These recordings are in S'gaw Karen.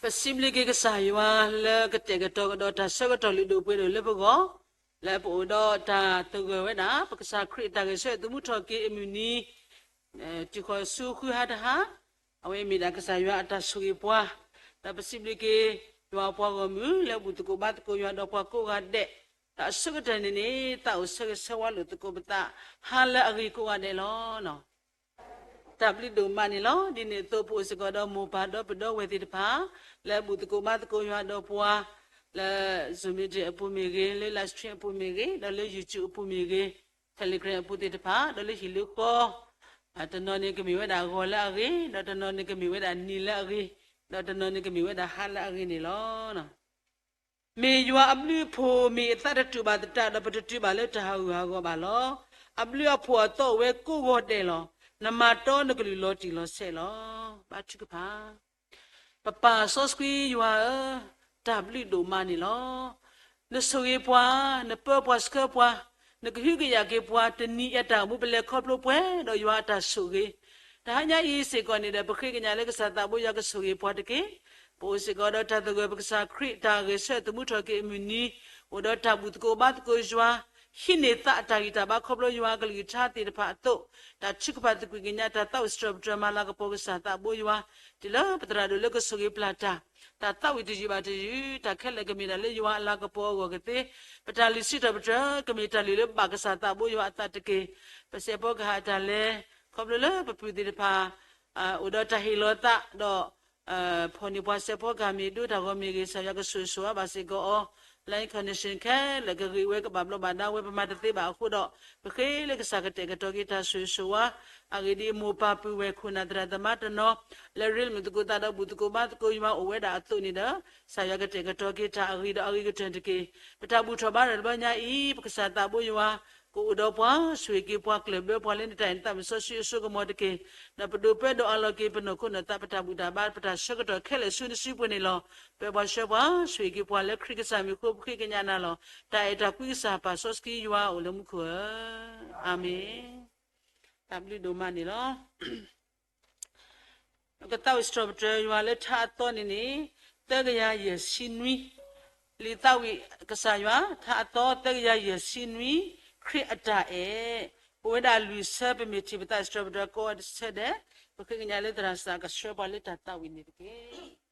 ပစံးဘျုးက့ၤကစၢ်ယွၤလၢကတဲာ်ကတီၤကဒီးတၢ်ဆၢကတီၢ်လုၢ်ဒိၣ်ပှ့ၤဒိၣ်လၢပဂီၢ်, လၢပအိၣ်ဒီးတၢ်သဂၢၢ်ဝဲဒၣ် ပကစၢ်ခရံာ်အတၢ်ဂဲၤဆၢထၢၣ်သမူထီၣ်က့ၤအမုၢ်နံၤ တံၤဃီၤဆူဃုဟါတဟါ, အဝဲမ့ၢ်ဒၣ်ကစၢ်ယွၤအတၢ်ဆိၣ်ဂ့ၤပှၤ, ဒီးပစံးဘျုးက့ၤ ယွၤအပှၤဂီၢ်မုၢ် လၢအဘူၣ်သကိးဘါသကိးယွၤဒီးပှၤကိးဂၤဒဲး, ဒီးအဆိကတၢၢ်န့ၣ်န့ၣ် သးအိၣ်ဆၢဂ့ၤဆၢဝါလိာ်သကိးပသး ဟါလၢအဂ့ၤကိးဂၤဒဲးလီၤ. တၢ်ဘျုးဒိၣ်မးန့ၣ်လီၤ. ဒ်န့ၣ်အသိး ပအိၣ်စ့ၢ်ကီးဒီးမိၢ်ပၢ်ဒီပုၢ်ဒီဝဲၢ်သ့ၣ်တဖၣ် လၢအဘူၣ်သကိးဘါသကိးယွၤဒီးပှၤ လၢ Zoom meeting အပူၤမ့ၢ်ဂ့ၤ, လၢ live stream အပူၤမ့ၢ်ဂ့ၤ, ဒီးလၢ YouTube အပူၤမ့ၢ်ဂ့ၤ, Telegram အပူၤသ့ၣ်တဖၣ်, ဒီးလၢဟံၣ်လၢဃီ, တနီၤန့ၣ်ကမ့ၢ်ဝဲဒၣ်ဂီၤလၢအဂ့ၤ, ဒီးတနီၤန့ၣ်ကမ့ၢ်ဝဲဒၣ်နံၤလၢအဂ့ၤ, ဒီးတနီၤန့ၣ်ကမ့ၢ်ဝဲဒၣ်ဟါလၢအဂ့ၤန့ၣ်လီၤ. မ့ၢ်ယွၤအဘျုးအဖှိၣ်မ့ၢ်အသးတတူာ်ဘၣ်သတးဒီး ပတတုၤဘၣ်လၢတၢ်ဟးဂူာ်ဟးဂီၤဘၣ်လီၤ. အဘျုးအဖှိၣ်အသီအိၣ်ဝဲကိးဂီၤဒဲးလီၤ. နမၤတီနကလုၢ်လီၤတံၢ်လီၤဆဲးလီၤ. ဘါထုကဖၣ်. ပပၢ်စီဆှံယွၤဧၢ, တၢ်ဘျုးဒိၣ်မးန့ၣ်လီၤ. နဆိၣ်ဂ့ၤပှၤ, နပၢပှၤဆှၢပှၤ, နကဟုကယာ်က့ၤပှၤ တနံၤအတၢ်အိၣ်မူ ပလဲၤခီဖျိပှဲၤဒီးယွၤအတၢ်ဆိၣ်ဂ့ၤ, တဟါညါအံၤစ့ၢ်ကီးန့ၣ်ဒီး ပဃ့ကညးလၢကစၢ်သးဘိယွၤကဆိၣ်ဂ့ၤပှၤတက့ၢ်. ပအိၣ်စ့ၢ်ကီးဒီးတၢ်သဂၢၢ်ပကစၢ်ခရံာ် တၢ်ဂဲၤဆၢထၢၣ်သမူထီၣ်က့ၤအမုၢ်နံၤ, အိၣ်ဒီးတၢ်ဘူၣ်သကိးဘါသကိးယွၤ, ဟံးန့ၢ်သးအတၢ်ဂံၢ်တၢ်ဘါခီဖျိယွၤအကလုၢ်ကထါသ့ၣ်တဖၣ်အသိး, တၢ်ထုကဖၣ်သကွံာ်ကညး တၢ်သးဝံၣ်စံးထီၣ်ပတြၢၤမၤလၤကပီၤကစၢ်သးဘိယွၤ, တုၤလၢပသရၣ်ဒိၣ်လၢကဆိၣ်ဂ့ၤပျၢ်တၢ်, တၢ်သးဝံၣ်တယုၢ်ဘၣ်တယုၢ်, တၢ်ခဲလၢာ်ကမ့ၢ်ဒၣ်လၢယွၤအလၤကပီၤအဂီၢ်ကသ့, ပတၢ်လုၢ်စံးထီၣ်ပတြၢၤ ကမ့ၢ်တၢ်လုၢ်လၢဘၣ်ကစၢ်သးဘိယွၤအသးတက့ၢ်. ပစဲးဖီကဟၣ်တၢ်လဲၤ ခီဖျိလၢပပုၢ်သ့ၣ်တဖၣ် အိၣ်ဒီးတၢ်ဟ့ၣ်လီၤသးဒီး ဖီၣ်န့ၢ်ပှၤစဲးဖီကဟၣ်မ့ၢ်ဒိတၢ်ဂီၤမ့ၢ်ဂ့ၤ ကစၢ်ယွၤကဆိၣ်ဂ့ၤဆိၣ်ဝါဘၣ်စ့ၢ်ကီးအီၤ, လၢ connection ခဲလၢာ်ကဂ့ၤဝဲ ကဘၣ်ဘျီးဘၣ်ဒါဝဲ ပမၤတသ့ဘၣ်အဃိဒီး, ပဃ့လၢကစၢ်ကတဲာ်ကတီၤက့ၤတၢ်ဆိၣ်ဂ့ၤဆိၣ်ဝါ, အဂ့ၢ်ဒ်အံၤ မိၢ်ပၢ်ပုၢ်ဝဲၢ်ခိၣ်နၢ်သရၣ်သမါတနီၤ လၢရ့လိာ်သကိးသးဒီးဘူၣ်သကိးဘါသကိးယွၤအိၣ်ဝဲဒၣ်အသိးန့ၣ်ဒီး, ကစၢ်ယွၤကတဲာ်ကတီၤက့ၤတၢ်အဂ့ၤဒီးအဂ့ၤကတၢၢ်တက့ၢ်. ပတၢ်ဘူၣ်ထီၣ်ဘါထီၣ်တဘျီညါအံၤ ပကစၢ်သးဘိယွၤ ကအိၣ်ဒီးပှၤ, ဆိၣ်ဂ့ၤက့ၤပှၤ, ကျၢၢ်ဘၢပှၤလၢနတၢ်အဲၣ်နသးမုၢ်စီဆှံအစိကမီၤတက့ၢ်. ဒီးပဒိၣ်ပၢဒီးအလီၢ်က့ၤ ပနီၢ်ခိနီၢ်သး ပတၢ်ဘူၣ်တၢ်ဘါ ပတၢ်ဆၢကတီၢ်ခဲလၢာ်ဆူနစုပူၤန့ၣ်လီၤ. ပၢၤပှၤဆှၢပှၤ, ဆိၣ်ဂ့ၤက့ၤပှၤလၢခရံာ်ကစၢ်မံၤအဃိ ပဃ့ကညးနၤလီၤ. တၢ်အဲၣ်တၢ်ကွံကစၢ် ပၢ်စီဆှံယွၤအိၣ်လၢမူခိၣ်ဧၢ, အၤမ့ၣ်. တၢ်ဘျုးဒိၣ်မးန့ၣ်လီၤ. ကသးဝံၣ်စံးထီၣ်ပတြၢၤယွၤလၢထါအသီန့ၣ်န့ၣ်, သၢကယၤယဲၢ်ဆံနွံ, လံာ်သးဝံၣ်ကစၢ်ယွၤ ထါအသီ သၢကယၤယဲၢ်ဆံနွံ, ခရံာ်အတၢ်အဲၣ်, အိၣ်ဝဲဒၣ်လွံၢ်ဆၢ ပမ့ၢ်ထံၣ်ပသးဝံၣ်စံးထီၣ်ပတြၢၤကိးဂၤတဆၢဒီး, ပဃ့ကညးလၢသရၣ်စၢ်ကဆှၢပှၤလၢတၢ်သးဝံၣ်န့ၣ်တက့ၢ်.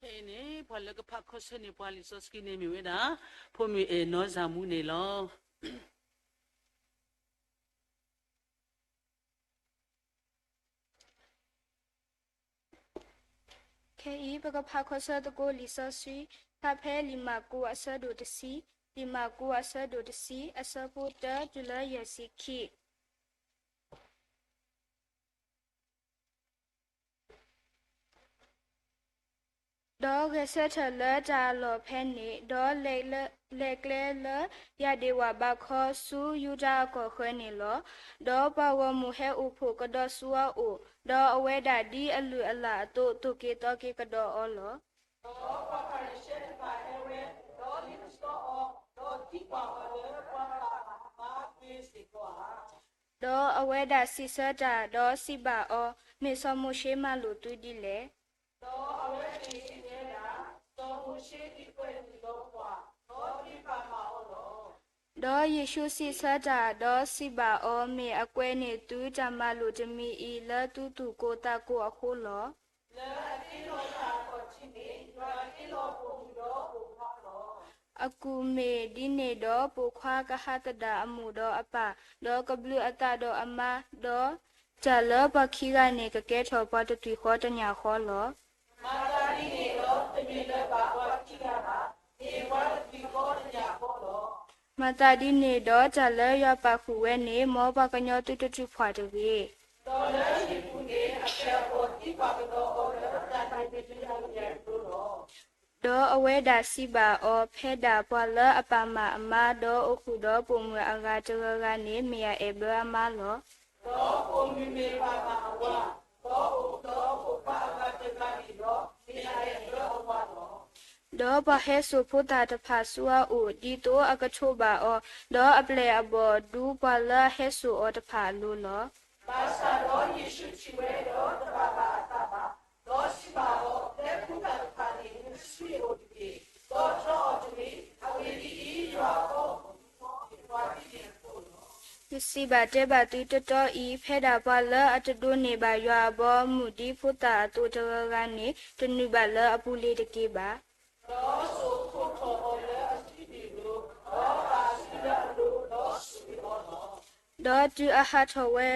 ဖဲအံၤန့ၣ် ပှၤလၢကဖးခီဆၢန့ၢ်ပှၤလံာ်စီဆှံန့ၣ်မ့ၢ်ဝဲဒၣ် ဖိမုၣ်အဲၣ်နီၢ်စၢ်မူန့ၣ်လီၤ. ခဲအံၤ ပကဖးခီဆၢသကိးလံာ်စီဆှံ ဖးဖဲလံာ်မၢ်ကူးအဆၢဒိၣ်တဆံ, လံာ်မၢ်ကူးအဆၢဒိၣ်တဆံ အဆၢဖိတၢတုၤလၢယဲၢ်ဆံခံ ဒီးဂဲၤဆၢထၢၣ်လၢတၢ်အလီၢ်ဖဲန့ၣ်, ဒီးလဲၤကျဲလၢယၤဒ့ၣ်ဝၣ်ဘးခီဆူယူဒၤအကီၢ်ဃၢၤန့ၣ်လီၤ. ဒီးပှၤဂီၢ်မုၢ်ဟဲအိၣ်ဖှိၣ်ကဒီးဆူအအိၣ်, ဒီးအဝဲဒၣ်ဒ်အလုၢ်အလၢ်အသိး သိၣ်က့ၤသီက့ၤကဒီးအီၤလီၤ. ဒီးပှၤဖၤရံၤၡဲတဖၣ်ဟဲဝဲ, ဒီးလ့ပစီအီၤ, ဒီးသံကွၢ်အီၤလၢပှၤဘၣ်တၢ်မၤဘါသ့စ့ၢ်ကီးဧါ. ဒီးအဝဲဒၣ်စံးဆၢတၢ်, ဒီးစံးဘၣ်အီၤ, မ့ၢ်စီၤမိၤၡ့မၤလိာ်သုဒ်လဲၣ်. ဒီးအဝဲသ့ၣ်စံးဝဲဒၣ်, စီၤ မိၤၡ့ဒုးကွဲးန့ၢ်ဒီးပှၤ, ဒီးဒုးပာ်မၤအီၤလီၤ. ဒီးယ့ၣ်ၡူးစံးဆၢတၢ်, ဒီးစံးဘၣ်အီၤ, မ့ၢ်အကွဲးန့ၢ်သုတၢ်မၤလိာ်တမံၤအံၤလၢသုသူၣ်ကိၢ်သးကိၢ်အဃိလီၤ. လၢအတ့လီၤတၢ်အခီၣ်ထံးန့ၣ်, ယွၤတ့လီၤပိာ်မုၣ်ဒီးပိာ်ခွါလီၤ. အကူၣ်မ့ၢ်ဒ်န့ၣ်ဒီး, ပိာ်ခွါကဟးသဒၣ်အမိၢ်ဒီးအပၢ်, ဒီးကဘျုးအသးဒီးအမါ, ဒီးတၢ်လၢပှၤခံဂၤန့ၣ် ကကဲထီၣ်ပှၤတသွံၣ်ဃီတညၣ်ဃီလီၤ. မၤသးဒ်န့ၣ်ဒီး, တမ့ၢ်လၢၤဘၣ်ပှၤခံဂၤဘၣ်, မ့ၢ်ပှၤတသွံၣ်ဃီတညၣ်ဃီလီၤ. မၤသးဒ်န့ၣ်ဒီး, တၢ်လၢယွၤပာ်ဃုာ်ဝဲန့ၣ်, မ်ပှၤကညီသုတထုးဖှၣ်တဂ့ၤ. ဒီးလၢဟံၣ်ပူၤန့ၣ်, အပျဲၢ်အဘီၣ်သံပှၤကဒီးအီၤလၢတၢ်ဒုးတၢ်ယၤအလိၤလီၤ. ဒီးအဝဲဒၣ်စံးဘၣ်အီၤ, ဖဲဒၣ်ပှၤလၢအပာ်မၤအမါ, ဒီးအိၣ်ဃုာ်ဒီးပိာ်မုၣ်အဂၤတဂၤဂၤန့ၣ်, မ့ၢ်အအဲၣ်ဘၢအမါလီၤ. ဒီးပိာ်မုၣ်မ့ၢ်ပာ်မၤအဝၤ, ဒီးအိၣ်ဃုာ်ဒီးပိာ်ခွါအဂၤတဂၤန့ၣ်ဒီး, မ့ၢ်အအဲၣ်ဘၢအဝၤလီၤ. ဒီးပှၤဟဲစိာ်ဖိသၣ်တဖၣ်ဆူအအိၣ်, ဒ်သိးအကထိးဘၣ်အီၤ, ဒီးအပျဲၢ်အဘီၣ်ဒူပှၤလၢအဟဲစိာ်အီၤတဖၣ်အလိၤလီၤ. ဘၣ်ဆၣ်ဒီးယ့ၣ်ၡူးထံၣ်ဝဲဒီးတဘၣ်ဘၣ်အသးဘၣ်, ဒီးစံးဘၣ်အီၤ, ဖဲဖိသၣ်တဖၣ်န့ၣ် မ့ၢ်ဆူယအိၣ်တက့ၢ်, ဒီးတြီအီၤတဂ့ၤ. အဂ့ၢ်ဒ်အံၤ, ယွၤအဘီအမုၢ်မ့ၢ်ပှၤဒ်န့ၣ်အသိးလီၤ. ယစံးဘၣ်တဲဘၣ်သုတီတီအံၤ, ဖဲဒၣ်ပှၤလၢအတဒိးန့ၢ်ဘၣ်ယွၤအဘီအမုၢ်ဒ်ဖိသၣ်အသိးတဂၤဂၤန့ၣ်, တနုာ်ဘၣ်လၢအပူၤလ့ၤတက့ၢ်ဘၣ်. ဒီးစိာ်ခိးထီၣ်အီၤလၢအစုဒုၣ်အလိၤ, ဒီးပာ်အစုလၢအလိၤ, ဒီးစိာ်ကွံာ်အီၤလီၤ. ဒီးတုၤအဟးထီၣ်ဝဲ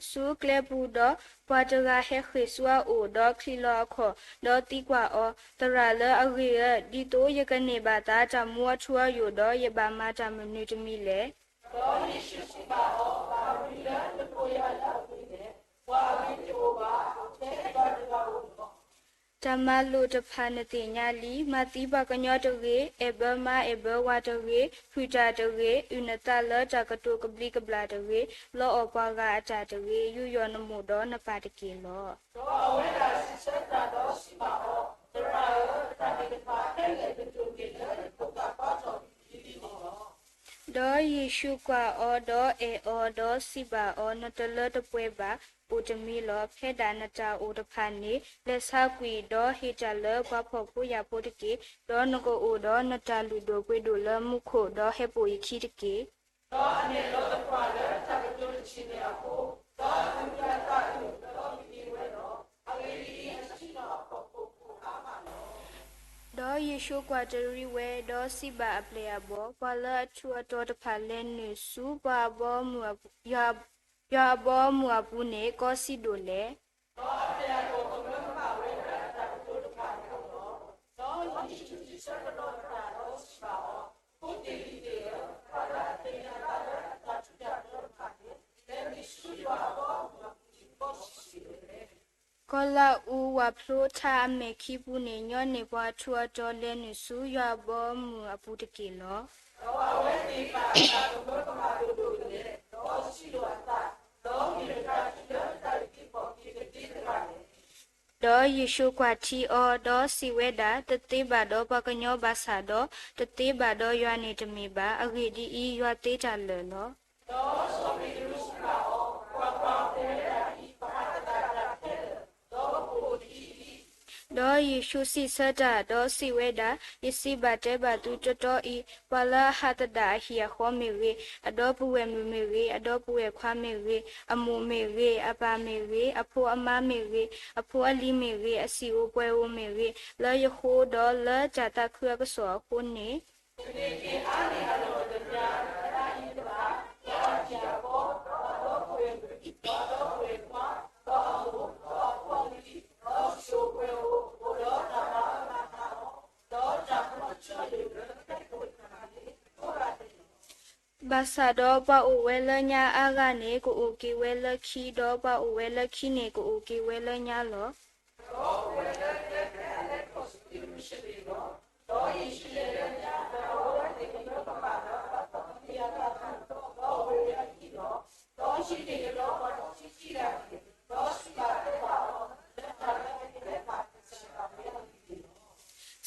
ဆူကျဲပူၤဒီး, ပှၤတဂၤဟဲဃ့ၢ်ဆူအအိၣ်, ဒီးချံးလီၤအခီၣ်, ဒီးသံကွၢ်အီၤ, သရၣ်လၢအဂ့ၤဧၢ, ဒ်သိးယကန့ၢ်ဘၣ်သးတၢ်မူအထူအယိာ်, ဒီးယဘၣ်မၤတၢ်မနုၤတမံၤလဲၣ်. ဒီးယ့ၣ်ၡူးစံးဘၣ်အီၤ, ဘၣ်မနုၤလၢနကိးယၤလၢအဂ့ၤလဲၣ်. ပှၤအဂ့ၤတအိၣ်ဘၣ်, ထဲယွၤတဂၤဧိၤလီၤ. တၢ်မၤလိာ်တဖၣ်နသ့ၣ်ညါလံ, မၤသံပှၤကညီတဂ့ၤ, အဲၣ်ဘၢမါအဲၣ်ဘၢဝၤတဂ့ၤ, ဟုၣ်တၢ်တဂ့ၤ, အုၣ်နသးလၢတၢ်ကတိၤကဘျံးကဘျၣ်တဂ့ၤ, လီအီၣ်ပှၤဂၤအတၢ်တဂ့ၤ, ယူးယီၣ်နမိၢ်ဒီးနပၢ်တက့ၢ်လီၤ. ဒီးအဝဲဒၣ်စံးဆၢတၢ်ဒီးစံးဘၣ်အီၤ, သရၣ်ဧၢ, တၢ်သ့ၣ်တဖၣ်ခဲလၢာ်ကတိၤတ့ၢ်လၢနဖိသၣ်ခွါထီၣ်လံလီၤ. ဒီးယ့ၣ်ၡူးကွၢ်အီၤဒီးအဲၣ်အီၤ, ဒီးစံးဘၣ်အီၤ, နတလၢတပှဲၤဘၣ်, အိၣ်တမံၤလီၤ. ဖဲဒၣ်နတၢ်အိၣ်တဖၣ်န့ၣ်, လဲၤဆါကွံာ်, ဒီးဟ့ၣ်တၢ်လၢပှၤဖှီၣ်ဖိယာ်ဖိတက့ၢ်. ဒီးနကအိၣ်ဒီးနတၢ်လုၢ်ဒိၣ်ပှ့ၤဒိၣ်လၢမူခိၣ်, ဒီးဟဲပိာ်ယခံတက့ၢ်. ဒီးအမဲာ်လီၤသပှၢ်လၢတၢ်ကတိၤတထံၣ်န့ၣ်အဃိ, ဒီးအသူၣ်အသးအုး, ဒီးကန့ၢ်ဝဲလီၤ. အဂ့ၢ်ဒ်အံၤ, အဆံးထီၣ်အဖီခိၣ်အိၣ်အါမးလီၤ. ဒီးယ့ၣ်ၡူးကွၢ်တရံးဝဲ, ဒီးစံးဘၣ်အပျဲၢ်အဘီၣ်, ပှၤလၢအထူးအတီၤတဖၣ်လဲၤနုာ်ဆူပှၤအဘီအမုၢ်, ယွၤအဘီအမုၢ်အပူၤန့ၣ်, ကီဆံးဒိၣ်လဲၣ်. ဒီးအပျဲၢ်အဘီၣ်ကမၢကမၣ်ဝဲလၢအတၢ်ကတိၤတဖၣ်အဃိလီၤ. ဒီးယ့ၣ်ၡူးစံးဆၢကဒီးအသးဒီးစံးဘၣ်အီၤ, ဖိသ့ၣ်လံၤသ့ၣ်ဧၢ, ပှၤလၢအသ့ၣ်ညါအသးလၢအတၢ်ထူးတၢ်တီၤတဖၣ်န့ၣ်, လဲၤနုာ်ဆူယွၤအဘီအမုၢ်အပူၤန့ၣ်ကီဆံးဒိၣ်လဲၣ်. ကီၤလၤအူးဝၣ်ဖျိထါအမဲာ်ခံပူၤန့ၣ်, ညီနုၢ်ပှၤထူးအတီၤလဲၤနုာ်ဆူယွၤအဘီအမုၢ်အပူၤတက့ၢ်လီၤ. ဒီးအဝဲသ့ၣ်ဘၣ်တၢ်ကမၢကမၣ်ဒိၣ်ဒိၣ်လဲၣ်, ဒီးဆံးလိာ်အသး, ဒီးမ့ၢ်တၢ်ထူးလၢတၢ်အုၣ်က့ၤခီၣ်က့ၤကသ့တဖၣ်လဲၣ်. ဒီးယ့ၣ်ၡူးကွၢ်ထံအီၤ, ဒီးစံးဝဲဒၣ်, တသ့ဘၣ်ဒီးပှၤကညီဘၣ်ဆၣ်ဒီး, တသ့ဘၣ်ဒီးယွၤန့ၣ်တမ့ၢ်ဘၣ်. အဂ့ၢ်ဒ်အံၤ, ယွၤသ့တၢ်လၢာ်လီၤ. ဒီးစီၤပ့းတရူးစံးဘၣ်အီၤ, ကွၢ်ကွၢ်, ပဝဲဒၣ်အံၤပဟးသဒၣ်တၢ်ခဲလၢာ်, ဒီးပအိၣ်တက့ၢ်လံ. ဒီးယ့ၣ်ၡူးစံးဆၢတၢ်, ဒီးစံးဝဲဒၣ်, ယစံးဘၣ်တဲဘၣ်သုတီတီအံၤ, ပှၤလၢအဟးသဒၣ်အဟံၣ်အဃီမ့ၢ်ဂ့ၤ, အဒီပုၢ်ဝဲၢ်မုၣ်မ့ၢ်ဂ့ၤ, အဒီပုၢ်ဝဲၢ်ခွါမ့ၢ်ဂ့ၤ, အမိၢ်မ့ၢ်ဂ့ၤ, အပၢ်မ့ၢ်ဂ့ၤ, အဖိအမါမ့ၢ်ဂ့ၤ, အဖိအလံၤမ့ၢ်ဂ့ၤ, အစံၣ်ဧိၤပှဲၤဧိၤမ့ၢ်ဂ့ၤ, လၢယဃိဒီးလၢတၢ်သးခုအကစီၣ်အဃိန့ၣ် ဘၣ်ဆၣ်ဒီးပှၤအိၣ်ဝဲလၢညါအါဂၤန့ၣ် ကအိၣ်က့ၤဝဲလၢခံ, ဒီးပှၤအိၣ်ဝဲလၢခံန့ၣ် ကအိၣ်က့ၤဝဲလၢညါလီၤ.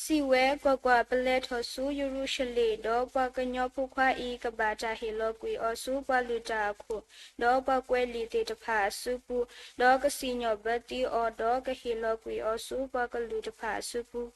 စံးဝဲ, ကွၢ်ကွၢ်, ပလဲၤထီၣ်ဆူယရူၤၡလ့ၣ်, ဒီးပှၤကညီဖိခွါအံၤ ကဘၣ်တၢ်ဟ့ၣ်လီၤကွံာ်အီၤဆူပှၤလုၢ်တၢ်အခိၣ်, ဒီးပှၤကွဲးလံာ်သ့ၣ်တဖၣ်အစုပူၤ, ဒီးကစံၣ်ညီၣ်ဘၢသံအီၤ, ဒီးကဟ့ၣ်လီၤကွံာ်အီၤဆူပှၤကလုာ်တဖၣ်အစုပူၤ.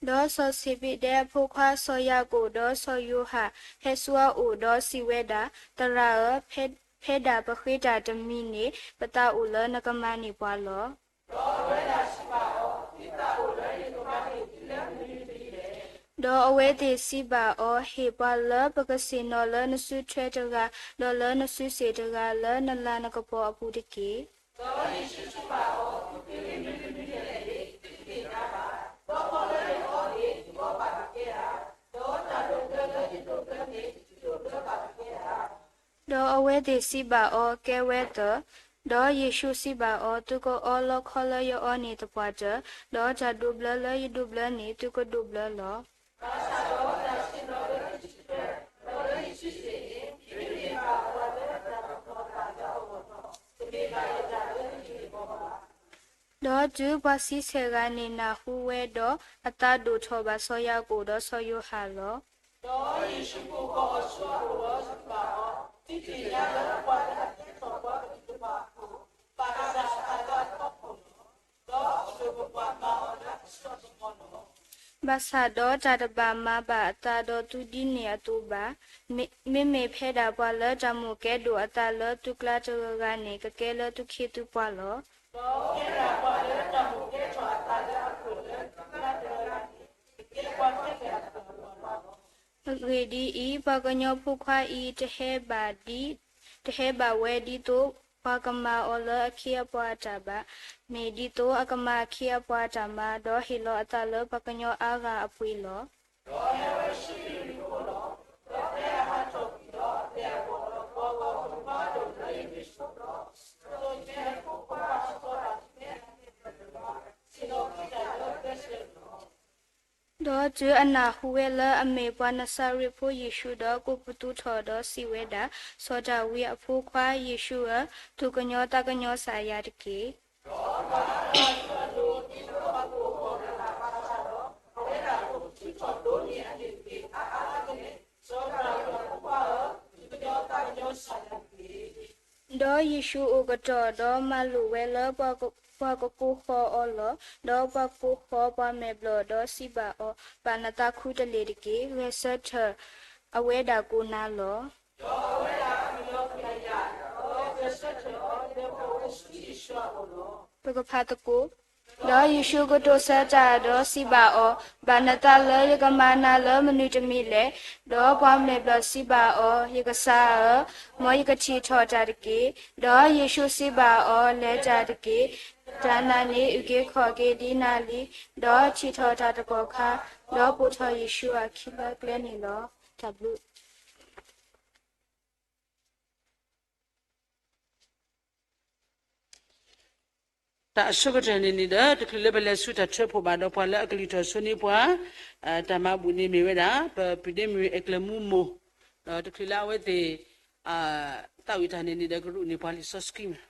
ဒီးစီၤၡ့ဘ့းဒဲအဖိခွါစီၤယၤကိာ်ဒီးစီၤယိၤဟၣ်ဟဲဆူအအိၣ်ဒီးစံးဝဲဒၣ်, သရၣ်ဧၢ, ဖဲဒၣ်ပဃ့တၢ်တမံၤန့ၣ် ပသးအိၣ်လၢနကမၤန့ၢ်ပှၤလီၤ. ဒီးအဝဲသ့ၣ်စံးဘၣ်အီၤ, ဟ့ၣ်ပှၤလၢပကဆ့ၣ်နီၤလၢနစုထွဲတဂၤ, ဒီးလၢနစုစ့ၣ်တဂၤလၢနလၤနကပီၤအပူၤတက့ၢ်. ဒီးအဝဲသ့ၣ်စံးဘၣ်အီၤ, ကဲဝဲသၢၣ်. ဒီးယ့ၣ်ၡူးစံးဘၣ်အီၤ, သုကအီလီခီလၢယအီန့ၣ်သပှၢ်တၢၢ်, ဒီးတၢ်ဒိးဘျၢလၢယဒိးဘျၢန့ၣ် သုကဒိးဘျၢလီၤ. ဒီးတုၤပှၤဆံဆဲၣ်ဂၤန့ၣ်နၢ်ဟူဝဲဒီး, အသးဒိၣ်ထီၣ်ဘၣ်စီၤယၤကိာ်ဒီးစီၤယိၤဟၣ်လီၤ. ဒီးယ့ၣ်ၡူးကိးအီၤဆူအအိၣ်ဒီးစံးဘၣ်အီၤ, သုသ့ၣ်ညါလၢပှၤလၢအကဲထီၣ်ပှၤကလုာ်တဖၣ်အဃိ, ဘၣ်တၢ်အသးလၢအဖီခိၣ်လီၤ. ဒီးအလိၣ်ပပှၤမၤအီၤလၢအစိအကမီၤလီၤ. ဘၣ်ဆၣ်ဒီးတၢ်တဘၣ်မၤဘၣ်အသးဒီးသုဒ်န့ၣ်အသိးဘၣ်. မ့မ့ၢ်ဖဲဒၣ်ပှၤလၢတၢ်မိၣ်ကဲဒိၣ်အသးလၢသုကျါတဂၤဂၤန့ၣ် ကကဲလၢသုခ့သုပှၤလီၤ. အဂ့ၢ်ဒ်အံၤ, ပှၤကညီဖိခွါအံၤ တဟဲဘၣ်ဒ်, တဟဲဘၣ်ဝဲဒ်သိး ပှၤကမၤအီၤလၢအခ့အပှၤအတၢ်ဘၣ်. မ့ၢ်ဒ်သိးအကမၤအခ့အပှၤအတၢ်မၤ, ဒီးဟ့ၣ်လီၤအသးလၢပှၤကညီအါဂၤအပှ့ၤလီၤ. ဒီးတုၤအနၢ်ဟူဝဲလၢအမ့ၢ်ပှၤနၤစၤရ့းဖိယ့ၣ်ၡူးဒီး, ကိးပသူထီၣ်ဒီးစံးဝဲဒၣ်, စီၤဒၤဝံးအဖိခွါယ့ၣ်ၡူးဧၢ, သူၣ်ကညီၤသးကညီၤစၢ်ယၤတက့ၢ်. ဒီးယ့ၣ်ၡူးအိၣ်ကတီၢ်ဒီးမၤလိာ်ဝဲလၢပှၤကကိးဃီၤအီၤလီၤ. ဒီးပှၤကကိးဃီၤပှၤမဲာ်ဘျီၣ်ဒီးစံးဘၣ်အီၤ, ဘၣ်နသးခုတလ့ၢ်တက့ၢ်. ဂဲၤဆၢထၢၣ်အဝဲဒၣ်ကိးနၤလီၤ. ပကဖးသကိး. ဒီးယ့ၣ်ၡူးကတိၤဆၢတၢ်ဒီးစံးဘၣ်အီၤ, ဘၣ်နသးလၢယကမၤနၤလၢမနုၤတမံၤလဲၣ်. ဒီးပှၤမဲာ်ဘျီၣ်စံးဘၣ်အီၤ, ယကစၢ်ဧၢ, မ်ယကထံၣ်ထီၣ်တၢ်တက့ၢ်. ဒီးယ့ၣ်ၡူးစံးဘၣ်အီၤ, လဲၤတၢ်တက့ၢ်. တၢ်နာ်န့ၣ်အုၣ်က့ၤခီၣ်က့ၤဒ်နၤလံ. ဒီးထံၣ်ထီၣ်တၢ်တကီၢ်ခါ, ဒီးပိာ်ထီၣ်ယ့ၣ်ၡူးအခံလၢကျဲန့ၣ်လီၤ. တၢ်ဘျုး တၢ်အဆိကတၢၢ်န့ၣ်န့ၣ်ဒီး တချုးလၢပလဲၤဆူတၢ်ထၢဖှိၣ်ဘၣ်ဒီးပှၤလၢအကလုၢ်ထီၣ်ဆိန့ၢ်ပှၤ တၢ်မၤဘူၣ်န့ၣ်မ့ၢ်ဝဲဒၣ် ပပုၢ်ဒ့မုၣ်အဲၣ်ကျၢၤမူမိၢ်, ဒီးတချုးလၢအဝဲသ့ၣ် သးဝံၣ်တၢ်န့ၣ်န့ၣ်ဒီး ကရူၢ်န့ၢ်ပှၤလံာ်စီဆှံမး.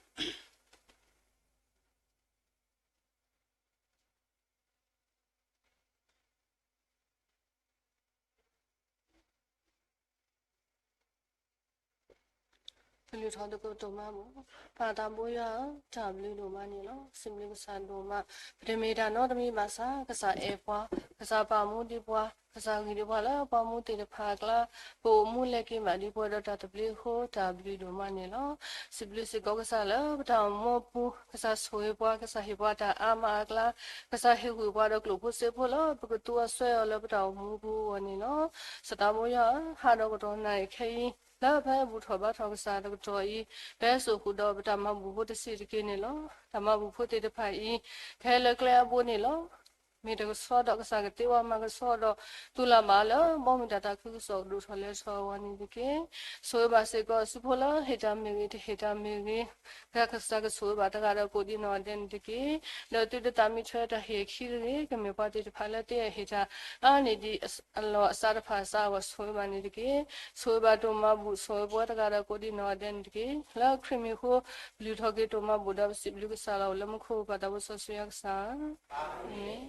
ကလုၢ်ထီၣ်သကိးဒိၣ်မးမး, ပၢ်သးဘိယွၤဧၢ, တၢ်ဘျုးဒိၣ်မးန့ၣ်လီၤ. စံးဘျုးကစၢ်ဒိၣ်မး, ပတမ့ၢ်တၢ်နီတမံၤဘၣ်ဆၣ် ကစၢ်အဲၣ်ပှၤ, ကစၢ်ပာ်မူဒံးပှၤ, ကစၢ်ဂံၢ်ဒံးပှၤလၢပှၤမူသ့ၣ်တဖၣ်အကျါ, ပအိၣ်မူလဲၤက့ၤဘၣ်ဒံးပှၤဒီးတၢ်သဘျ့အဃိ တၢ်ဘျုးဒိၣ်မးန့ၣ်လီၤ. စံးဘျုးစ့ၢ်ကီးကစၢ်လၢပတၢ်အိၣ်မူအပူၤ, ကစၢ်ဆိၣ်ဂ့ၤပှၤ, ကစၢ်ဟ့ၣ်ပှၤတၢ်အါမးအကျါ, ကစၢ်ဟ့ၣ်ဂံၢ်ပှၤဒီးကျိၣ်ဖိစ့ဖိလၢပကသူအီၤစွဲအီၤလၢပတၢ်အိၣ်မူပူၤအဂီၢ်န့ၣ်လီၤ. စတၢ်ဘိယွၤဧၢ, ဟးဒီးကတီၢ်နၣ်ရံၣ်ခဲအံၤ လၢပဟဲဘူၣ်ထီၣ်ဘါထီၣ်ကစၢ်တကတီၢ်အံၤ, ပဟဲစိာ်ဃုာ်ဒီးပတၢ်မၤဘူၣ်ဖိတစ့ၢ်တက့ၢ်န့ၣ်လီၤ. တၢ်မၤဘူၣ်ဖိသ့ၣ်တဖၣ်အံၤ ကဟဲလၢကျဲအဘိန့ၣ်လီၤ. မ့ၢ်တကဆှီဒီးကစၢ်ကသ့ဝဲမၤကဆှီဒီး သူၣ်လၢ်ဘၣ်လၢဘီမုၢ်တၢ်သးခုကစီၣ်ကဒိၣ်ထီၣ်လဲၤထီၣ်အဂီၢ်န့ၣ်တက့ၢ်. ဆိၣ်ဂ့ၤဘၣ်စ့ၢ်ကီးအစုဖိလၢဟ့ၣ်တၢ်မ့ၢ်ဂ့ၤ တဟ့ၣ်တၢ်မ့ၢ်ဂ့ၤ, ကစၢ်ကဆိၣ်ဂ့ၤဘၣ်တဂၤဒီးကိးဒံးနီၢ်ဒဲးန့ၣ်တက့ၢ်. ဒီးသုတသးမံထွဲတၢ်ဟ့ၣ်အခံတဂ့ၤ, ကမ့ၢ်ပှၤသ့ၣ်တဖၣ်လၢသ့ဟ့ၣ်တၢ်အါန့ၢ်ဒံးအလီၢ်အစးတဖၣ်အစးအဂီၢ် ဆိၣ်ဂ့ၤဘၣ်န့ၣ်တက့ၢ်. ဆိၣ်ဂ့ၤဘၣ်ဒိၣ်မးဘူၣ် ဆိၣ်ဂ့ၤပဝဲတဂၤဒီးကိးဒံးနီၢ်ဒဲးန့ၣ်တက့ၢ်. လၢခရံာ်မံၤအဃိ ပလုၢ်ထီၣ်က့ၤဒိၣ်မးဘူၣ်ဒီးပစံးဘျုးကစၢ်လီၤ. အိၣ်လၢမူခိၣ်ပၢ်သးဘိစီဆှံယွၤကစၢ်ဧၢ, အၤမ့ၣ်.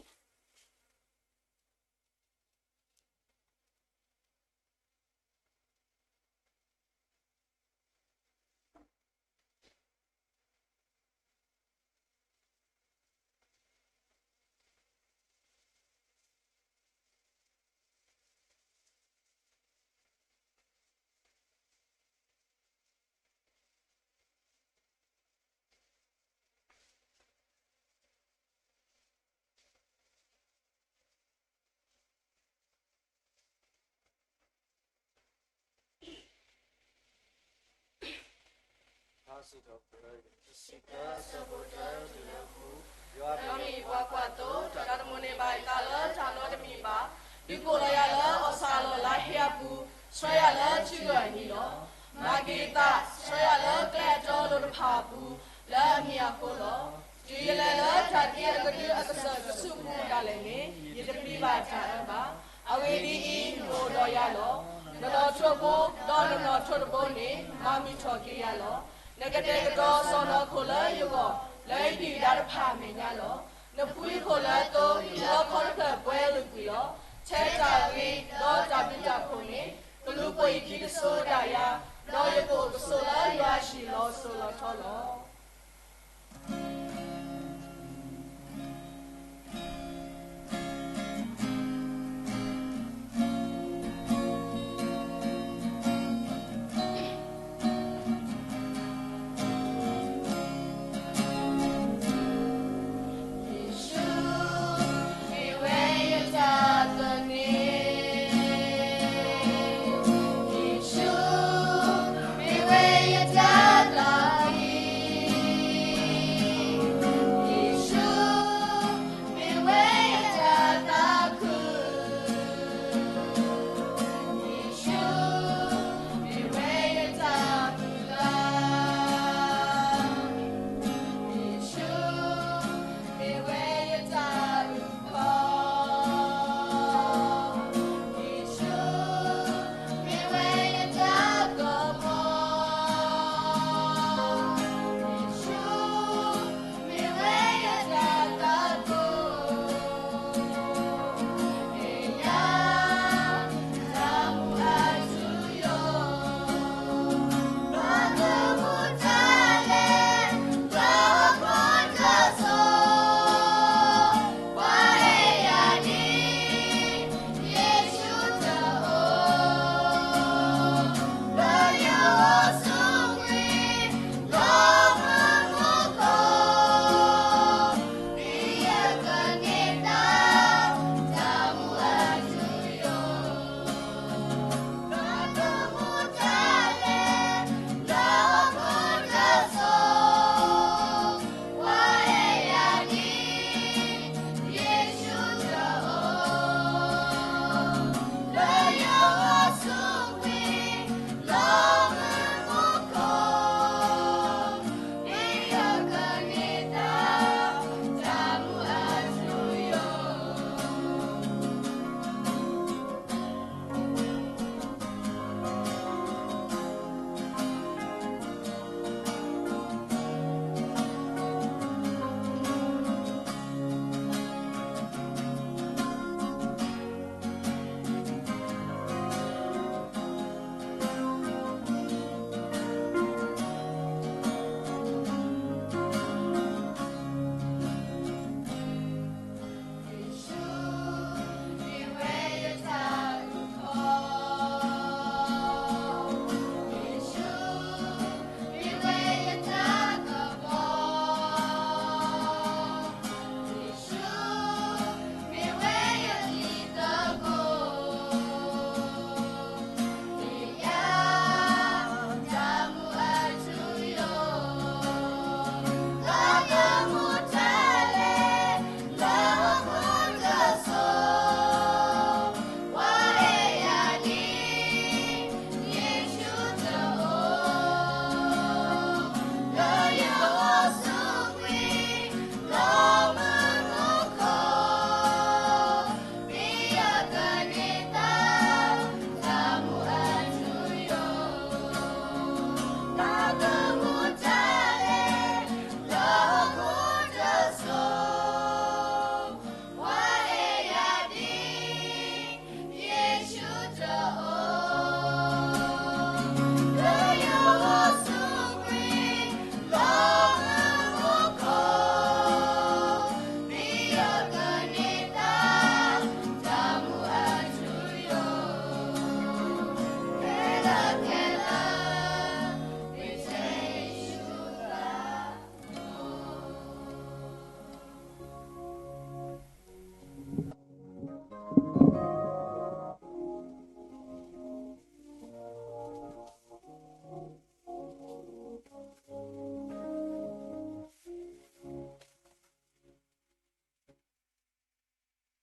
စံးထီၣ်ပတြၢၤ တဆံသၢ အဆၢဖိတၢတုၤလၢဃု, ယွၤမ့ၢ်ပှၤကွၢ်သိ, တၢ်တမိၣ်န့ၢ်ဘၣ်ယသးလၢတၢ်နီတမံၤဘၣ်. ဒုးကိးလီၤယၤလၢအီၣ်ဆၣ်အလီၢ်လၢဟ့အပူၤ, ဆှၢယၤလၢထံဂၢၢ်အနံၤလီၤ. မၤက့ၤယသး, ဆှၢယၤလၢကျဲအတီအလိၤတဖၣ်အပူၤ, လၢအမံၤအဃိလီၤ. တုၤယလဲၤလၢတၢ်သံအကဒုအကစၢၢ်ကဆူးပူၤဒၣ်လဲာ်န့ၣ်, ယတပျံၤဘၣ်တၢ်အၢဘၣ်. အဂ့ၢ်ဒ်အံၤ, ယအိၣ်ဒီးယၤလီၤ. နနီၣ်ထိးဘိ, ဒီးနနီၣ်ထိးတဘိန့ၣ်, မၤမုာ်ထီၣ်က့ၤယၤလီၤ. နကတဲာ်ကတီၤစီၢ်နီၤခိၣ်လၢယဂီၢ်, လၢယဒုၣ်ဒါတဖၣ်အမဲာ်ညါလီၤ. နဖှံခိၣ်လၢအသိ, ယလီခီတဖျၢၣ်ပှဲၤလုာ်ကွံာ်လီၤ. ထဲတၢ်ဂ့ၤ, ဒီးတၢ်ဘျုးတၢ်ဖှိၣ်န့ၣ်, ကလူၤပိာ်ယခံတစိၤဒၣ်ယၤ, ဒီးယကအိၣ်ကဆိးလၢယွၤအဟံၣ်လီၤစိၤလီၤထီလီၤ.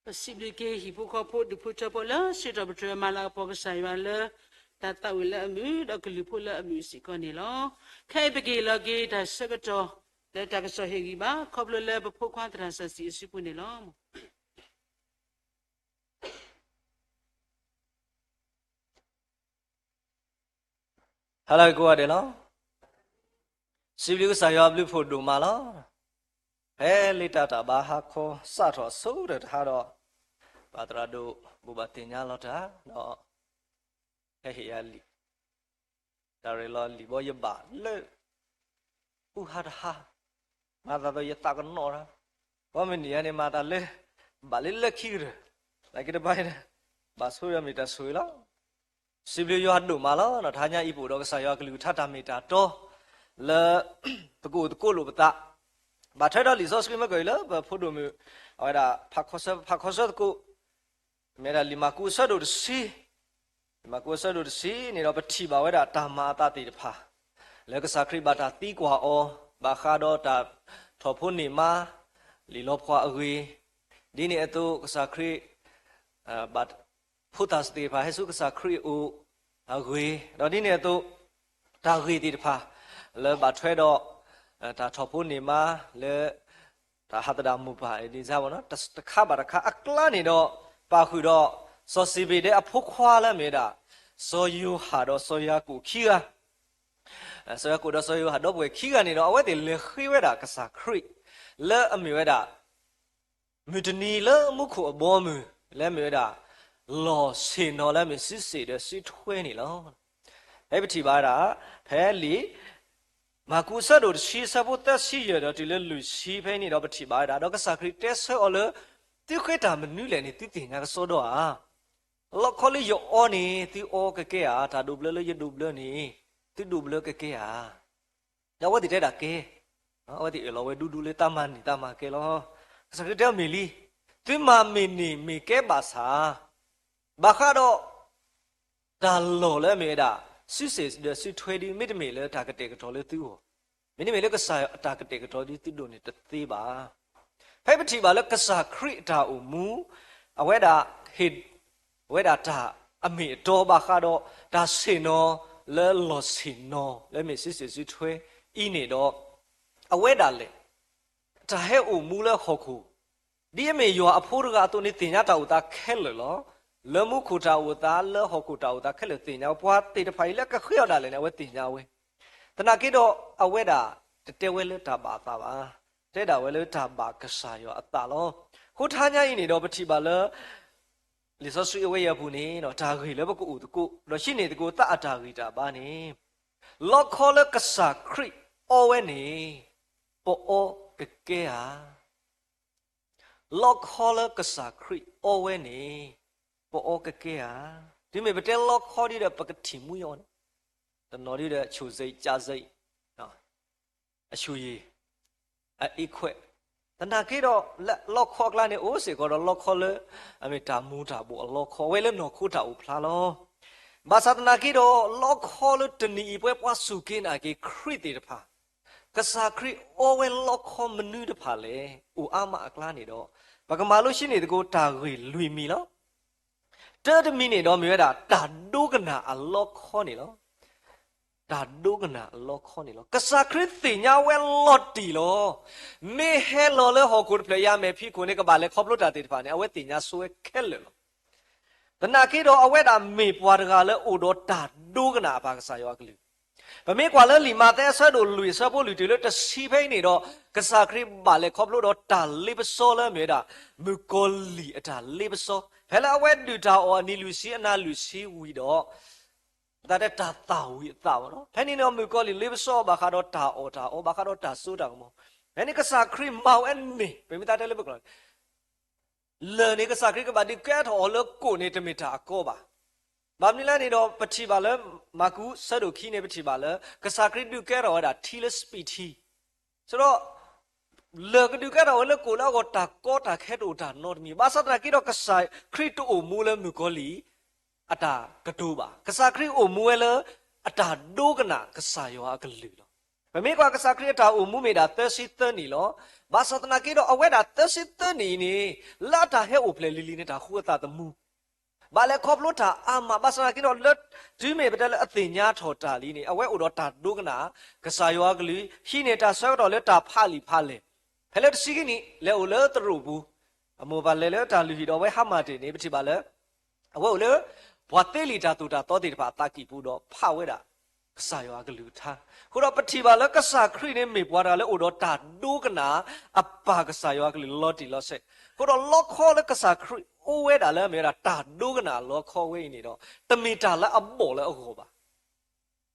ပစံးဘျုးက့ၤဟံၣ်ဖိဃီဖိဒူၣ်ဖိထၢဖိလၢ စံးထီၣ်ပတြၢၤမၤလၤကပီၤကစၢ်ယွၤလၢ တၢ်သးဝံၣ်လၢအမုာ် ဒီးကလုၢ်ဖိလၢအမုာ်စ့ၢ်ကီးန့ၣ်လီၤ. ခဲအံၤပက့ၤလီၤက့ၤတၢ်ဆၢကတီၢ်လၢတၢ်ကစီၣ်ဟ့ၣ်ဂံၢ်ဘါ ခီဖျိလၢပဖိခွါသရၣ်စီဆှံအစုပူၤန့ၣ်လီၤ. ဟါလၢအဂ့ၤကိးဂၤဒဲးလီၤ. စံးဘျုးကစၢ်ယွၤအဘျုးအဖှိၣ်ဒိၣ်မးလီၤ. ဖဲလၢတၢ်တၢ်ဘါဟါခီစးထီၣ်အဆိကတၢၢ်တဟါဒီး ပှၤသရၣ်ဒိၣ်ဘိးဘၣ်သ့ၣ်ညါလီၤတၢ်ဒီး ဟဲဟ့ၣ်ယၤလံာ် တၢ်ရဲၣ်လီၤလံာ်ဘီယဘၣ်လၢ အူဟါတဟါ, မၤသးဒ်သိးယသးကနီၣ်တၢ်, ဘီမုၢ်နံၤယၤန့ၣ် မၤတၢ်လၢ ဘၣ်လၢလၢခံကတၢၢ်, နာ်က့တဘၣ်အံၤန့ၣ် ဘၣ်ဆိဒီးမ့ၢ်တၢ်ဆိၣ်ဂ့ၤလီၤ. စံးဘျုးယွၤဒိၣ်မးလီၤ. တဟါညါအံၤပအိၣ်ဒီးကစၢ်ယွၤအကလုၢ်ကထါတၢ်မ့ၢ်တၢ်တီ လၢ ပကအိၣ်သကိးလိာ်ပသး, ဘၣ်ထွဲဒီးလံာ်စီဆှံမ့ၢ်ကီၢ်အံၤလၢပဖိဒိၣ်မုၣ် အဝဲဒၣ် ဖးခီဆၢသကိး မ့ၢ်ဝဲဒၣ်လံာ်မၢ်ကူးအဆၢဒိၣ်တဆံ, လံာ်မၢ်ကူးအဆၢဒိၣ်တဆံန့ၣ်ဒီး ပထံၣ်ဘၣ်ဝဲဒၣ်တၢ်မၤအသးသ့ၣ်တဖၣ် လၢကစၢ်ခရံာ်ဘၣ်တၢ်သံကွၢ်အီၤ ဘၣ်ဃးဒီးတၢ်ထီၣ်ဖိန့ၢ်မါ လံာ်လီၤဖှီၣ်အဂ့ၢ်, ဒ်န့ၣ်အသိးကစၢ်ခရံာ် ဘၣ် ဖိသၣ်သ့ၣ်တဖၣ် ဟဲဆူကစၢ်ခရံာ်အအိၣ်အဂ့ၢ်, ဒီးဒ်န့ၣ်အသိး တၢ်ဂ့ၢ်သ့ၣ်တဖၣ် လၢဘၣ်ထွဲဒီး တၢ်ထီၣ်ဖိန့ၢ်မါလၢ တၢ်ဟးသဒၣ်မိၢ်ပၢ် ဒ်န့ၣ် တခါဘၣ်တခါအကျါန့ၣ်ဒီး ပာ်ဃုာ်ဒီး စီၤစ့ဘ့းဒဲအဖိခွါလၢအမ့ၢ်ဝဲဒၣ် စီၤယိၤဟၣ်ဒီးစီၤယၤကိာ်ခံဂၤ စီၤယၤကိာ်ဒီးစီၤယိၤဟၣ်ဒီပုၢ်ဝဲၢ်ခံဂၤန့ၣ်ဒီး အဝဲသ့ၣ်လဲၤဃ့ဝဲဒၣ်ကစၢ်ခရံာ် လၢအမ့ၢ်ဝဲဒၣ် မုၢ်တနံၤလၢမူခိၣ်အဘီအမုၢ် လၢအမ့ၢ်ဝဲဒၣ် လီၢ်ဆ့ၣ်နီၤလၢအမ့ၢ်စုစ့ၣ်ဒီးစုထွဲန့ၣ်လီၤ. ဖဲပထံၣ်ဘၣ်ဝဲဒၣ် ဖဲလံာ် မၢ်ကူးအဆၢဒိၣ်တဆံ အဆၢဖိသၢဆံယဲၢ်ဒီးတုၤလၢလွံၢ်ဆံဖဲအံၤန့ၣ်ဒီး ပထံၣ်ဘၣ်ဝဲဒၣ် ဒီးကစၢ်ခရံာ်တဲဆၢအီၤလၢ သုဃ့တၢ်မနုၤလဲၣ်န့ၣ် သုသ့ၣ်ညါကစီဒီဧါ. လီခီလၢယအီန့ၣ် သုအီကကဲဧါ, တၢ်ဒိးဘျၢလၢယဒိးဘျၢန့ၣ် သုဒိးဘျၢကကဲဧါ. ဒီးအဝဲသ့ၣ်တဲဒၣ်ကဲ, အဝဲသ့ၣ်အၢၣ်လီၤဝဲဒူဒူလၢတၢ်မၤန့ၢ်တၢ်မၤကဲလီၤ. ကစၢ်ခရံာ်တဲအီၤမ့ၢ်လံ, သုမၤမ့ၢ်န့ၢ်မ့ၢ်ကဲဘၣ်ဆၣ်, ဘၣ်ဃးဒီး တၢ်လီၢ်လၢအမ့ၢ်ဝဲဒၣ် စုစ့ၣ်ဒီးစုထွဲဒ် မ့တမ့ၢ်လၢတၢ်ကတဲာ်ကတီၤလၢသုဂီၢ်, မ့တမ့ၢ်လၢကစၢ်ယွၤအတၢ်ကတဲာ်ကတီၤဒ်သုဒိးန့ၣ်တသ့ဘၣ်. ဖဲပထံၣ်ဘၣ်လၢကစၢ်ခရံာ်အတၢ်အိၣ်မူ အဝဲဒၣ်ဟ့ၣ် ဝဲဒၣ်တၢ်အမ့ၢ်အတီဘၣ်ဃးဒီး တၢ်ဆ့ၣ်နီၤလၢလီၢ်ဆ့ၣ်နီၤလၢမ့ၢ်စုစ့ၣ်စုထွဲအံၤန့ၣ်ဒီး အဝဲဒၣ်လဲၣ် တၢ်ဟဲအိၣ်မူလၢဟီၣ်ခိၣ် ဒ်အမ့ၢ်ယွၤအဖိတဂၤအသိးန့ၣ် သ့ၣ်ညါတၢ်အိၣ်သးခဲလၢာ်လီၤ. လၢမူခိၣ်တၢ်အိၣ်သး လၢဟီၣ်ခိၣ်တၢ်အိၣ်သးခဲလၢာ်သ့ၣ်ညါ, ပှၤသ့ၣ်တဖၣ်အံၤလၢအကဃ့အီၤဒၣ်လဲာ်န့ၣ် အဝဲသ့ၣ်ညါဝဲ. သနာ်က့ဒီး အဝဲဒၣ်တတဲဝဲလၢတၢ်ဘၣ်အသးဘၣ်, တဲဒၣ်ဝဲလၢတၢ်ဘၣ်ကစၢ်ယွၤအသးလီၤ. အဃိတဟါညါအံၤန့ၣ်ဒီး ပထံၣ်ဘၣ်လၢ လံာ်စီဆှံအဝဲအံၤအပူၤန့ၣ်ဒီး တၢ်ဂ့ၢ်လၢပကအိၣ်သကိး ဒီးဟံးန့ၢ်သကိးသးအတၢ်ဂံၢ်တၢ်ဘါန့ၣ် လီခီလၢကစၢ်ခရံာ်အီဝဲန့ၣ် ပအီကကဲဧါ. လီခီလၢကစၢ်ခရံာ်အီဝဲန့ၣ် ပအီကကဲဧါ. တုၤမ့ၢ်ပတဲလီခီဒ်ဒီး ပကထံၣ်မှံအီၤန့ၣ် တနီၤဒ်ဒီး ချိုစိတ် ကျားစိတ် အဆူၣ်ရည် အအ့ခွဲး, သနာ်က့ဒီး လၢလီခီအကျါန့ၣ် အိၣ်စ့ၢ်ကီးဒီးလီခီလၢ အမ့ၢ်တၢ်မူၤတၢ်ဘှီးအလီခီ, အဝဲလၢနီၢ်ခိတၢ်အိၣ်ဖျါလီၤ. ဘၣ်ဆၣ်သနာ်က့ဒီး လီခီလၢတနံၤအံၤပဝဲပှၤစူၢ်က့ၤနာ်က့ၤခရံာ်သ့ၣ်တဖၣ် ကစၢ်ခရံာ်အီဝဲလီခီမနုၤတဖၣ်လဲၣ် အိၣ်အါမးအကျါန့ၣ်ဒီး ပကမၤလိဟံးန့ၢ်သကိးတၢ်ဂ့ၢ်လွံၢ်မံၤလီၤ. တၢတမံၤန့ၣ်ဒီးမ့ၢ်ဝဲဒၣ် တၢ်ဒိကနၣ်အလီခီန့ၣ်လီၤ. တၢ်ဒိကနၣ်အလီခီန့ၣ်လီၤ. ကစၢ်ခရံာ်သ့ၣ်ညါဝဲလီၤတံၢ်လီၤ. မ့ၢ်ဟဲလီၤလၢဟီၣ်ခိၣ်တဖျၢၣ်အံၤ အမဲာ်ဖံးခိၣ်န့ၣ် ကဘၣ်လဲၤခီဖျိတၢ်သ့ၣ်တဖၣ်န့ၣ် အဝဲသ့ၣ်ညါဆိဝဲခဲလၢာ်လီၤ. သနာ်က့ဒီး အဝဲဒၣ်မ့ၢ်ပှၤတဂၤလၢအိၣ်ဒီးတၢ်ဒိကနၣ်အပၢ်ကစၢ်ယွၤအကလုၢ်. ပမ့ၢ်ကွၢ်လၢလံာ်မးသဲအဆၢဒိၣ်လွံၢ် အဆၢဖိလွံၢ်တုၤလၢတဆံဖဲအံၤန့ၣ်ဒီး ကစၢ်ခရံာ်ဘၣ်လဲၤခီဖျိဒီးတၢ်လ့ပစီလၢအမ့ၢ်ဝဲဒၣ် မုၣ်ကီၤလံၢ်အတၢ်လ့ပစီ ဖဲလၢအဝဲဒုၣ်တၢ်အီၣ်အနံၤလွံၢ်ဆံအနၤလွံၢ်ဆံဝံၤဒီး ပသးတဲတၢ်သၣ်ဝံၤအသးဘၣ်နီၤ. ဖဲန့ၣ်န့ၣ် မုၣ်ကီၤလံၢ်လ့ပစီအီၤဘၣ်ဃးဒီးတၢ်အီၣ်တၢ်အီ ဘၣ်ဃးဒီးတၢ်စိတၢ်ကမီၤ. ဖဲန့ၣ်ကစၢ်ခရံာ်မၤဝဲန့ၣ် ပမ့ၢ်သးတဲလၢပကျိာ်န့ၣ် လၢၢ်န့ၣ် ကစၢ်ခရံာ်ကဘၣ်ဒုးကဲထီၣ်အီၤလၢကိၣ်န့ၣ် တမ့ၢ်တၢ်အကီဘၣ်. ဘၣ်မနုၤလဲၣ်န့ၣ်ဒီး ပထံၣ်ဘၣ်လၢ မၢ်ကူးဆၢဒိၣ်ခံန့ၣ် ပထံၣ်ဘၣ်လၢ ကစၢ်ခရံာ်ဒုးကဲထီၣ်ဝဲဒၣ်ထံလၢစပံးထံ ဆိုတော့ လၢၢ်ကဒုးကဲထီၣ်ဝဲလၢကိၣ်လၢအဂီၢ် တၢ်ကီတၢ်ခဲတအိၣ်တၢ်နီတမံၤ. ဘၣ်ဆၣ်သနာ်က့ဒီး ကစၢ်ခရံာ်တအိၣ်မူလၢမုၣ်ကီၤလံၢ် အတၢ်ကတိၤဘၣ်. ကစၢ်ခရံာ်အိၣ်မူဝဲလၢ အတၢ်ဒိကနၣ်ကစၢ်ယွၤအကလုၢ်လီၤ. ပမ့ၢ်ကွၢ်ကစၢ်ခရံာ်အတၢ်အိၣ်မူမ့ၢ်ဒၣ်သၢဆံသၢနံၣ်လီၤ. ဘၣ်ဆၣ်သနာ်က့ဒီး အဝဲဒၣ်သၢဆံသၢနံၣ်အံၤန့ၣ် လၢအတၢ်ဟဲအိၣ်ဖျဲၣ်လံၤလံၤန့ၣ် တၢ်ဃူအသးသမူ ဘၣ်လဲၤခီဖျိတၢ်အါမး, ဘၣ်ဆၣ်သနာ်က့ဒီး လၢတုၤမ့ၢ်ပတဲလၢအသ့ၣ်ညါထီၣ်တၢ်လံန့ၣ် အဝဲအိၣ်ဒီးတၢ်ဒိကနၣ် ကစၢ်ယွၤအကလုၢ်, ဟံးန့ၢ်တၢ်ဆၢကတီၢ်လၢတၢ်ဖးလံာ်ဖးလဲၢ်, ဖဲလၢတဆံခံနံၣ် လဲၤအိၣ်လၢသရိာ်ပူၤ, အမိၢ်ပၢ်လဲၤလၢတၢ်လုၢ်ဟံၣ်ဒီး အဝဲဟါမၢ်တ့ၢ်န့ၣ် ပထံၣ်ဘၣ်လၢ အဝဲအိၣ်လၢ ပှၤသ့လံာ်တၢ်သိၣ်တၢ်သီသ့ၣ်တဖၣ်အသးကံၢ်ပူၤဒီးဖးဝဲဒၣ် ကစၢ်ယွၤအကလုၢ်ကထါ. အဃိဒီးပထံၣ်ဘၣ်လၢကစၢ်ခရံာ်န့ၣ်မ့ၢ်ပှၤတဂၤလၢအိၣ်ဒီးတၢ်ဒိကနၣ် အပၢ်ကစၢ်ယွၤအကလုၢ်လီၤတံၢ်လီၤဆဲး. အဃိဒီးလီခီလၢကစၢ်ခရံာ်အိၣ်ဝဲဒၣ်လၢအမ့ၢ်ဝဲဒၣ် တၢ်ဒိကနၣ်လီခီဝဲအံၤန့ၣ်ဒီး တမ့ၢ်တၢ်လၢအဘီၣ်လၢအဂီၢ်ဘၣ်.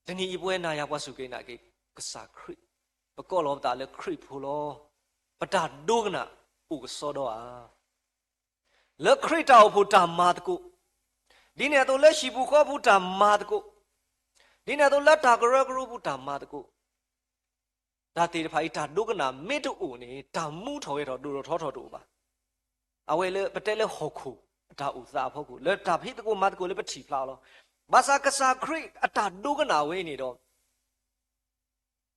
တနံၤအံၤပဝဲနၤယၤပှၤစူၢ်က့ၤနာ်က့ၤကစၢ်ခရံာ်, ပကိးလီၤပသးလၢခရံာ်ဖိလီၤ. ပတၢ်ဒိကနၣ်အိၣ်ကစီဒီဧါ. လၢခရံာ်တၢ်အိၣ်ဖှိၣ်တၢ်မၤသကိး, ဒ်န့ၣ်အသိးလၢဟံၣ်ပူၤဃီပူၤတၢ်မၤသကိး, ဒ်န့ၣ်အသိးလၢတၢ်ကရၢကရိပူၤတၢ်မၤသကိး, တၢ်သ့ၣ်တဖၣ်အံၤ တၢ်ဒိကနၣ်မ့ၢ်တအိၣ်န့ၣ် တၢ်မူထီၣ်ဂဲၤထီၣ်ဒိၣ်ထီၣ်ထီထီၣ်တအိၣ်ဘၣ်. အဝဲလၢပတဲလၢဟီၣ်ခိၣ်အတၢ်အိၣ်သးအဖီခိၣ် လၢတၢ်ဖံးသကိးမၤသကိးလၢပထံၣ်ဖျါလီၤ. ဘၣ်ဆၣ်ကစၢ်ခရံာ်အတၢ်ဒိကနၣ်ဝဲန့ၣ်ဒီး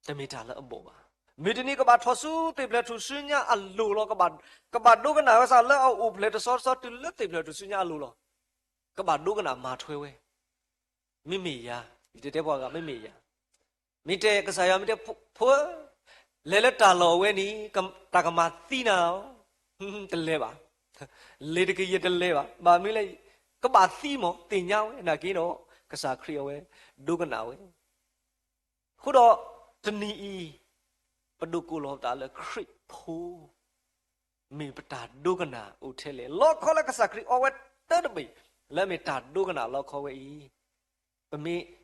တမ့ၢ်တၢ်လၢအဘီၣ်ဘၣ်. မုၢ်တနံၤကဘၣ်ထီၣ်ဆူသ့ၣ်ဖျၢၣ်ထူၣ်စုညါအလိၤလီၤ. ကဘၣ်ဒိကနၣ်ဝဲစ့ၢ်လၢအအိၣ်ဖျဲၣ်တဆီတဆီတုၤလၢသ့ၣ်ဖျၢၣ်ထူၣ်စုညါအလိၤလီၤ. ကဘၣ်ဒိကနၣ်မၤထွဲဝဲ, မ့မ့ၢ်ယၤ, ယတဲတဲပှၤဂၤ မ့မ့ၢ်ယၤ, မ့ၢ်တဲကစၢ်ယွၤမ့ၢ်တဲ ဖိဧၢ, လဲၤလၢတၢ်လီၢ်ဝဲန့ၣ် တၢ်ကမၤသံနၤဧၢ, တလဲၤဘၣ်, လဲၤတကယဲၢ်တလဲၤဘၣ်. ဘၣ်မနုၤလဲၣ်, ကဘၣ်သံမး သ့ၣ်ညါဝဲနာ်က့ဒီး ကစၢ်ခရံာ်အဝဲ ဒိကနၣ်ဝဲ အဃိဒီး တနံၤအံၤ ပဒိးကိးလီၤပသးလၢခရံာ်ဖိ မ့ၢ်ပတၢ်ဒိကနၣ်အိၣ်ထဲလဲၣ်. လီခီလၢကစၢ်ခရံာ်အီဝဲတၢ်တဘ့ၣ် လၢအမ့ၢ်တၢ်ဒိကနၣ်လီခီဝဲအံၤ, ပမ့ၢ်အီ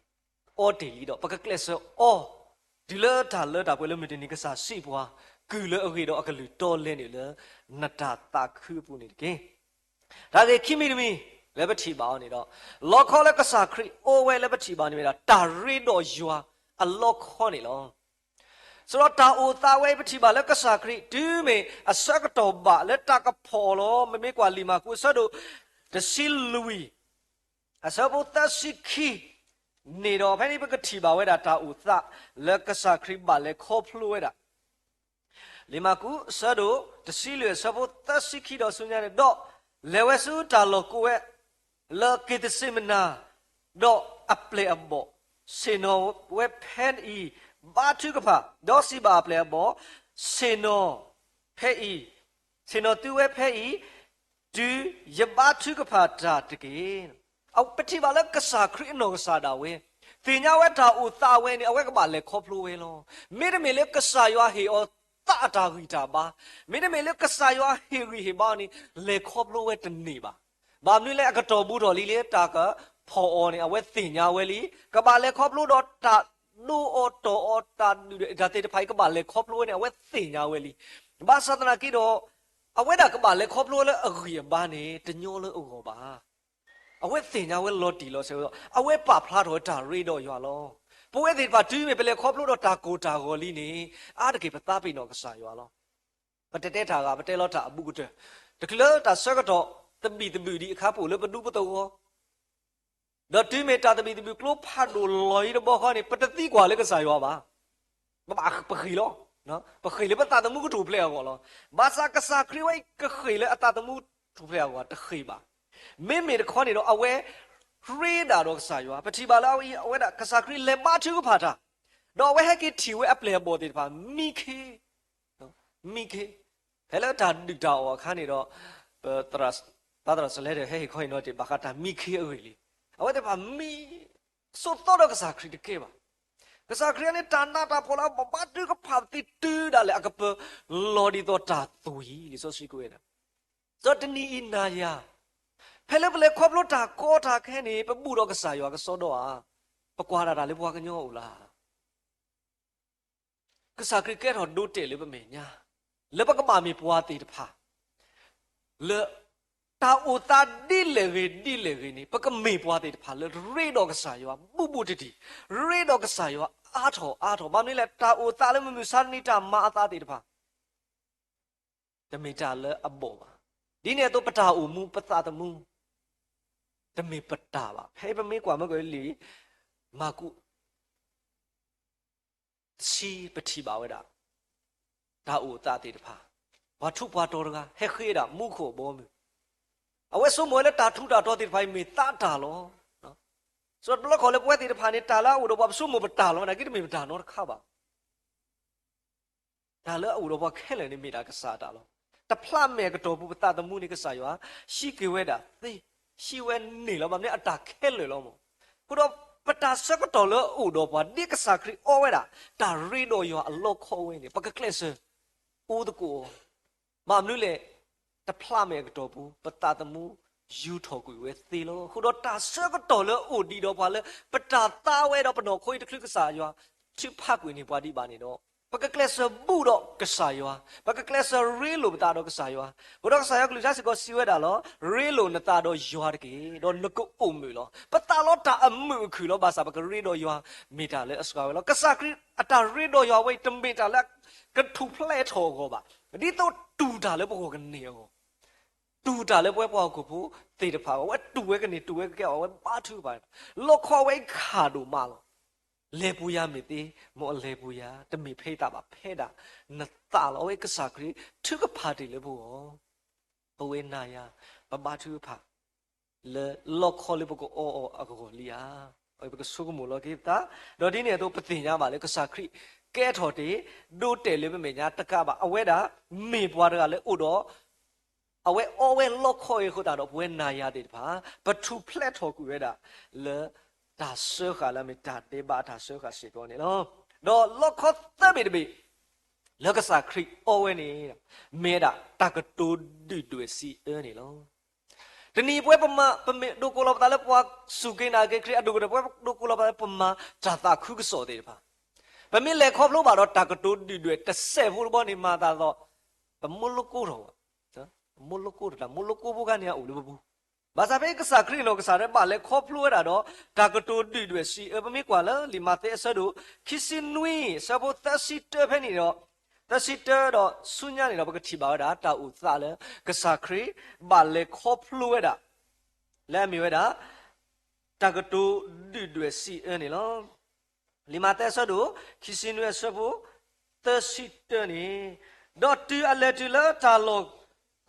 တ့ၢ်လံဒီး ပကကျဲးစၢးအီ တုၤလၢတၢ်လၢတၢ်ပှဲၤလၢမုၢ်တနံၤကစၢ်စံးပှၤ ကုၢ်လၢအဂ့ၤဒီးအကလုၢ်တီလဲန့ၣ်လၢ နတၢ်သးခုအပူၤန့ၣ်တက့ၢ်. တၢ်ဂ့ၢ်ခံမံၤတမံၤ လၢပထံၣ်ဘၣ်အီၤန့ၣ်ဒီး လီခီလၢကစၢ်ခရံာ်အီဝဲလၢပထံၣ်ဘၣ်န့ၣ်မ့ၢ်ဒၣ် တၢ်ရ့ဒီးယွၤအလီခီန့ၣ်လီၤ. စးထီၣ်တၢ်အိၣ်သးဝဲအံၤ ပထံၣ်ဘၣ်လၢကစၢ်ခရံာ် တုၤမ့ၢ်အဆၢကတီၢ်ဘၣ်လၢတၢ်ကဖီၣ်အီၤလီၤ. မ့မ့ၢ်ကွၢ်လံာ်မၢ်ကူးအဆၢဒိၣ်တဆံလွံၢ် အဆၢဖိသၢဆံခံန့ၣ်ဒီး ဖဲန့ၣ်ပကထံၣ်ဘၣ်ဝဲဒၣ်တၢ်အိၣ်သး လၢကစၢ်ခရံာ်ဘၣ်လဲၤခီဖျိဝဲဒၣ် လံာ်မၢ်ကူးအဆၢဒိၣ်တဆံလွံၢ်အဆၢဖိသၢဆံခံဒီးဆူညါန့ၣ်ဒီး, လဲၤဝဲဆူတၢ်လီၢ်ကိးဝဲ လၢက့ၤသစ့မနၤ, ဒီးအပျဲၢ်အဘီၣ် ဆ့ၣ်နီၤဝဲဖဲအံၤ ဘါထုကဖၣ်, ဒီးစံးဘၣ်အပျဲၢ်အဘီၣ်, ဆ့ၣ်နီၤဖဲအံၤ, ဆ့ၣ်နီၤသုဝဲဖဲအံၤ, တုၤယဘါထုကဖၣ်တၢ်တက့ၢ်. ပထံၣ်ဘၣ်လၢကစၢ်ခရံာ်အနီၢ်ကစၢ်ဒၣ်ဝဲ သ့ၣ်ညါဝဲတၢ်အိၣ်သးဝဲန့ၣ် အဝဲကဘၣ်လဲၤခီဖျိဝဲလီၤ. မ့တမ့ၢ်လၢကစၢ်ယွၤဟ့ၣ်အီၤသးအတၢ်ဂံၢ်တၢ်ဘါ, မ့တမ့ၢ်လၢကစၢ်ယွၤဟ့ၣ်ဂံၢ်ဟ့ၣ်ဘါအီၤန့ၣ် လဲၤခီဖျိဝဲတန့ၢ်ဘၣ်. ဘၣ်မနုၤလဲၣ် အကတီၢ်ဘူးထီၣ်လံလၢတၢ်ကဖီၣ်အီၤန့ၣ် အဝဲသ့ၣ်ညါဝဲလံ. ကဘၣ်လဲၤခီဖျိဒီးတၢ်ဒိအီၤတီၢ်အီၤ တၢ်ဒုၣ်တၢ်သ့ၣ်တဖၣ်အံၤ ကဘၣ်လဲၤခီဖျိဝဲန့ၣ် အဝဲသ့ၣ်ညါဝဲလံ. ဘၣ်ဆၣ်သနာ်က့ဒီး အဝဲဒၣ်ကဘၣ်လဲၤခီဖျိဝဲလၢအဂံၢ်အဘါန့ၣ် တညီလၢအဂီၢ်ဘၣ်. အဝဲသ့ၣ်ညါဝဲလီၤတံၢ်လီၤဆဲးဝဲဒီး အဝဲပာ်ဖျါထီၣ်ဝဲတၢ်ရ့ဒီးယွၤလီၤ. ပဝဲသ့ၣ်တဖၣ်တုၤမ့ၢ် ပလဲၤခီဖျိဒီးတၢ်ကိၢ်တၢ်ဂီၤလံန့ၣ် အါတက့ၢ်ပသးပ့ၤနီၣ်ကစၢ်ယွၤလီၤ. ပတတဲတၢ်ဂၤ ပတဲလီၤတၢ်အဘူးကတၢၢ်, တချုးလၢတၢ်ဆၢကတီၢ်သဘံၣ်သဘုၣ်ဒံးအခါ ပအိၣ်လၢပဒူပသဝီ ဒီးတုၤမ့ၢ်တၢ်သဘံၣ်သဘုၣ်ကျိဖးဒိၣ်လီၤအံၤတဘျီဃီန့ၣ် ပတသံကွၢ်လၢကစၢ်ယွၤဘၣ်. ပဘၣ်ပဃ့ၢ်လီၤ. ပဃ့ၢ်လၢပသးသမူကထူၣ်ဖျဲးအဂီၢ်လီၤ. ဘၣ်ဆၣ်ကစၢ်ခရံာ်ဝဲအံၤ ကဃ့ၢ်လၢအသးသမူထူၣ်ဖျဲးအဂီၢ်တဃ့ၢ်ဘၣ်. မ့မ့ၢ်တခီန့ၣ်ဒီး အဝဲရ့ဒၣ်ဒီးကစၢ်ယွၤ. ပထံၣ်ဘၣ်လၢအဝဲဒၣ် ကစၢ်ခရံာ်လဲၤဘါထုကဖၣ်တၢ်, ဒီးအဝဲဟဲက့ၤထံၣ်ဝဲအပျဲၢ်အဘီၣ်သ့ၣ်တဖၣ် မံခ့ မံခ့, ဖဲလၢတၢ်ဒုၣ်တၢ်အီၣ်အခါန့ၣ်ဒီး ပသရၣ်စလဲဒီး ဟဲဟ့ၣ်ခီဟ့ၣ်နီၤတ့ၢ် ဘၣ်ဃးတၢ်မံခ့အဂ့ၢ်လံ. အဝဲသ့ၣ်တဖၣ်မံ ဆိးသီဒီးကစၢ်ခရံာ်တကဲဘၣ်. ကစၢ်ခရံာ်န့ၣ် တၢ်နးတၢ်ဖှီၣ်လၢအဘီၣ် ဘါထုကဖၣ်သ့တုၤဒၣ်လဲာ် အကပၢၤလီၤဒ်သိးတၢ်သွံၣ် လံာ်စီဆှံကွဲးဝဲဒၣ်. ဒီးတနံၤအံၤနၤယၤ ဖဲလၢပလဲၤခီဖျိတၢ်ကီတၢ်ခဲန့ၣ် ပဘူၣ်ဒီးကစၢ်ယွၤကစီဒီဧါ, ပကွၢ်ဒၣ်တၢ်လၢပှၤကညီအိၣ်လၢ ကစၢ်ခရံာ်ကဲထီၣ်ဒိတဲာ်လၢပမဲာ်ညါ, လၢပကဘၣ်မ့ၢ်ပှၤသ့ၣ်တဖၣ် လၢတၢ်အိၣ်သးဒ်လဲၣ်ဂ့ၤဒ်လဲၣ်ဂ့ၤန့ၣ် ပကမ့ၢ်ပှၤသ့ၣ်တဖၣ်လၢရ့ဒီးကစၢ်ယွၤဘူးဘူးတံၢ်တံၢ်, ရ့ဒီးကစၢ်ယွၤအါထီၣ်အါထီၣ်. ဘၣ်မနုၤလဲၣ် တၢ်အိၣ်သးလၢမုၢ်မဆါတနံၤ တၢ်မၤအသးသ့ၣ်တဖၣ် တမ့ၢ်တၢ်လၢအဘီၣ်ဘၣ်. ဒ်န့ၣ်အသိး ပတၢ်အိၣ်မူ ပသးသမူ တမ့ၢ်ပတၢ်ဘၣ်. ဖဲပမ့ၢ်ကွၢ်မ့ၢ်ကွၢ်လံာ်မၢ်ကူး တဆံပထံၣ်ဘၣ်ဝဲဒၣ် တၢ်အိၣ်သးသ့ၣ်တဖၣ်, ပှၤထူးပှၤတီၤတဂၤ ဟဲဃ့ဒၣ်မူခိၣ်အဘီအမုၢ်, အဝဲဆိကမိၣ်ဝဲလၢတၢ်ထူးတၢ်တီၤသ့ၣ်တဖၣ်အံၤမ့ၢ်သးတၢ်လီၤ. ဆိုတော့ တဘျီခီၣ်လၢပဝဲသ့ၣ်တဖၣ်န့ၣ် တၢ်လၢအအိၣ်ဒီးပှၤပဆိကမိၣ်ပတၢ်လီၤ နာ်က့တမ့ၢ်ပတၢ်နီတခါဘၣ်. တၢ်လၢအအိၣ်ဒီးပှၤခဲလၢာ်န့ၣ်မ့ၢ်ဒၣ်ကစၢ်အတၢ်လီၤ. တဖျးမဲာ်အကတီၢ်ပူၤ ပသးသမူန့ၣ်ကစၢ်ယွၤ ဟံးက့ၤဝဲဒၣ်သ့, ဟံးဝဲန့ၢ်လီၤ. ဘၣ်မနုၤအတၢ်ခဲလၢာ်လီၤမၢ်. အဃိဒီးပတၢ်ဆၢကတီၢ်လၢအအိၣ်ဒီးပှၤ ဒ်ကစၢ်ခရံာ်အီဝဲဒၣ် တၢ်ရ့ဒီးယွၤအလီၢ်ခီဝဲန့ၣ် ပကကျဲးစၢး အိၣ်သကိးအီၤ. ဘၣ်မနုၤလဲၣ်, တဖျးမဲာ်အကတီၢ်ပူၤ ပသးသမူ ယူာ်ထီၣ်ကွံာ်ဝဲသ့လီၤ. အဃိဒီးတၢ်ဆၢကတီၢ်လၢအအိၣ်ဒံးဒီးပှၤလၢ ပတၢ်သါဝဲဒီးပနီၢ်ခိအံၤတချုးကစၢ်ယွၤ ထုးဖးကွံာ်န့ၢ်ပှၤဒံးဘၣ်န့ၣ်ဒီး ပကကျဲးစၢးဘူးဒီးကစၢ်ယွၤ, ပကကျဲးစၢးရ့လိာ်ပသးဒီးကစၢ်ယွၤ. အဃိဒီးကစၢ်ယွၤကလုၢ်ကထါစ့ၢ်ကီးစံးဝဲဒၣ်လီၤ, ရ့လိာ်နသးဒီးယွၤတက့ၢ်, ဒီးနကအိၣ်မုာ်လီၤ. ပသးလီတၢ်အမုာ်အခုၣ်လီၤ. ဘၣ်ဆၣ်ပကရ့ဒီးယွၤ မ့ၢ်တၢ်လၢအစှၤဝဲလီၤ. ကစၢ်ခရံာ်အတၢ်ရ့ဒီးယွၤဝဲအံၤ တမ့ၢ်တၢ်လၢကထူၣ်ဖျဲးထီၣ်အဂီၢ်ဘၣ်. ဒ်သိးတူၢ်တၢ်လၢပဂီၢ်ကန့ၢ်အဂီၢ်, တူၢ်တၢ်လၢပဝဲပှၤဟီၣ်ခိၣ်ဖိသ့ၣ်တဖၣ်အဂီၢ်, အဝဲတူၢ်ဝဲကန့ၢ်တူၢ်ဝဲကကဲအီၤ, အဝဲဘါထုကဖၣ်, လီၢ်ခီဝဲအံၤခးဒိၣ်မးလီၤ. လဲၤပူၤယၤမ့ၢ်သ့, မ်အလဲၤပူၤယၤ, တမ့ၢ်ဖဲအသးဘၣ်, ဖဲဒၣ်နသးလီၤ. အဝဲကစၢ်ခရံာ်ထုကဖၣ်တ့ၢ်လၢပဂီၢ်, ပဝဲနၤယၤ ပဘါထုကဖၣ် လၢလီၢ်ခီလၢပကအီအီၤအဂီၢ်လံဧါ. ပကဆိကမိၣ်လီၤက့ၤပသး, ဒီးဒ်န့ၣ်အသိးပသ့ၣ်ညါဘၣ်လၢကစၢ်ခရံာ်ကဲထီၣ်တ့ၢ် ဒိးတဲာ်လၢပမဲာ်ညါတကးဘၣ်. အဝဲဒၣ်မ့ၢ်ပှၤတဂၤလၢအိၣ်ဒီး အဝဲအီဝဲလီၢ်ခီအံၤအဃိသတးဒီး ပဝဲနၤယၤသ့ၣ်တဖၣ် ပထူၣ်ဖျဲးထီၣ်ကွံာ်ဝဲဒၣ် လၢတၢ်စၢဃာ်လၢအမ့ၢ်တၢ်ဒဲးဘးအတၢ်စၢဃာ်စ့ၢ်ကီးန့ၣ်လီၤ. ဒီးလီၢ်ခီသၢဘ့ၣ်တဘ့ၣ် လၢကစၢ်ခရံာ်အီဝဲန့ၣ် မ့ၢ်ဝဲဒၣ်တၢ်ကတိၤဒုၣ်ဒွဲၣ်စံးအၢန့ၣ်လီၤ. တနံၤပဝဲပမၤ ပမ့ၢ်ဒိးကိးလီၤပသးလၢပှၤစူၢ်က့ၤနာ်က့ၤခရံာ်အဒိၣ်ကတၢၢ် ပဝဲဒိးကိးလီၤပသးလၢပမၤတၢ်သးခုကစီၣ်သ့ၣ်တဖၣ်, ပမ့ၢ်လဲၤခီဖျိဘၣ်ဒီးတၢ်ကတိၤဒုၣ်ဒွဲၣ်တစဲးဖိတဘီန့ၣ် မၤသးဒီး ပမိၢ်လိကိၣ်ထီၣ်ဘၣ်, ပမိၢ်လိကိၣ်တတၢ် မိၢ်လိကိၣ်ဖိခါန့ၣ်အအိၣ်လၢပပူၤ. ဘၣ်ဆၣ်ဖဲကစၢ်ခရံာ်နီၢ်ကစၢ်ဒၣ် ဘၣ်လဲၤခီဖျိဝဲဒၣ်ဒီး တၢ်ကတိၤဒုၣ်ဒွဲၣ်စံးအၢ ပမ့ၢ်ကွၢ်လၢလံာ်မးသဲအဆၢဒိၣ် ခံဆံနွံ အဆၢဖိသၢဆံတၢဖဲန့ၣ်ဒီး သၢဆံတၢဒီးဆူညါန့ၣ်ဒီး ပကထံၣ်ဘၣ်ဝဲဒၣ်တၢ်အိၣ်သးလၢ ကစၢ်ခရံာ်ဘၣ်လဲၤခီဖျိဝဲဒၣ် လၢအမ့ၢ်ဝဲဒၣ် တၢ်ကတိၤဒုၣ်ဒွဲၣ်စံးအၢန့ၣ်လီၤ. လံာ်မးသဲအဆၢဒိၣ် ခံဆံနွံအဆၢဖိ သၢဆံတၢန့ၣ်, ဒီးတုၤအလဲၤတုၤလၢတၢ်လီၢ်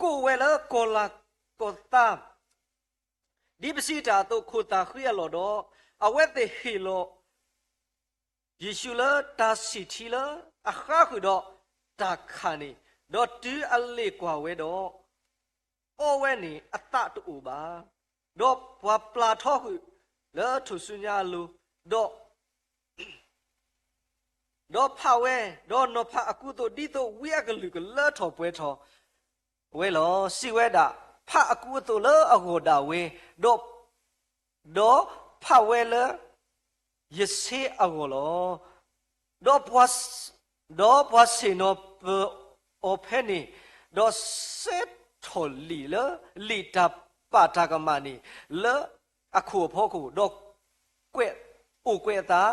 ကိးဝဲလၢကီၤလၤကီၤသါ ဒ်ပစံးတၢ်အသိး ခိၣ်သၣ်ဃံအလီၢ်ဒီး အဝဲသ့ၣ်ဟ့ၣ်လီၤ ယ့ၣ်ၡူးလၢတၢ်ဆံၣ်ထံလၢအဃါဃုာ်ဒီးတၢ်ခးန့ၣ်, ဒီးတုၤအလ့ၣ်ကွၢ်ဝဲဒီး အီဝဲန့ၣ်အသးတအိၣ်ဘၣ်. ဒီးပှၤပျၢ်ထီဃုာ်လၢထူၣ်စုညါအလိၤ, ဒီး ဒီးဖးဝဲ, ဒီးနီၤဖးအကူအသိး ဒ်သိးဝံအကလုၢ်ကလၢထီၣ်ပှဲၤထီၣ်ဝဲလီၤ. စံးဝဲဒၣ်, ဖးအကူအသိးလၢအဂီၢ်ဒၣ်ဝဲ, ဒီး ဒီးဖးဝဲလၢယဆ့အဂီၢ်လီၤ. ဒီးပှၤ ဒီးပှၤဆ့ၣ်နီၤပၢၤအီၤဖဲန့ၣ်, ဒီးစဲထီၣ်လံာ်လၢ လံာ်တၢ်ပာ်တၢ်ကမၣ်န့ၣ် လၢအခိၣ်အဖီခိၣ်, ဒီးကွဲး အိၣ်ကွဲးအသး,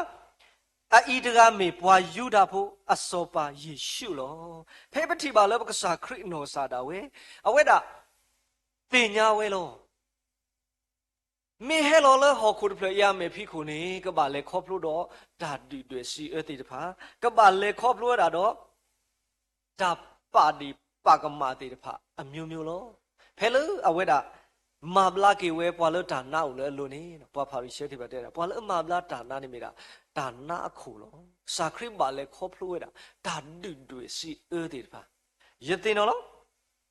အအံၤတဂၤမ့ၢ်ပှၤယူဒၤဖိအစီၤပၤယ့ၣ်ၡူးလီၤ. ဖဲပထံၣ်ဘၣ်လၢပကစၢ်ခရံာ်နီၢ်ကစၢ်ဒၣ်ဝဲ, အဝဲဒၣ်သ့ၣ်ညါဝဲလီၤ. မ့ၢ်ဟဲလီၤလၢဟီၣ်ခိၣ်တဖျၢၣ်အံၤအမဲာ်ဖံးခိၣ်န့ၣ် ကဘၣ်လဲၤခီဖျိဒီးတၢ်ဒုၣ်ဒွဲၣ်စံးအၢသ့ၣ်တဖၣ်, ကဘၣ်လဲၤခီဖျိဝဲဒၣ်ဒီး တၢ်ပာ်ဒ့ၣ်ပာ်ကမၣ်သ့ၣ်တဖၣ်အမျိုးမျိုးလီၤ. ဖဲလၢအဝဲဒၣ် မၤဘျါက့ၤဝဲပှၤလၢတၢ်နါအိၣ်လၢအလိၤန့ၣ်, ပှၤဖၤရံၤၡဲသ့ၣ်တဖၣ်တဲဒၣ် ပှၤလၢအမၤဘျါတၢ်နါန့ၣ်မ့ၢ်ဒၣ် တၢ်နါအခိၣ်လီၤ. ကစၢ်ခရံာ်ဘၣ်လဲၤခီဖျိဝဲဒၣ် တၢ်ဒုၣ်ဒွဲၣ်စံးအၢသ့ၣ်တဖၣ်, ယသ့ၣ်နီၣ်လီၤ.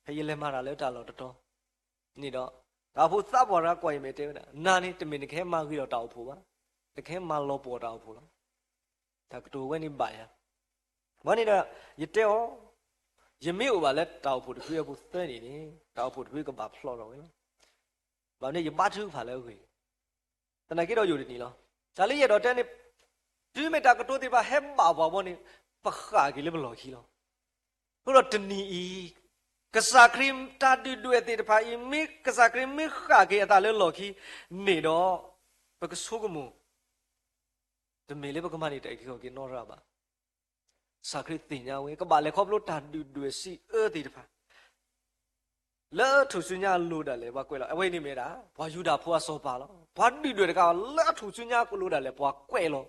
ဖဲယလဲၤမၤတၢ်လၢတၢ်လီၢ်တတီၤန့ၣ်ဒီး, တၢ်အိၣ်ဖှိၣ်သးပှၢ်တဂၤကွၢ်ယမဲာ်တဲဝဲဒၣ်, နၤန့ၣ်တမ့ၢ်နကဟဲမၤဂ့ၤဒီးတၢ်အိၣ်ဖှိၣ်ဘၣ်, နကဟဲမၤလီၤပှီၢ်တၢ်အိၣ်ဖှိၣ်လီၤ. တၢ်ကတိၤဝဲန့ၣ်ဘၣ်ယၤ. ဝဲန့ၣ်ဒီး ယတဲအီၤ, ယမ့ၢ်အိၣ်ဘၣ်လၢတၢ်အိၣ်ဖှိၣ်တဖုအပူၤသၢနံၣ်န့ၣ် တၢ်အိၣ်ဖှိၣ်တဖုကဘၣ်ဖျိးထီၣ်ဝဲလီၤ. ဘၣ်မနုၤယဘါထုကဖၣ်လၢအဂ့ၢ်, သနာ်က့ဒီးယိာ်တနံၤလီၤ. တၢ်လၢယအဲၣ်ဒိးတဲန့ၣ်, တုၤမ့ၢ်တၢ်ကတိၤသ့ၣ်တဖၣ်ဟဲဘၣ်ပှၤဘီန့ၣ်, ပဃၣ်က့ၤလၢပလီၢ်ခံလီၤ. အဃိဒီးတနံၤအံၤ, ကစၢ်ခရံာ်တၢ်ဒုၣ်ဒွဲၣ်သ့ၣ်တဖၣ်အံၤ မ့ၢ်ကစၢ်ခရံာ်မ့ၢ်ဃၣ်က့ၤအသးလၢလီၢ်ခံန့ၣ်ဒီး, ပကဆိကမိၣ်, တမ့ၢ်လၢပကမၤန့ၢ်တၢ်အုၣ်က့ၤခီၣ်က့ၤနီတဂၤဘၣ်. ကစၢ်ခရံာ်သ့ၣ်ညါဝဲ ကဘၣ်လဲၤခီဖျိတၢ်ဒုၣ်ဒွဲၣ်စံးအၢသ့ၣ်တဖၣ် လၢထူၣ်စုညါအလိၤဒၣ်လဲာ်ပှၤကွဲးလီၤ. အဝဲန့ၣ်မ့ၢ်ဒၣ် ပှၤယူဒၤဖိအစီၤပၤလီၤ. ပှၤဒုၣ်ဒွဲၣ်တဂၤလၢအထူၣ်စုညါအလိၤဒၣ်လဲာ်ပှၤကွဲးလီၤ.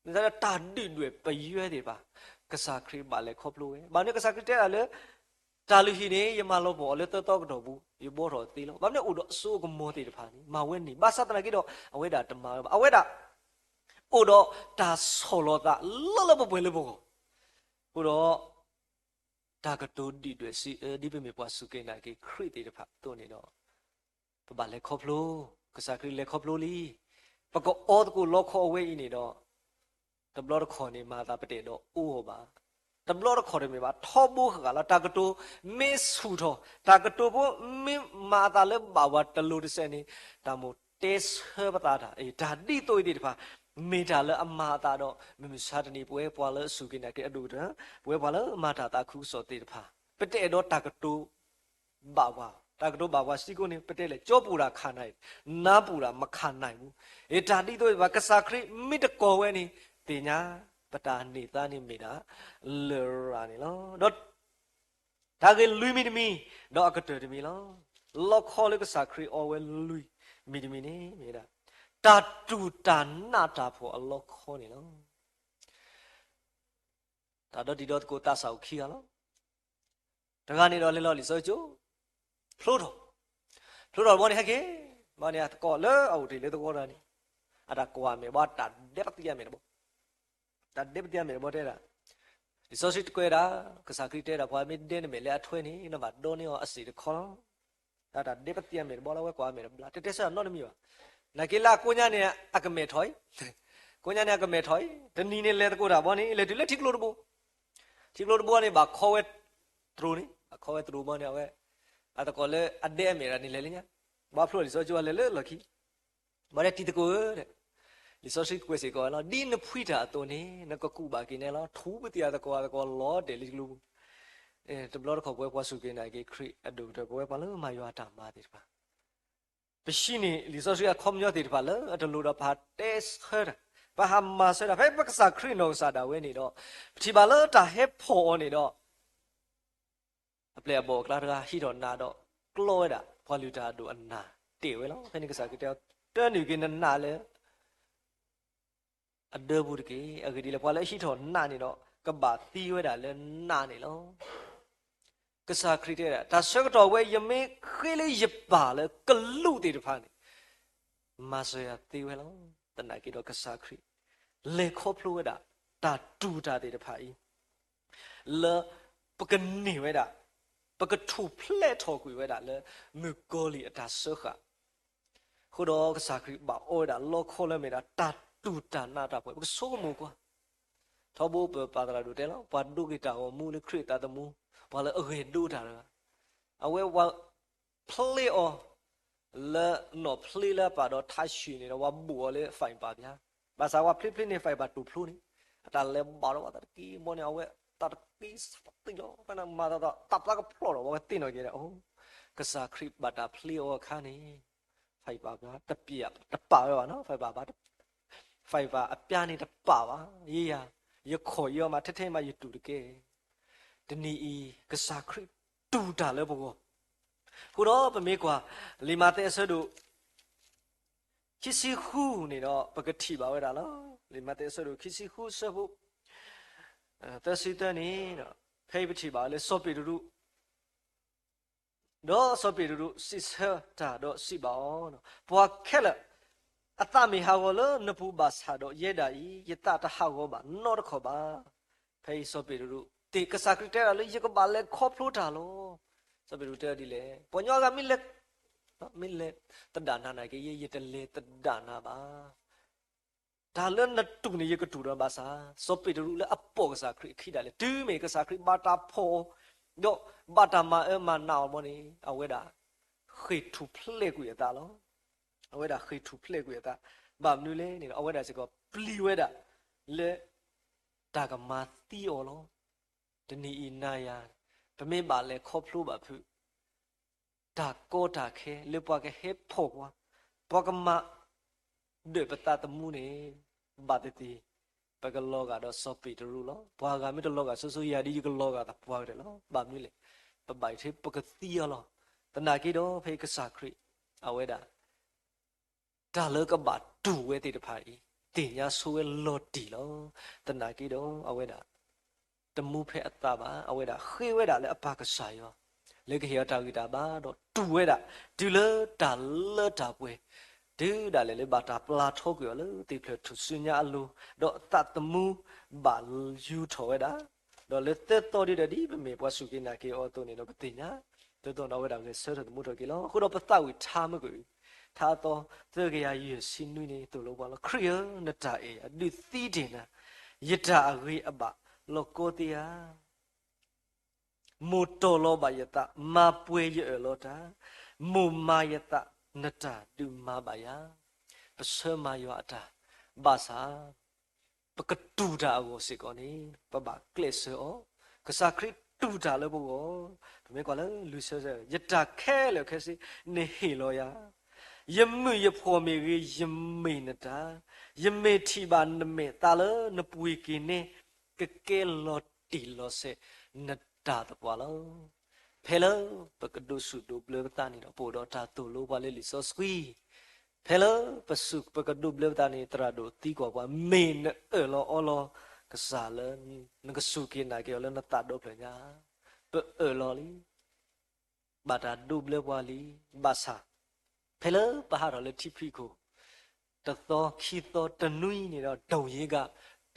တၢ်ဒုၣ်ဒွဲၣ်ပယွဲသ့ၣ်တဖၣ် ကစၢ်ခရံာ်ဘၣ်လဲၤခီဖျိဝဲ. ဘၣ်မနုၤကစၢ်ခရံာ်တဲဒၣ်လၢ တၢ်လုၢ်ဟံၣ်န့ၣ် ယမၤလီၤပှီၢ်အီၤလၢသၢသီကတီၢ်ပူၤ ယဘှီထီၣ်သ့လီၤ. ဘၣ်မနုၤအိၣ်ဒီးအစိအကမီၤသ့ၣ်တဖၣ်န့ၣ် မၤဝဲန့ၣ် ဘၣ်ဆၣ်သနာ်က့ဒီး အဝဲဒၣ်တမၤဝဲဘၣ်. အဝဲဒၣ် အိၣ်ဒီးတၢ်ဆီၣ်လီၤသးလၢလၢပှဲၤပှဲၤလၢပဂီၢ်, အဃိဒီး တၢ်ကတိၤဒုၣ်ဒွဲၣ်စံးအၢ ဒ်ပမ့ၢ်ပှၤစူၢ်က့ၤနာ်က့ၤခရံာ်သ့ၣ်တဖၣ်အသိးန့ၣ်ဒီး ပဘၣ်လဲၤခီဖျိ, ကစၢ်ခရံာ်လဲၤခီဖျိလံ. ပကအီသကိးလီခီအဝဲအံၤန့ၣ်ဒီး တဘျီတခီၣ်န့ၣ် မၤအသးပတအဲၣ်ဒိးအီအီၤဘၣ်. တဘျီတခီၣ်တမ့ၢ်ဘၣ် ထီဘိဃၣ်ဃၣ်လီၤ. တၢ်ကတိၤမ့ၢ်ဆူၣ်ထီၣ်, တၢ်ကတိၤဖိမ့ၢ်မၤအသးလၢဘၣ်ဝဲတလိၤတစဲးန့ၣ် တၢ်မိၣ်တဲဆၢပသးတၢ်, တၢ်ဒ်သိးအံၤသ့ၣ်တဖၣ် မ့ၢ်တၢ်လၢအမၤအသးဒီး မုၢ်မဆါတနံၤ ပဝဲပှၤလၢအစူၢ်က့ၤနာ်က့ၤအဒိၣ်ကတၢၢ်, ပဝဲပှၤလၢမၤတၢ်သးခုကစီၣ်သ့ၣ်တဖၣ် ပတအဲၣ်ဒိးတၢ်ကတိၤ ဘၣ်ပှၤ, တၢ်ကတိၤဘၣ်ပှၤစံးကိၣ်န့ၣ် ပတဲလဲၣ် ကၠီပူၤတၢ်ခးနၤအံၤ, နါပူၤတၢ်မခးနၤအံၤမူ, အတၢ်ဒ်သိးဘၣ် ကစၢ်ခရံာ်မ့ၢ်တကိးဝဲန့ၣ် သ့ၣ်ညါ ပတၢ်န့ၢ်သါန့ၣ်မ့ၢ်ဒၣ် လရာ်န့ၣ်လီၤ. ဒီး တၢ်ဂ့ၢ်လွံၢ်မံၤတမံၤ, ဒီးအကတၢၢ်တမံၤလီၤ. လီခီလၢကစၢ်ခရံာ်အီဝဲလွံၢ်မံၤတမံၤန့ၣ်မ့ၢ်ဒၣ် တၢ်တူၢ်တၢ်နးတၢ်ဖှီၣ်အလီခီန့ၣ်လီၤ. တၢ်ဒီတံၤဒီသကိးသးစၢ်အိၣ်ခံဂၤလီၤ. တဂၤန့ၣ်ဒီးလဲၤလီၤလံာ်စီဆှံကၠိ, ဖျိထီၣ်, ဖျိထီၣ်တဘျီန့ၣ် ဟဲက့ၤ, ဘၣ်န့ၣ်အသကိးလၢအအိၣ်တ့ၢ်လၢသဝီတဂၤန့ၣ်, အတၢ်ကွၢ်မဲာ်ဘၣ် တၢ်ဒဲးပသံအမဲာ်တဘျီ, တၢ်ဒဲးပသံအမဲာ်တဘျီတဲဒၣ်, လံာ်စီဆှံတကွဲးဒၣ်, ကစၢ်ခရံာ်တဲဒၣ် ပှၤမ့ၢ်ဒဲနမဲာ်လၢအထွဲန့ၣ် နဘၣ်ဒိးန့ၢ်အီၤအစ့ၣ်တခီလီၤ. တၢ်ဒဲးပသံအမဲာ်တဘျီလၢ အဝဲကွၢ်အမဲာ်တဘျီ တတဲဆၢနီတမံၤဘၣ်. နာ်က့လၢအကိညါန့ၣ် အကမဲာ်ထီၣ်အံၤ, ကိညါန့ၣ် အကမဲာ်ထီၣ်အံၤ, တနံၤန့ၣ်လဲၤသကိးတၢ်ဘီန့ၣ် လဲၤတုၤလၢထံကျိတဘိ, ထံကျိတဘိန့ၣ် ဘၣ်ခီဝဲတရူးန့ၣ်, ဘၣ်ခီဝဲတရူးဘီန့ၣ် အဝဲ အသကိးလၢအဒဲးအမဲာ်တဂၤန့ၣ်လဲၤလၢညါ, ဘၣ်ဖျိလံာ်စီဆှံကၠိဝဲလဲၤလၢလီၢ်ခံ ဘၣ်ဒဲးတံၤသကိးဧၢ, လံာ်စီဆှံကွဲးစ့ၢ်ကီးဝဲလီၤ, ဒ်နဖှံတၢ်အသိးန့ၣ် နကကူးဘၣ်က့ၤနဲလီၤ. ထူပသံအသကိး အသကိးလီၤတဲာ်လံတကျိပူၤ, တဘျီတခီၣ်ပဝဲပှၤစူၢ်က့ၤနာ်က့ၤခရံာ်အဒိၣ်ကတၢၢ် ပဝဲပှၤလၢမၤယွၤအတၢ်မၤသ့ၣ်တဖၣ် ပဟံးန့ၢ်လံာ်စီဆှံအခီပညီသ့ၣ်တဖၣ်လၢအတလိၤဒီး ပဟးတဲဆၢတၢ်, ပဟးမၤဆၢတၢ် ဖဲပကစၢ်ခရံာ်နီၢ်ကစၢ်ဒၣ်ဝဲန့ၣ်ဒီး, ပထံၣ်ဘၣ်လၢတၢ်ဟဲဖီၣ်အီၤန့ၣ်ဒီး အပျဲၢ်အဘီၣ်အကျါတဂၤ ဟံးထီၣ်နးဒီး ကျီဝဲဒၣ် ပှၤလုၢ်တၢ်အဒိၣ်အနၢ်တ့ၢ်ဝဲလီၤ. ဖဲန့ၣ်ကစၢ်ခရံာ်တဲအီၤ, တၢနုာ်က့ၤနနးလၢ အဒၢပူၤတက့ၢ်. အဂ့ၢ်ဒ်လဲၣ် ပှၤလၢအဟံးထီၣ်နးန့ၣ်ဒီး ကဘၣ်သံဝဲဒၣ်လၢနးန့ၣ်လီၤ. ကစၢ်ခရံာ်တဲဒၣ် တၢ်ဆၢကတီၢ်ဝဲ ယမ့ၢ်ဃ့လၢယပၢ်လၢကလူးသ့ၣ်တဖၣ်န့ၣ် မၤစၢၤယၤသ့ဝဲလီၤ. သနာ်က့ဒီးကစၢ်ခရံာ် လဲၤခီဖျိဝဲဒၣ် တၢ်တူၢ်တၢ်သ့ၣ်တဖၣ်အံၤ လၢပကန့ၢ်ဝဲဒၣ်, ပကထူၣ်ဖျဲးထီၣ်ကွံာ်ဝဲဒၣ်လၢ မုၣ်ကီၤလံၢ်အတၢ်စၢဃာ် အဃိဒီးကစၢ်ခရံာ်ဘၣ်အီဝဲဒၣ်လီခီလၢအမ့ၢ်ဒၣ် တၢ်တူၢ်တၢ်နးတၢ်ဖှီၣ်, ပကဆိကမိၣ်ကွၢ်. ထီဘိပပၢ်သရၣ်ဒိၣ်တဲလီၤ, ပှၤဒိက့ၤတၢ်ဂီၤမူလၢခရံာ်အသးသမူ, ပှၤလၢအဂဲၤဒိတၢ်တဂၤ, အဝဲပှၤဖျ့အီၤ လၢနီၣ်ဖျ့လၢအပာ်ဒီးထါဆံၣ်န့ၣ်ဒီး ပှၤဘိၣ်အီၤလၢ fiber ပၠါ, ဘၣ်ဆၣ်ပှၤဖျ့ဖျ့န့ၣ် fiber တူၢ်ဖျိန့ၣ်, အတၢ်လဲၤဘၣ်ဒီးပှၤသးတက့ၢ်ဘီန့ၣ် အဝဲသးတက့ၢ်သံလီၤ, ဖဲန့ၣ်မၤသးသး သးပှၢ်ကဖျိးဒီး ပှၤဝဲသ့ၣ်နီၣ်က့ၤဒီး အိ, ကစၢ်ခရံာ်ဘၣ်တၢ်ဖျ့အီၤအခါန့ၣ် fiber ပၠါ တပာ်ဝဲဘၣ်နီၤ, fiber ပၠါ fiber အပၠါန့ၣ်တပာ်ဘၣ်, ယယၤ, ယခီၣ်ယအီမး ထဲထဲမးယတူၢ်တကဲ, တနံၤအံၤ ကစၢ်ခရံာ်တူၢ်တၢ်လၢပဂီၢ်, အဃိဒီးပမ့ၢ်ကွၢ် လံာ်မးသဲအဆၢဒိၣ် ခံဆံဃုန့ၣ်ဒီး ပကထံၣ်ဘၣ်ဝဲဒၣ်လီၤ. လံာ်မးသဲအဆၢဒိၣ်ခံဆံဃုအဆၢဖိ သၢဆံသၢန့ၣ်, ဖဲအံၤပထံၣ်ဘၣ်လၢစီၤပ့းတရူး ဒီးစီၤပ့းတရူးစံးဆၢတၢ်ဒီးစံးဘၣ်အီၤ, ပှၤခဲလၢာ်အသးမ့ၢ်ဟးဂီၤလၢနပူၤဘၣ်ဆၣ်ဒီး ယဲဒၣ်အံၤ ယသးတဟးဂီၤဘၣ်နီတခီၣ်ဘၣ်. ဖဲအံၤစီၤပ့းတရူးသ့ၣ် ကစၢ်ခရံာ်တဲဒၣ်လၢ ယကဘၣ်လဲၤခီဖျိတၢ်လီၤ. စီၤပ့းတရူးတဲဒ်လဲၣ်, ပှၤကညီအဂၤမ့ၢ်လဲၤ, မ့ၢ်လဲၤသဒၣ်နၤနာ်က့ ယဲယတလဲၤသဒၣ်နၤဘၣ်. တၢ်လၢနတူၢ်န့ၣ် ယကတူၢ်ဒီးဘၣ်ဆၣ်, စီၤပ့းတရူးလၢအပိာ်ကစၢ်ခရံာ်အခံဒၣ်လဲာ် တုၤမ့ၢ်ကစၢ်ခရံာ်ဘၣ်တၢ်ဖီၣ်အီၤ, ဒီးဘၣ်တၢ်မၤအၢမၤနးအီၤဘီန့ၣ် အဝဲဒၣ်ဃ့ၢ်ထူၣ်ဖျဲးကွံာ်အသးလီၤ. အဝဲဒၣ်ဃ့ၢ်ထူၣ်ဖျဲးကွံာ်အသး, ဘၣ်မနုၤလဲၣ်န့ၣ် အဝဲဒၣ်စ့ၢ်ကီးပျံၤဝဲဒၣ် လၢတၢ်ကမၤသံအီၤလီၤ. တနံၤအံၤနၤယၤ, ပမ့ၢ်ဘၣ်လဲၤခီဖျိဘၣ်ဖုး တၢ်ကီတၢ်ခဲလၢပှၤကဟဲဖီၣ်ပှၤ, ပှၤကမၤဒၢၣ်ပသးသမူန့ၣ်, ဘၣ်သ့ၣ်သ့ၣ် ပကလီၤဂာ်ဒီးစီၤပ့းတရူးလီၤ. ပှၤဂၤမ့ၢ်တလီၤဂာ်ဆိဆိ ယၤဒ်ယကလီၤဂာ်သပှၢ်ကတၢၢ်လီၤ. ဘၣ်မနုၤလဲၣ်, ပဘၣ်ယထံပကသံအီၤလီၤ. သနာ်က့ဒီး ဖဲအံၤကစၢ်ခရံာ် အဝဲဒၣ် တၢ်လၢကဘၣ်တူၢ်ဝဲသ့ၣ်တဖၣ်အံၤ သ့ၣ်ညါဆိဝဲလီၤတံၢ်လီၤ. သနာ်က့ဒီး အဝဲဒၣ် တမူဖဲအသးဘၣ်, အဝဲဒၣ်ဃ့ဝဲဒၣ်လၢအပၢ်ကစၢ်ယွၤ လၢကဟ့ၣ်အီၤတၢ်ဂံၢ်တၢ်ဘါ ဒီးတူၢ်ဝဲဒၣ် တုၤလၢတၢ်လၢတၢ်ပှဲၤ တုၤဒၣ်လဲာ်လၢဘၣ်တၢ်ပျၢ်ထီကွံာ်အီၤလၢသ့ၣ်ဖျၢၣ်ထူၣ်စုညါအလိၤ, ဒီးသးသမူဘၣ်ယူၤထီၣ်ဝဲဒၣ်, ဒီးလၢသၢသီဒ်ဒီးဒ်ပမ့ၢ်ပှၤစူၢ်က့ၤနာ်က့ၤအီၤအသိးန့ၣ်ဒီး ပသ့ၣ်ညါ သၢသီန့ၣ် အဝဲဒၣ်ဂဲၤဆၢထၢၣ်သမူထီၣ်က့ၤလီၤ. အဃိဒီးပသးဝံၣ်ထါမုၢ်ကွံာ် ထါအသီသၢကယၤယဲၢ်ဆံနွံန့ၣ် သိၣ်လိပှၤလီၤ. ခရံာ်ဧၢ, နတၢ်အဲၣ်အဒုးသံတ့ၢ်နၤ, ယတၢ်အဂ့ၤအဘၣ်လီၤကီသ့ဧါ. မိၢ်တီၢ်လီၤဘၣ်ယသး, မၤပှဲၤယအၢၣ်လီၤတၢ်, မိၢ်မၤယသး, နတၢ်ဒုးမၤဘၣ်ယၤ. ပဆၢမၤယွၤအတၢ်ဘၣ်ဆၣ် ပကတူၢ်တၢ်အဂီၢ်စ့ၢ်ကီးန့ၣ် ပဘၣ်ကျဲးစၢးအီၤ, ကစၢ်ခရံာ်တူၢ်တၢ်လၢပဂီၢ်, ပမ့ၢ်ကွၢ်လၢလွံၢ်ဆၢ, ယတၢ်ခဲလၢာ်ခဲဆ့ နဟ့ၣ်လီၤယၤ, ယမုၢ်ယဖှီၣ်မ့ၢ်ဂ့ၤ ယမ့ၢ်နတၢ်, ယမ့ၢ်ထံၣ်ဘၣ်နမဲာ်သးလၢနပှ့ၤက့ၤန့ၣ် ကကဲလီၤတံၢ်လီၤဆဲးနတၢ်သပှၢ်လီၤ. ဖဲလၢပကဒိးဆူၣ်ဒိးဘျၢပသးန့ၣ်ဒီး ပအိၣ်ဒီးတၢ်သိၣ်လိပှၤလၢလံာ်စီဆှံ, ဖဲလၢပစူၢ်ပကဒိးဘျၢပသးန့ၣ် သရၣ်ဒိၣ်သံကွၢ်ပှၤ မ့ၢ်နအၢၣ်လီၤအီလီၤကစၢ်လၢ နကစူၢ်က့ၤနာ်က့ၤအီၤလၢနသးဒီဖျၢၣ်ညါ, ပအၢၣ်လီၤလံ ဘၣ်တၢ်ဒိးဘျၢပှၤလံ, ဘၣ်ဆၣ် ဖဲလၢပဟးထီၣ်လၢထံဖံးခိၣ် တသီခံသီတနွံန့ၣ်ဒီး ဒုံယ့က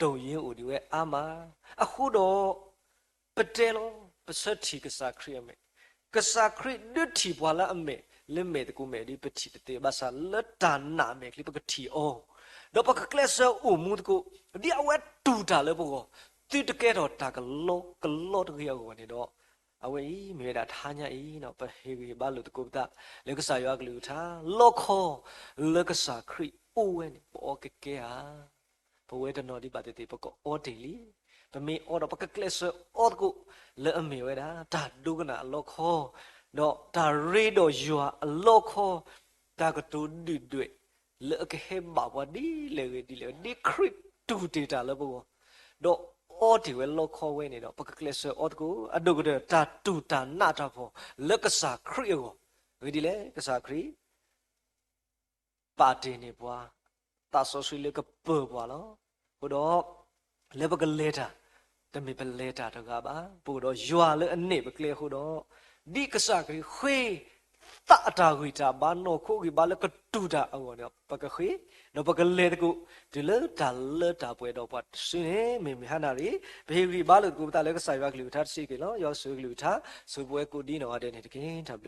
ဒုံယ့အိၣ်ဒံးဝဲအါမး, အဃိဒီး ပတဲလီၤ ပဆၢထံၣ်ကစၢ်ခရံာ်အမဲာ်, ကစၢ်ခရံာ်ဒုးထံၣ်ပှၤလၢအမဲာ် လၢမဲာ်သကိးမဲာ်ဒ်ပထံၣ်တသ့, ဘၣ်ဆၣ်လၢတၢ်နာ်မဲာ်ချံပကထံၣ်အီၤ, ဒီးပကကျဲးစၢးအိၣ်မူသကိး ဒ်အဝဲတူၢ်တၢ်လၢပဂီၢ်, သုတကဲထီၣ်တၢ်ကလီကလီတဂ့ၤအဂီၢ်န့ၣ်ဒီး, အဝဲအံၤ မ့ၢ်ဝဲဒၣ်တဟါညါအံၤ ပဟ့ၣ်ဂံၢ်ဟ့ၣ်ဘါလိာ်သကိးပသး လၢကစၢ်ယွၤအကလုၢ်ကထါ, လီခီလၢကစၢ်ခရံာ်အိၣ်ဝဲန့ၣ် ပအီကကဲဧါ. ပဝဲတနီၤဒ်ဘၣ်သ့ၣ်သ့ၣ် ပကအီတ့ၢ်လံ. ပမ့ၢ်အီဒီး ပကကျဲးစၢးအီသကိး လၢအမ့ၢ်ဝဲဒၣ် တၢ်ဒိကနၣ်အလီခီ, ဒီးတၢ်ရ့ဒီးယွၤအလီခီ, တၢ်ကတိၤဒုၣ်ဒွဲၣ် လၢအကဟဲဘၣ်ပှၤဒ်လဲၣ်ဂ့ၤဒ်လဲၣ်ဂ့ၤ, ဒ်ခရံာ်တူၢ်တ့ၢ်တၢ်လၢပဂီၢ်, ဒီးအီတ့ၢ်ဝဲလီခီဝဲန့ၣ်ဒီး ပကကျဲးစၢးအီသကိး အဒိၣ်ကတၢၢ် တၢ်တူၢ်တၢ်နးတၢ်ဖှီၣ်လၢကစၢ်ခရံာ်အဂီၢ်, အဂ့ၢ်ဒ်လဲၣ် ကစၢ်ခရံာ် ပာ်တ့ၢ်န့ၢ်ပှၤ သးစီဆှံလၢကပၢၤပှၤလီၤ. အဃိဒီး လၢပကလဲၤတၢ် တမ့ၢ်ပလဲၤတၢ်တဂၤဘၣ်. ပအိၣ်ဒီးယွၤလၢအနဲၣ်ပကျဲအဃိဒီး, ဒ်ကစၢ်ခရံာ်ဃ့သးအတၢ်ဂံၢ်တၢ်ဘါ နီၢ်ခိဂံၢ်ဘါလၢကတူၢ်တၢ်အဂီၢ်န့ၣ် ပကဃ့, ဒီးပကလဲၤသကိး တုၤလၢတၢ်လၢတၢ်ပှဲၤဒီးပှၤတစုန့ၣ် မ့မ့ၢ်ဟါနၣ်ရံၣ် ပဟ့ၣ်ဂံၢ်ဘါလိာ်သကိးပသးလၢကစၢ်ယွၤကလုၢ်ကထါတစုအံၤတက့ၢ်လီၤ. ယွၤဆိၣ်ဂ့ၤကလုၢ်ကထါ ဆိၣ်ဂ့ၤပဝဲကိးဒ်နီၢ်ဂၤဒဲးန့ၣ်တက့ၢ်.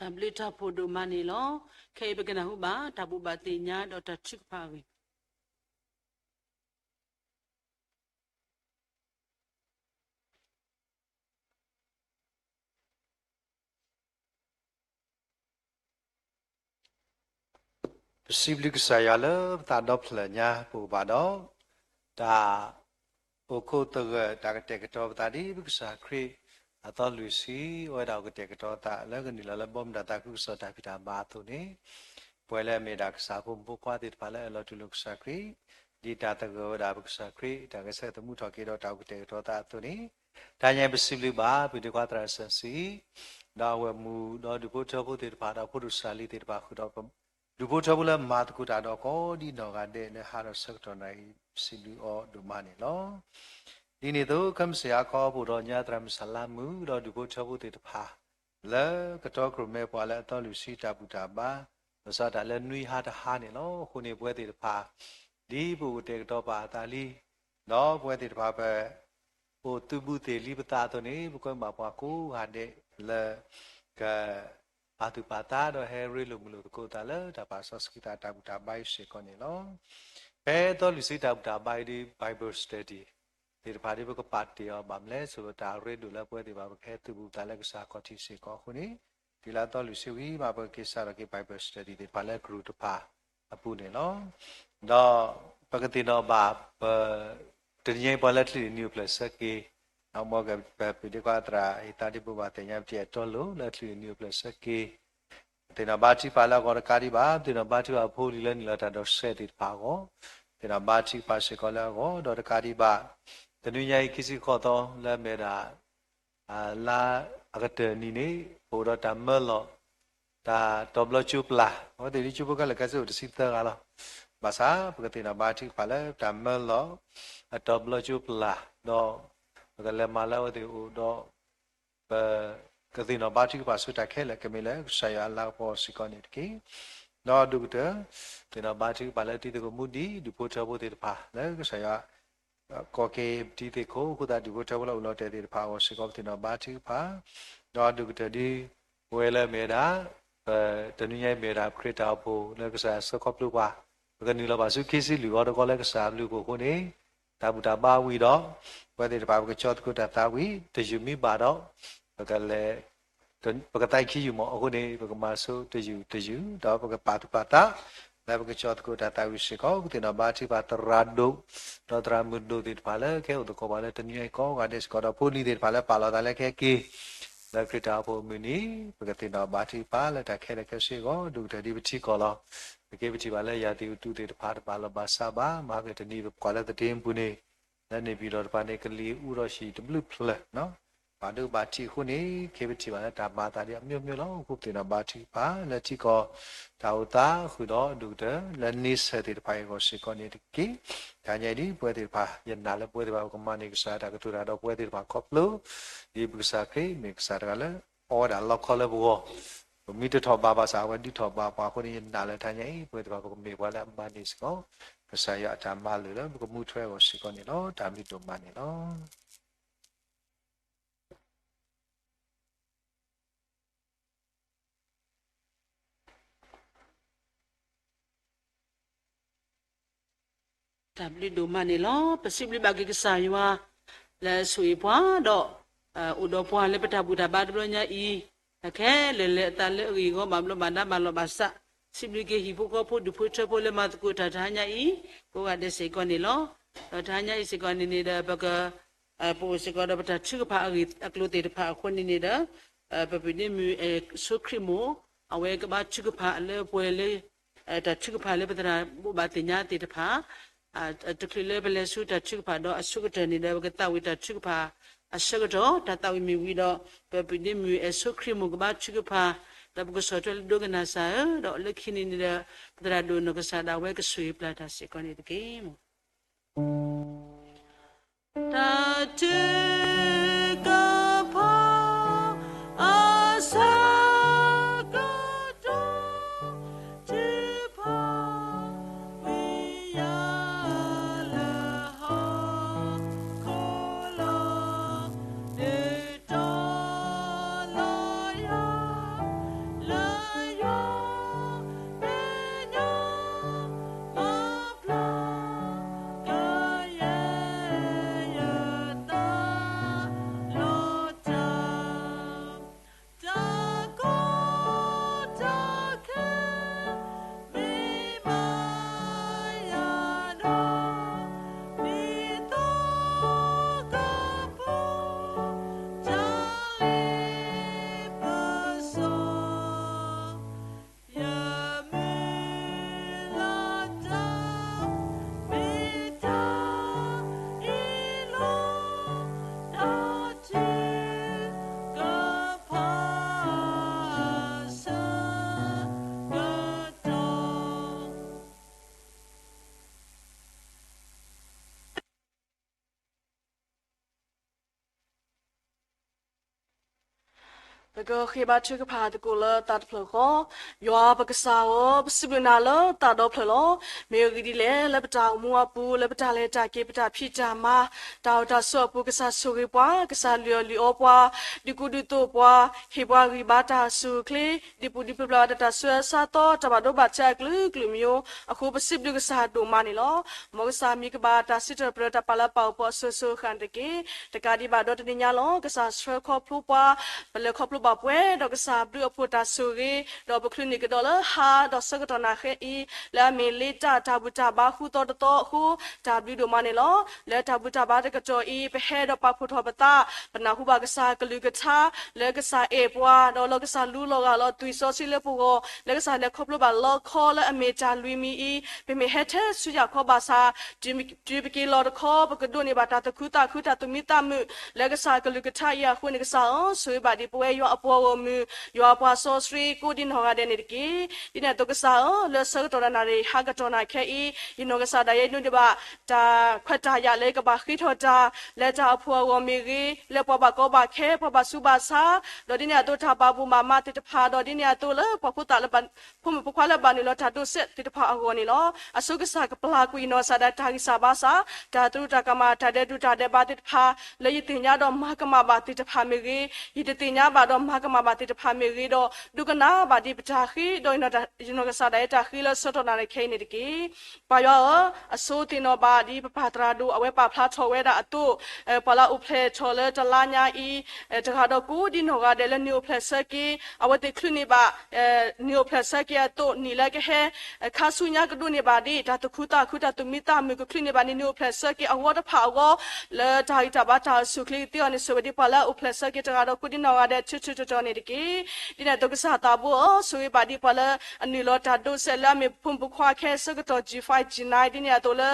တၢ်ဘျုး တၢ်ဘျုးတၢ်ဖှိၣ်ဒိၣ်မးန့ၣ်လီၤ. ခဲအံၤပကနၢ်ဟူဘၣ် တၢ်ဘိးဘၣ်သ့ၣ်ညါဒီးတၢ်ထုကဖၣ်အဂ့ၢ်. ပစံးဘျုးကစၢ်ယွၤလၢပသးဒီဖျၢၣ်ညါ ပအိၣ်ဘၣ်ဒီး တၢ်အိၣ်ခိးသဂၢၢ် တၢ်ကတဲာ်ကတီၤပသးဒ်ပကစၢ်ခရံာ် အသီလွံၢ်ဆံ အဝဲဒၣ်အိၣ်ကတဲာ်ကတီၤသးလၢကနုာ်လီၤလၢဘီမုၢ်တၢ်သးခုကစီၣ်တၢ်ဖံးတၢ်မၤအသိးန့ၣ်, ပဝဲလၢအမ့ၢ်ဒၣ်ကစၢ်ဖိမုၣ်ဖိခွါသ့ၣ်တဖၣ်လၢအလီၤတူၢ်လိာ်ကစၢ်ခရံာ်, ဒ်တၢ်သဂၢၢ်ဝဲဒၣ်ပကစၢ်ခရံာ် တၢ်ဂဲၤဆၢထၢၣ်သမူထီၣ်က့ၤဒီးတၢ်အိၣ်ကတဲာ်ကတီၤသးအသိးန့ၣ်, တနံၤအံၤပစံးဘျုးဘၣ် ပုၢ်ဒ့ခွါသရၣ်စီဆှံ ဒီးအဝဲၢ်မူ ဒီးဒူၣ်ဖိထၢဖိသ့ၣ်တဖၣ် ဒီးဖိဒိၣ်စၢ်လံၤသ့ၣ်တဖၣ်ဃုာ်ဒီး ဒူၣ်ဖိထၢဖိလၢမၤသကိးတၢ်ဒီးကိးဒ်နီၢ်ဂၤဒဲးလၢဟါဒီးဆၢကတီၢ်နၣ်ရံၣ် ပစံးဘျုးအီၤဒိၣ်မးန့ၣ်လီၤ. ဒ်န့ၣ်အသိး ခဲမုၢ်ဆ့ၣ်ဟါခီ ပအိၣ်ဒီးညါသရၣ်မုၣ်စၢ်လါမုၣ် ဒီးဒူၣ်ဖိထၢဖိသ့ၣ်တဖၣ် လၢကတီကြိုးမဲပှၤလၢအသီလွံၢ်ဆံတၢ်ဘူၣ်တၢ်ဘါ ဘၣ်ဆၣ်တၢ်လၢနွံဟါတဟါန့ၣ်လီၤ. အဃိန့ၣ်ပဝဲသ့ၣ်တဖၣ် ဒ်ပအိၣ်ကတဲာ်ကတီၤပာ်အသးလံ ဒီးပဝဲသ့ၣ်တဖၣ်ပ အိၣ်သုးဘူးသ့ၣ်လံပသးအသိးန့ၣ် ပကွဲမုာ်ဘၣ်ပှၤကိးဂၤဒဲးလၢ က ပာ်သူၣ်ပာ်သးဒီးဟဲရ့လိာ်မုာ်လိာ်သကိးသးလၢတၢ်ပာ်စီဆှံသးတၢ်ဘူၣ်တၢ်ဘါအံၤစ့ၢ်ကီးန့ၣ်လီၤ. ဖဲသီလွံၢ်ဆံတၢ်ဘူၣ်တၢ်ဘါအံၤဒီး Bible study သ့ၣ်တဖၣ်ဒီး ပကပာ်တ့ၢ်အီၤဘၣ်မနုၤလဲၣ် ဆိမိၣ်တၢ်ရ့ဒိၣ်လၢပဝဲသ့ၣ်တဖၣ် ပကဟဲသုးဘူးသးလၢကစၢ်ခီၣ်ထံးစ့ၢ်ကီးအဃိန့ၣ်, တုၤလၢသီလွံၢ်ဆံဝံၤမး ပကက့ၤစးထီၣ်က့ၤ Bible study သ့ၣ်တဖၣ်လၢ group တဖၣ်အပူၤန့ၣ်လီၤ. ဒီးပကသ့ၣ်နီၣ်ဘၣ် ပ တနံၤအံၤပှၤလၢချံးနံၣ်အိၣ်ဖျဲၣ်ဆၢက့ၤ, မ်ကပပုၢ်ဒ့ခွါသရၣ်အံၤသးဒ်ဘိးဘၣ်သ့ၣ်ညါပတံၢ်အတီလိၤ လၢချံးနံၣ်အိၣ်ဖျဲၣ်ဆၢက့ၤ, ပသ့ၣ်နီၣ်ဘါထုကဖၣ်လၢအဂီၢ်တကးဒံးဘၣ်, ပသ့ၣ်နီၣ်ဘါထုကဖၣ်ဖိလံၤလၢနုာ်လီၤတၢ်ဒိးစဲးသ့ၣ်တဖၣ်အဂီၢ်, သ့ၣ်နီၣ်ဘါထုကဖၣ်စ့ၢ်ကီးလၢအဂီၢ်, ဒီးတကးဒံးဘၣ် တနွံညါအံၤ ခံဆံဃိးသီ လၢအမ့ၢ်ဝဲဒၣ် လါအကတၢၢ်နံၤန့ၣ် ပအိၣ်ဒီးတၢ်မၢလီၤ တၢ်တီၤဘျီကၠိပျၢ်, အဝဲသ့ၣ်ဒ်ကၠိဖိခဲလၢာ် ကဲစ့ၢ်အိၣ်တဆံသၢဂၤလီၤ. ဘၣ်ဆၣ် ပကသ့ၣ်နီၣ်ဘါထုကဖၣ်လၢတၢ်မၢလီၤ အတီၤဘျီကၠိပျၢ်, ဒီး ပကလဲၤမၤလၢအဝဲသ့ၣ်အိၣ်ဒီး ပကသ့ၣ်နီၣ်ဘါထုကဖၣ်ဆူတၢ်ခဲလၢာ် ကမ့ၢ်လၢကစၢ်ယွၤအလၤကပီၤစ့ၢ်ကီးန့ၣ်တက့ၢ်. ဒီးဒိၣ်ကတၢၢ် သ့ၣ်နီၣ်ဘါထုကဖၣ်လၢတံၤသကိးမူဒံး ဒူၣ်ဖိထၢဖိသ့ၣ်တဖၣ် လၢကစၢ်ယွၤ ကီၢ်က့ၤပတံၤသ့ၣ်ခိၣ် အဃိသတးဒူၣ်ဖိထၢဖိလၢအိၣ်လီၤတဲာ်သ့ၣ်တဖၣ်အဂီၢ်စ့ၢ်ကီး ပသ့ၣ်နီၣ်ဘါထုကဖၣ်, ဒီးဒိၣ်ကတၢၢ်ဒ် ပဝဲလၢအမ့ၢ်ဝဲဒၣ် ပတနွံညါအံၤမ့ၢ်ဝဲဒၣ် ပခရံာ်တၢ်အိၣ်ဖှိၣ်လၢကစၢ်ယွၤဆှၢခီဖျိပှၤ, ပကနုာ်လီၤဘၣ်ဆူခံဆံလွံၢ်ဂီၤတကီလၢကစၢ်အဘျုးအဖှိၣ်အဃိန့ၣ် တၢ်ဘူၣ်တၢ်ဘါဝံၤဒီး ပဝဲသ့ၣ်တဖၣ်ပကကၠီသကိးတၢ်သးဝံၣ် တယုၢ်မံဘၣ်ဒီး ပကလဲၤ ပကသးခံယုၢ်မးအဃိန့ၣ် ပကမၤဆိတယုၢ်တယုၢ် ဒီးပကပာ်သူၣ်ပာ်သး လၢပကကၠီသကိးတၢ်သးဝံၣ်စ့ၢ်ကီး ပသ့ၣ်နီၣ်ဘါထုကဖၣ်သရၣ်ဒိၣ် ဒီးသရၣ်မုၣ်ဒိၣ်သ့ၣ်တဖၣ်လၢကဟဲအိၣ်သကိးပှၤလၢတနွံအံၤကိးဂၤဒဲးစ့ၢ်ကီး ဒီးဖိလံၤသ့ၣ်တဖၣ်လၢပာ်လီၤသးလၢကဟဲက့ၤ လၢခရံာ်တၢ်အိၣ်ဖှိၣ်အမုၢ်နံၤ ပကသ့ၣ်နီၣ်ဘါထုကဖၣ်လၢတၢ်ခဲလၢာ်ခဲဆ့အဂီၢ် ဒိၣ်ကတၢၢ်ဒ်ပထံကီၢ်လီၤ. ပက့ၤပထံၣ်ဘၣ်လၢယၤသ့ၣ်အူတူးသ့ၣ်တဖၣ်တဘၣ်လီၢ်ဘၣ်စးဘၣ် မဟါကတနံၤပကွၢ်လၢသတ့ၣ်ပူၤန့ၣ် လၢန့ၣ်ပံၤဒီးတဖၣ်န့ၣ် ကလံၤအူဒီးဟံၣ်တဘျုးဖျၢၣ် ဘၣ်ဒိဘၣ်ထံးအဃိန့ၣ် က့ၤပထံၣ်ဘၣ်လၢတၢ်မၤအသးဒ်အမျိုးမျိုးလီၤ. အဃိပသ့ၣ်နီၣ်ဘါထုကဖၣ်လၢထံကီၢ် တၢ်အိၣ်သးဃုာ်ဒီးဒိၣ်ကတၢၢ်လၢန့ဆၢၣ်သ့ၣ်တဖၣ်အံၤအဂီၢ်စ့ၢ်ကီးန့ၣ်တက့ၢ်. တဟါညါအံၤဒ်ပဝဲသ့ၣ်တဖၣ် ယနာ်လၢပဝဲသ့ၣ်တဖၣ်ပကမၤန့ၢ်ကစၢ်တၢ်ကတိၤတၢ်ဒီးပဝဲသ့ၣ်တဖၣ်ခီဖျိ ဒ်ပကစၢ်ခရံာ်မ့ၢ်ကစၢ်တဂၤလၢ အီဝဲဒၣ်လီခီလၢပဂီၢ် ပမ့ၢ်တထီၣ်ဘးဘၣ်ဆၣ် အဝဲဒုးထီၣ်ဘးပှၤအဃိန့ၣ် ယနာ်လၢတဟါညါအံၤ ပဝဲသ့ၣ်တဖၣ်ပကမ့ၢ်ပှၤလၢအမၤန့ၢ်စ့ၢ်ကီး ကစၢ်ယွၤအတၢ်မၤလိာ်လၢပကမူထွဲအဂီၢ်စ့ၢ်ကီးန့ၣ်လီၤ. တၢ်ဘျုးဒိၣ်မးန့ၣ်လီၤ. တၢ်ဘျုးဒိၣ်မးန့ၣ်လီၤ. ပစံးဘျုးဘၣ်က့ၤကစၢ်ယွၤ လၢအဆိၣ်ဂ့ၤပှၤဒီး အိၣ်ဒီးပှၤလၢပတၢ်ဘူၣ်တၢ်ဘါတဘျီညါအံၤ ခဲလၢာ်လၢအသးလၢအဂ့ၢ်အဂီၢ် ဘၣ်ဘျီးဘၣ်ဒါဘၣ်လီၢ်ဘၣ်စး စံးဘျုးက့ၤဟံၣ်ဖိဃီဖိဒူၣ်ဖိထၢဖိလၢမၤသကိးတၢ်တဟါညါအံၤ ကိးဂၤဒဲးစ့ၢ်ကီးန့ၣ်လီၤ. ဒီးတဟါညါအံၤစ့ၢ်ကီးန့ၣ်န့ၣ်ဒီး ပက ပအိၣ်စ့ၢ်ကီးဒီးပတၢ်ထုကဖၣ်အဂ့ၢ်အကျိၤသ့ၣ်တဖၣ်အဃိန့ၣ်န့ၣ်ဒီး ပပုၢ်ဒ့မုၣ်အဲၣ်ဆိခရံာ်မိၢ် အဝဲကဘါထုကဖၣ်လၢပှဲၤလၢ တၢ်ထုကဖၣ်လၢပသရၣ်ဘိးဘၣ်သ့ၣ်ညါသ့ၣ်တဖၣ် တချုးလၢပလဲၤဆူတၢ်ထုကဖၣ်ဒီးအဆိကတၢၢ်န့ၣ်ဒီး ပကသးဝံၣ်တၢ်ထုကဖၣ်အဆၢကတီၢ် တၢ်သးဝံၣ်မ့ၢ်ဝံၤဒီး ပပုၢ်ဒ့မုၣ်အဲၣ်ဆိခရံာ်မိၢ်ကဘါထုကဖၣ် ဒီးပကဆီၣ်ထွဲလၢဒိကနၣ်စၢ်ဧၢ ဒီးလၢခံန့ၣ်န့ၣ်ဒီး ပသရၣ်ဒိၣ်နီၢ်ကစၢ်ဒၣ်ဝဲကဆိၣ်ဂ့ၤပျၢ်တၢ်စ့ၢ်ကီးန့ၣ်တက့ၢ်. တၢ်ထုကဖၣ် အဆၢကတီၢ် ထုကဖၣ် ဝံယၢလၢဟီၣ်ခိၣ်လီၤ ဒုးတီၤလီၤယၤ လၢယွၤမဲာ်ညါ မၤပျၢ် ကယဲၢ်ယသးလီၤတၢ် တၢ်ကီတၢ်ခဲ မ့ၢ်မၤယၤဒီး ဒ်သိးကပူၤ တၢ်လ့ပစီ ယမုၢ်လၢ်တၢ် မ့ၢ်တၢ်အ့ၣ်လိာ် တၢ်ထုကဖၣ်အဆၢကတီၢ် ပကဃ့ဘါထုကဖၣ်သကိးလၢသးတဖျၢၣ်ဃီ, ယွၤပကစၢ်ဧၢ, ပစံးဘျုးနၤလၢသးဒီဖျၢၣ်လီၤ. မ့ၢ်အဂ့ၢ်ဒ်လဲၣ်, လၢပတၢ်အိၣ်မူအပူၤ, လၢပတၢ်လဲၤတၢ်က့ၤ, ပတၢ်ဖံးတၢ်မၤ, တၢ်အိၣ်တၢ်ဆိးအပူၤ, ကစၢ်ဆိၣ်ဂ့ၤပှၤ, ကစၢ်လုၢ်အီၣ်လုၢ်အီပှၤ, ဒုးကူဒုးသိးပှၤ, ဟ့ၣ်ပှၤဂံၢ်ဘါတၢ်အစူၢ်အချ့, ဒုးပူၤဒုးဖျဲးပှၤတၢ်တၢ်ဆူးအဆါသီ, တၢ်ဘၣ်ဒိဘၣ်ထံးအကလုာ်ကလုာ်မံၤ, အဃိပစံးဘျုးကစၢ်ဒိၣ်မးန့ၣ်လီၤ. မ်ကစၢ်မံၤကဘၣ်တၢ်စံးထီၣ်ပတြၢၤ တၢ်ပာ်လၢပၢ်အိၣ်ဖှိၣ်အစိၤစိၤအဃၣ်န့ၣ်တက့ၢ်. တကးဒံးဘၣ်ဒီးတနံၤညါလီၤ, ကစၢ်ဆှၢခီဖျိပှၤ, ပလဲၤခီဖျိ ဘၣ်ပှဲၤဒီးကစၢ်ဘျုးအဖှိၣ်တၢ်ဆိၣ်ဂ့ၤ, ဒီးပချုးန့ၢ်ကဒီးလၢဟါဒီးဆၢကတီၢ်နၣ်ရံၣ်အံၤ လၢအမ့ၢ်လ့တၢ်တၢ်ဘူၣ်တၢ်ဘါဃုသီတသီအဃိ တၢ်ဘျုးဒိၣ်မးန့ၣ်လီၤ. လၢတၢ်ဘူၣ်တၢ်ဘါတကတီၢ်အံၤ ပဟဲဒီးပာ်ဖှိၣ်ထီၣ်ပသး, ပနၢ်ဟူဘၣ်ကစၢ်ကလုၢ်ကထါ လၢကစၢ်အဲၣ်ပှၤ ဒီးလၢကစၢ်လူလီၤဂာ်လီၤသွံၣ်စီဆှံလၢပဂီၢ်, လၢကစၢ်လဲၤခီဖျိဘၣ်လီခီလၢအမ့ၢ်တၢ်လွံၢ်မံၤအံၤ ပမ့ၢ်ဟဲထဲဆူယၢ်ခီဘၣ်ဆၣ် တုၤပက့ၤလီၤတခီ ပကဒိးန့ၢ်ဘၣ်တၢ်သူၣ်ခုသးခု တၢ်သူၣ်မံသးမုာ် လၢကစၢ်ကလုၢ်ကထါအံၤအဃိန့ၣ် ကစၢ်ဧၢ, ဆိၣ်ဂ့ၤဘၣ်ဒ်ပဝဲယွၤအပှၤဂီၢ်မုၢ် ယွၤအပှၤစီဆှံ ကိးဒံနီၢ်ဂၤဒဲးန့ၣ်တက့ၢ်. ဒ်န့ၣ်အသိးကစၢ်ဧၢ, လၢဆၢကတီၢ်နၣ်ရံၣ် ဟါကတီၢ်နၣ်ခဲအံၤ ယနီၢ်ကစၢ်ဒၣ်ယဲ ဒိးန့ၢ်ဘၣ် တၢ်ခွဲးတၢ်ယာ်လၢယကဘၣ်ဃ့ထီၣ်တၢ် လၢတၢ်အိၣ်ဖှိၣ်အဂီၢ်မ့ၢ်ဂ့ၤ, လၢပှၤဘၣ်ကီဘၣ်ခဲ ပှၤဘၣ်ဆူးဘၣ်ဆါ, ဒီးဒ်န့ၣ်အသိးတၢ်ဘၣ်ဘိၣ်ဘၣ်မးသ့ၣ်တဖၣ်, ဒီးဒ်န့ၣ်အသိးလၢပှၤဖိသၣ်လၢ ဖိမုၣ်ဖိခွါလၢဘၣ်နုာ်လီၤတၢ်ဒိးစဲးသ့ၣ်တဖၣ်အဂီၢ်န့ၣ်လီၤ. အဆိကစၢ်ကပျၢ်ကွံာ်ယနီၢ်ကစၢ်ဒၣ်တၢ်ဂံၢ်စၢ်ဘါစၢ်, တၢ်သရူးတၢ်ကမၣ် တၢ်ဒဲးဒိၣ်တၢ်ဒဲးဘးသ့ၣ်တဖၣ် လၢယသ့ၣ်ညါဒီးမၤကမၣ်ဘၣ်သ့ၣ်တဖၣ်မ့ၢ်ဂ့ၤ, ယတသ့ၣ်ညါဘၣ်ဒီးမၤကမၣ်ဘၣ်သ့ၣ်တဖၣ်မ့ၢ်ဂ့ၤဒီး ဒိကနၣ်ဘၣ်ဒ်ပတၢ်ဃ့ဒီး ယနီၢ်ကစၢ်ဒၣ်ယဲတၢ်ဃ့လၢဆၢကတီၢ်နၣ်ရံၣ်ခဲအံၤန့ၣ်တက့ၢ်. ပၢ်ယွၤဧၢ, အဆိသ့ၣ်နီၣ်ဘၣ်ဒ်ပပၢ်သရၣ်ဒိၣ် အဝဲပာ်ဖျါထီၣ်ဝဲဒၣ်အသိး, ပှၤလၢအအိၣ်ဖျဲၣ်ထီၣ်လၢတလါညါအံၤ တဂၤဒီးကိးဒံနီၢ်ဂၤဒဲးလၢနံၣ်အိၣ်ဖျဲၣ်ဆၢက့ၤ အဝဲသ့ၣ်ချုးန့ၢ်ဘၣ် နံၣ်အိၣ်ဖျဲၣ်ဆၢက့ၤအသိး နံၣ်လၢကဟဲ ခါဆူညါကဒိးန့ၢ်ဘၣ်ဒ် တၢ်သူၣ်ခုသးခု တၢ်သူၣ်မံသးမုာ် ကချုးန့ၢ်ဘၣ်န့ၣ် နံၣ်အိၣ်ဖျဲၣ်ဆၢက့ၤအဂီၢ်တဖၣ်အဂီၢ် လၢတၢ်ဂံၢ်တၢ်ဘါတၢ်အိၣ်ဆူၣ်ချ့ကသ့အီၤန့ၣ် ဆိၣ်ဂ့ၤဒ်ပှၤလၢအအိၣ်ဖျဲၣ်ဆၢက့ၤတဂၤဒီးကိးဒံနီၢ်ဂၤဒဲး ထူထူတီတီန့ၣ်တက့ၢ်. ဒ်န့ၣ်အသိးကစၢ်သးဘိဧၢ, ဆိၣ်ဂ့ၤဘၣ်ဒ်ပှၤလၢအနုာ်လီၤတၢ်ဒိးစဲးလၢအမ့ၢ်ဖိမုၣ်ဖိခွါခဲဆၢကတီၢ် G five G nine ဒ်န့ၣ်အသိးလၢ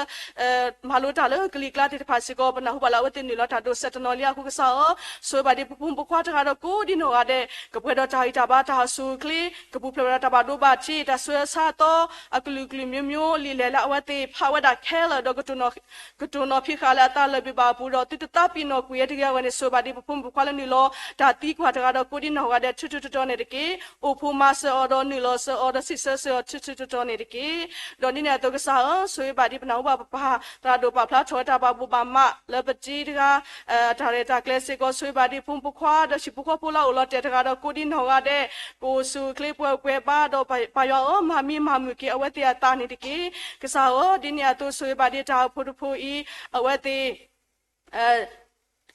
မၤလိတၢ်လၢကလံၤကျါသ့ၣ်တဖၣ်စ့ၢ်ကီး ပနၢ်ဟူဘၣ်လၢအဝဲသ့ၣ်နုာ်လီၤတၢ်ဒိးစဲးတနီၤလံအဃိကစၢ်ဧၢ, ဆိၣ်ဂ့ၤဘၣ်ဒ်ပဖိမုၣ်ဖိခွါတဂၤဒီးကိးဒံနီၢ်ဂၤဒဲး ကပှဲၤဒီးတၢ်ဂံၢ်တၢ်ဘါတၢ်အိၣ်ဆူၣ်ချ့ ကပူၤဖျဲးဝဲဒၣ်တၢ်ဘၣ်ဒိဘၣ်ထံး တၢ်ဆူးတၢ်ဆါအသီ အကလုာ်ကလုာ်မျိုးမျိုး လံာ်လဲၢ်လၢအဝဲသ့ၣ်ဖးဝဲဒၣ်ခဲလၢာ်ဒီး ကတိၤနီၣ်ဖံးဃာ်လၢအသးလၢာ်ဘၣ်အပူၤဒီး သုတသးပ့ၤနီၣ်ကွံာ်ဝဲတဂ့ၤအဂီၢ်န့ၣ် ဆိၣ်ဂ့ၤဘၣ်ဒ်ပဖိမုၣ်ဖိခွါလၢနုာ်လီၤ တၢ်သံကွၢ်တဂၤဒီးကိးဒံနီၢ်ဂၤဒဲး ထူထူတီတီန့ၣ်တက့ၢ်. အိၣ်ဖိမၤစၢၤအီၤဒီးနုာ်လီၤစၢၤအီၤဒီးစံးဆၢဆၢအီၤ ထူထူတီတီန့ၣ်တက့ၢ်. ဒီးဒ်န့ၣ်အသိးကစၢ်ဧၢ, ဆိၣ်ဂ့ၤဘၣ်ဒ်ပနၢ်ဟူဘၣ်ပပၢ်သရၣ်ဒိၣ်ပာ်ဖျါထီၣ်ဝဲတၢ် ဘၣ်ဘိၣ်ဘၣ်မးလၢပတံၤတဂၤ တၢ်ရဲၣ်တၢ်ကျဲၤစ့ၢ်ကီး ဆိၣ်ဂ့ၤဘၣ်ဒ်ဖိမုၣ်ဖိခွါ ဒီးဟံၣ်ဖိဃီဖိလၢအအိၣ်လီၤတဲာ်တဂၤဒီးကိးဒံနီၢ်ဂၤဒဲး ကအိၣ်ဆူၣ်အိၣ်ချ့ပှဲၤပှဲၤဘါဒီး ပၢ်ယွၤဧၢ, မၤမံမၤမုာ်က့ၤအဝဲသ့ၣ်အသးန့ၣ်တက့ၢ်. ကစၢ်ဧၢ, ဒ်န့ၣ်အသိးဆိၣ်ဂ့ၤဘၣ်ဒ်တၢ်အိၣ်ဖှိၣ်တဖှိၣ်အံၤ အဝဲသ့ၣ်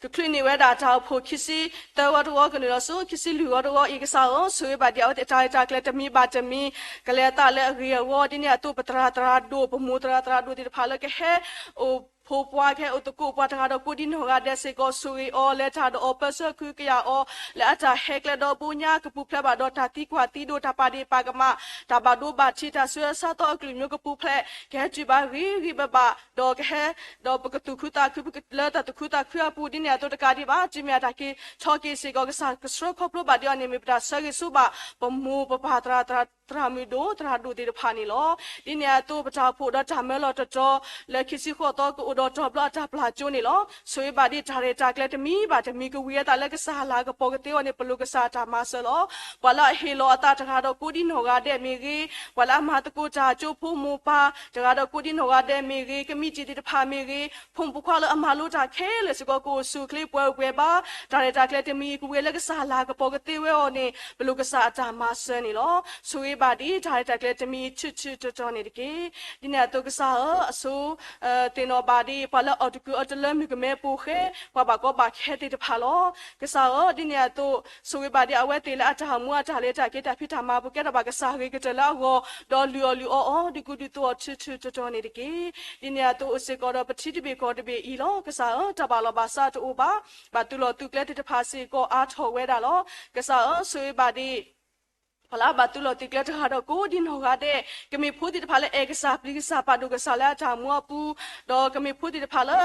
ကချုးန့ၢ်ဝဲဒၣ်တၢ်အိၣ်ဖှိၣ်ခံဆံသၢဂီၤတဂီၤ ကနုာ်လီၤဆူခံဆံလွံၢ်ဂီၤတဂီၤအံၤ ကစၢ်ဧၢ, ဆိၣ်ဂ့ၤဘၣ်ဒ်အဝဲသ့ၣ်တၢ်ရဲၣ်တၢ်ကျဲၤတမံၤဘၣ်တမံၤ ကလဲၤအသးလၢအဂ့ၤအဝါ ဒ်န့ၣ်အသိးပသရၣ်သရၣ်ဒိၣ် ပမိၢ်သရၣ်သရၣ်ဒိၣ်သ့ၣ်တဖၣ်လၢကဟဲ အိၣ်ဖိပှၤ ကဟဲအိၣ်သကိးပှၤတဂၤဒီးကိးဒံနီၢ်ဂၤဒဲးစ့ၢ်ကီး ဆိၣ်ဂ့ၤအီၤ လဲၤတၢ်ဒီးအီၤ ပၢဆှၢကဟုကယာ်အီၤ လၢအတၢ်ဟဲကျဲဒီဘိညါ ကပူၤဖျဲးဘၣ်ဒီးတၢ်သံကွၢ်သံဒိး တၢ်ပာ်ဒ့ၣ်ပာ်ကမၣ် တၢ်ဘၣ်ဒိဘၣ်ထံး တၢ်ဆူးတၢ်ဆါသီအကလုာ်မျိုးကပူၤဖျဲး ကဟဲတုၤဘၣ်ဂ့ၤဂ့ၤဘၣ်ဘၣ် ဒီးကဟဲ ဒီးပကသူၣ်ခုသးခု လၢတၢ်သူၣ်ခုသးခုအပူၤ ဒ်န့ၣ်အသိးတကးဒံးဘၣ် တုၤမ့ၢ်အတၢ်က့ၤထီၣ်က့ၤစ့ၢ်ကီး ကစၢ်ကဆှၢခီဖျိဘၣ်ဒံးအီၤန့ၣ် မ့ၢ်ပတၢ်ဆၢဂ့ၤဆူဘၣ် ပမိၢ်ပပၢ်သရၣ် သရၣ်မုၣ်ဒိၣ် သရၣ်ဒိၣ်သ့ၣ်တဖၣ်န့ၣ်လီၤ. ဒ်န့ၣ်အသိးပတၢ်အိၣ်ဖှိၣ်ဒီးတၢ်မၢလီၤတတီၤ လၢခံဆံဃိးသီ ကအိၣ်ဒီးတီၤဘျီအတၢ်ပျၢ်ကၠိန့ၣ်လီၤ. ဆိၣ်ဂ့ၤဘၣ်ဒ်တၢ်ရဲၣ်တၢ်ကျဲၤတမံၤဘၣ်တမံၤ ကဝံၤအသးလၢကစၢ်အလၤကပီၤကသ့အီၤန့ၣ် ပလိၣ်ကစၢ်အတၢ်မၤစၢၤလီၤ. ပှၤလၢအဟ့ၣ်လီၤအသးတဂၤဒီးကိးဒံနီၢ်ဂၤဒဲးမ့ၢ်ဂ့ၤ, ပှၤလၢအမၤသကိးတၢ်ကၠိဖိမိၢ်ပၢ်တဂၤဒီးကိးဒံနီၢ်ဂၤဒဲးမ့ၢ်ဂ့ၤ, ကမံးတံာ်သ့ၣ်တဖၣ်မ့ၢ်ဂ့ၤ, ဖိမုၣ်ဖိခွါလၢအမၤလိတၢ်ခဲလၢာ်စ့ၢ်ကီး ကအိၣ်ဆူၣ်အိၣ်ချ့ပှဲၤပှဲၤဘါ, တၢ်ရဲၣ်တၢ်ကျဲၤတမံၤကဝံၤလၢကစၢ်အလၤကပီၤကသ့ဝဲအီၤန့ၣ် ပလိၣ်ကစၢ်အတၢ်မၤစၢၤန့ၣ်လီၤ. ဆိၣ်ဂ့ၤဘၣ်ဒ်တၢ်ရဲၣ်တၢ်ကျဲၤတမံၤထူးထူးတီၤတီၤန့ၣ်တက့ၢ်. ဒ်န့ၣ်အသိးကစၢ်ဧၢ, အဆိ သ့ၣ်နီၣ်ဘၣ်ဒ် ပှၤလၢအအီၣ်တကုာ်အီတလၢမုၢ်ကမဲပူၤဃဲ, ပှၤဘၣ်ကီဘၣ်ခဲသ့ၣ်တဖၣ်လီၤ. ကစၢ်ဧၢ, ဒ်န့ၣ်အသိး ဆိၣ်ဂ့ၤဘၣ်ဒ်အဝဲသ့ၣ်လၢအတၢ်အိၣ်မူအတၢ်လဲၤတၢ်က့ၤတၢ်ဖံးတၢ်မၤပူၤကဲထီၣ်ဘၣ်ကစၢ်ဂ့ၤကတၢၢ်လၢအဂီၢ်, ဒီးလုၢ်အီၣ်လုၢ်အီအီၤ ဒုးကူဒုးသိးအီၤထူးထူးတီၤတီၤန့ၣ်တက့ၢ်. ဒ်န့ၣ်အသိးအိၣ်စ့ၢ်ကီးဒီးပထံတဘ့ၣ်ကီၢ်တဘ့ၣ်အံၤလီၤ. ကစၢ်ဧၢ, တၢ်ဘၣ်လီၤဘၣ်စးတအိၣ်ဘၣ်, ဘၣ်သုးလီၢ်သုးကျဲသ့ၣ်တဖၣ်စ့ၢ်ကီးအါထီၣ်ဝဲဒၣ်လီၤ. ကစၢ်ဧၢ, ဆိၣ်ဂ့ၤဘၣ်ဒ် ပှၤလၢအဘၣ်သုးလီၢ်သုးကျဲတဂၤဒီးကိးဒံနီၢ်ဂၤဒဲး, ကမ့ၢ်ဖိသ့ၣ်တဖၣ်လၢအဲၣ်ကစၢ်ပျံၤကစၢ်ပာ်ဒိၣ်ကစၢ်လၢအတၢ်အိၣ်မူအပူၤ, ဒီးကမ့ၢ်ဖိသ့ၣ်တဖၣ်လၢ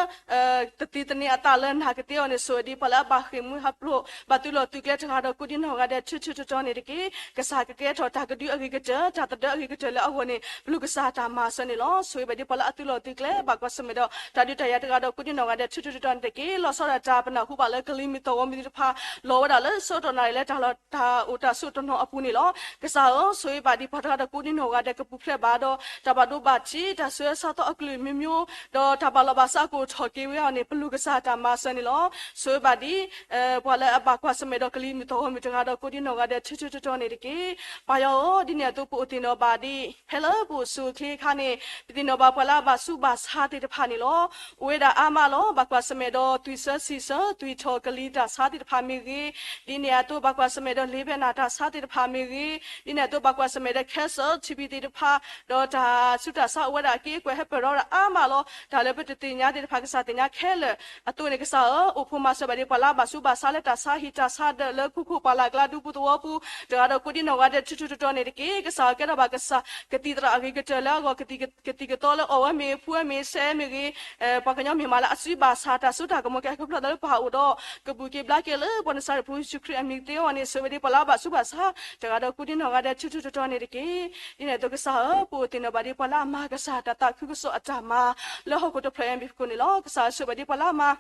တသ့သန့ၤအသးလၢနာ်ကသ့အီၤန့ၣ် ဆိၣ်ဂ့ၤဒ်ပှၤလၢအဘၣ်ဃ့ၢ်မှံဟးဖျိး ဘၣ်သုးလီၢ်သုးကျဲတဂၤဒီးကိးဒံနီၢ်ဂၤဒဲးထူးထူးတီၤတီၤန့ၣ်တက့ၢ်. ကစၢ်ကကဲထီၣ်တၢ်ကဒုအဂ့ၤကတၢၢ် တၢ်သဒၢအဂ့ၤကတၢၢ်လၢအဂီၢ်န့ၣ် ပလိၣ်ကစၢ်တၢ်မၤစၢၤန့ၣ်လီၤ. ဆိၣ်ဂ့ၤဘၣ်ဒ်ပှၤလၢအသုးလီၢ်သုးကျဲ ဘၣ်ကွၢ်ဆၢၣ်မဲာ်ဒီးတၢ်ဒုးတၢ်ယၤတဂၤဒီးကိးဒံနီၢ်ဂၤဒဲးထူးထူးတီၤတီၤန့ၣ်တက့ၢ်. လီၤဆီဒၣ်တၢ်ပနၢ်ဟူဘၣ်လၢကလံၤမုၢ်သီၣ်ဂီၤမုၢ်သ့ၣ်တဖၣ် လီၤဝဲဒၣ်လၢဆၢကတီၢ်နၣ်ရံၣ်လၢတၢ်လီၢ်တၢ်အိၣ်တၢ်ဆိးတနီၤအပူၤန့ၣ်လီၤ. ကစၢ်ဧၢ, ဆိၣ်ဂ့ၤဘၣ်ဒ်ပှၤတဂၤဒီးကိးဒံနီၢ်ဂၤဒဲး ကပူၤဖျဲးဘၣ်ဒီး တၢ်ဘၣ်ဒိဘၣ်ထံး တၢ်ဆၢဆါသီအကလုာ်မံၤမံၤ, ဒီးတၢ်ဘၣ်လီၤဘၣ်စးအကိၣ်ထီၣ်က့ၤဝဲအီၤန့ၣ် ပလိၣ်ကစၢ်တၢ်မၤစၢၤန့ၣ်လီၤ. ဆိၣ်ဂ့ၤဘၣ်ဒ် ပှၤလၢအဘၣ်ကွၢ်ဆၢၣ်မဲာ်ဒီးကလံၤမုၢ်သီၣ်ဂီၤမုၢ်တဂၤဒီးကိးဒံနီၢ်ဂၤဒဲး ထူထူတီတီန့ၣ်တက့ၢ်. ပၢ်ယွၤဧၢ, ဒ်န့ၣ်အသိးပအိၣ်သ့ၣ်နီၣ်ဘၣ်ဒ် ဖဲလၢပအိၣ်ဆူၣ်အိၣ်ချ့အခါန့ၣ် ပသ့ၣ်နီၣ်ဘၣ်ပှၤလၢအဘၣ်ဆူးဘၣ်ဆါသ့ၣ်တဖၣ်န့ၣ်လီၤ. အိၣ်ဝဲဒၣ်အါမးလီၤ. ဘၣ်ကွၢ်ဆၢၣ်မဲာ်ဒီး သွံၣ်ဆၢစံၣ်ဆၢ သွံၣ်ထီၣ်ကလံၤတၢ်ဆါသ့ၣ်တဖၣ်မ့ၢ်ဂ့ၤ, ဒ်န့ၣ်အသိး ဘၣ်ကွၢ်ဆၢၣ်မဲာ်ဒီးလ့ၤဘဲနၣ်တၢ်ဆါသ့ၣ်တဖၣ်မ့ၢ်ဂ့ၤ, ဒ်န့ၣ်အသိး ဘၣ်ကွၢ်ဆၢၣ်မဲာ်ဒီး cancer ထံဘံသ့ၣ်တဖၣ်, ဒီးတၢ်ဆူးတၢ်ဆါအိၣ်ဝဲဒၣ်အက့အကွဲၢ်ဟဲပၢၢ်ထီၣ်ဝဲဒၣ်အါမးလီၤ. တၢ်လၢပတသ့ၣ်ညါသ့ၣ်တဖၣ် ကစၢ်သ့ၣ်ညါခဲလၢာ်အသိးန့ၣ် ကစၢ်ဧၢ, အိၣ်ဖှိၣ်မၤစၢၤဘၣ်ဒ်ပှၤလၢအဘၣ်ဆူးဘၣ်ဆါလၢတၢ်ဆါဟံၣ်တၢ်ဆါဒၢးလၢခိခိၣ်ပှၢ်လၢ်ကျါဒူပူၤသဝီပူၤ တဂၤဒီးကိးဒံနီၢ်ဂၤဒဲး ထူထူတီတီန့ၣ်တက့ၢ်. ကစၢ်ဧၢ, ကဲထီၣ်ဘၣ်ကစၢ် ကသံၣ်သရၣ်အဂ့ၤကတၢၢ်လၢအဂီၢ် ကသံၣ်ကသီလၢအီၣ်ဝဲမ့ၢ်ဖှူဝဲမ့ၢ်ဆဲးမ့ၢ်ဂ့ၤ, ပှၤကညီမ့ၢ်မးလၢအဆူးဘၣ်ဆါ တၢ်စိတၢ်ကမီၤကဟဲခီဖျိသးလၢပှၤအိၣ်ဒီး ကဘူၣ်က့ၤဘျါက့ၤလၢပှၤနစၤရ့းဖိယ့ၣ်ၡူးခရံာ်အမံၤသ့အဂီၢ်န့ၣ် ဆိၣ်ဂ့ၤဘၣ်ဒ်ပှၤလၢအဘၣ်ဆူးဘၣ်ဆါ တဂၤဒီးကိးဒံနီၢ်ဂၤဒဲး ထူထူတီတီန့ၣ်တက့ၢ်. ဒ်န့ၣ်အသိးကစၢ်ဧၢ, ပအိၣ်သ့ၣ်နီၣ်ဘၣ်ဒ်ပှၤလၢအမၤကစၢ်တၢ်သးခုကစီၣ်အတၢ်မၤ လၢဟီၣ်ခိၣ်တဖျၢၣ်အံၤအပူၤန့ၣ်လီၤ. ကစၢ်ဧၢ, ဆိၣ်ဂ့ၤဘၣ်ဒ်ပှၤလၢအမၤ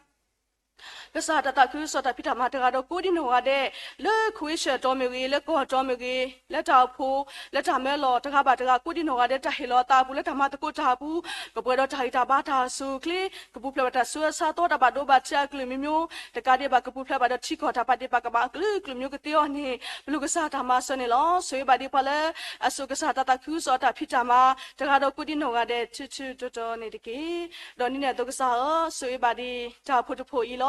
ကစၢ်တၢ်သးခုကစီၣ်တၢ်ဖံးတၢ်မၤတဂၤဒီးကိးဒံနီၢ်ဂၤဒဲး လၢခဝ့ၡၢၣ်တီမ့ၢ်ဂ့ၤ, လၢကီၢ်တီမ့ၢ်ဂ့ၤ, လၢတၢ်အိၣ်ဖှိၣ် လၢတၢ်မၢလီၤတဂၤဘၣ်တဂၤ ကိးဒံနီၢ်ဂၤဒဲး တၢ်ဟ့ၣ်လီၤအသးအပူၤလၢတၢ်မၤသကိးတၢ်အပူၤ ကပှဲၤဒီးတၢ်ဂံၢ်တၢ်ဘါတၢ်အိၣ်ဆူၣ်အိၣ်ချ့ ကပူၤဖျဲးဘၣ်တၢ်ဆူးအါဆါသီ တၢ်ဘၣ်ဒိဘၣ်ထံးအကလုာ်မံၤမံၤ တကးဒံးဘၣ် ကပူၤဖျဲးဘၣ်ဒီးထံကီၢ်တၢ်ဘၣ်ဒ့ဘၣ်ကမၣ်အကလုာ်ကလုာ်မံၤကသ့အီၤန့ၣ် ပလိၣ်ကစၢ်တၢ်မၤစၢၤန့ၣ်လီၤ. ဆိၣ်ဂ့ၤဘၣ်ဒ်ပှၤလၢ အစိာ်ကစၢ်တၢ်သးခုကစီၣ်တၢ်ဖံးတၢ်မၤ တဂၤဒီးကိးဒံနီၢ်ဂၤဒဲး ထူထူတီတီန့ၣ်တက့ၢ်. ဒီးဒ်န့ၣ်အသိးကစၢ်ဧၢ, ဆိၣ်ဂ့ၤဘၣ်ဒ်တၢ်အိၣ်ဖှိၣ်တဖှိၣ်အံၤလီၤ.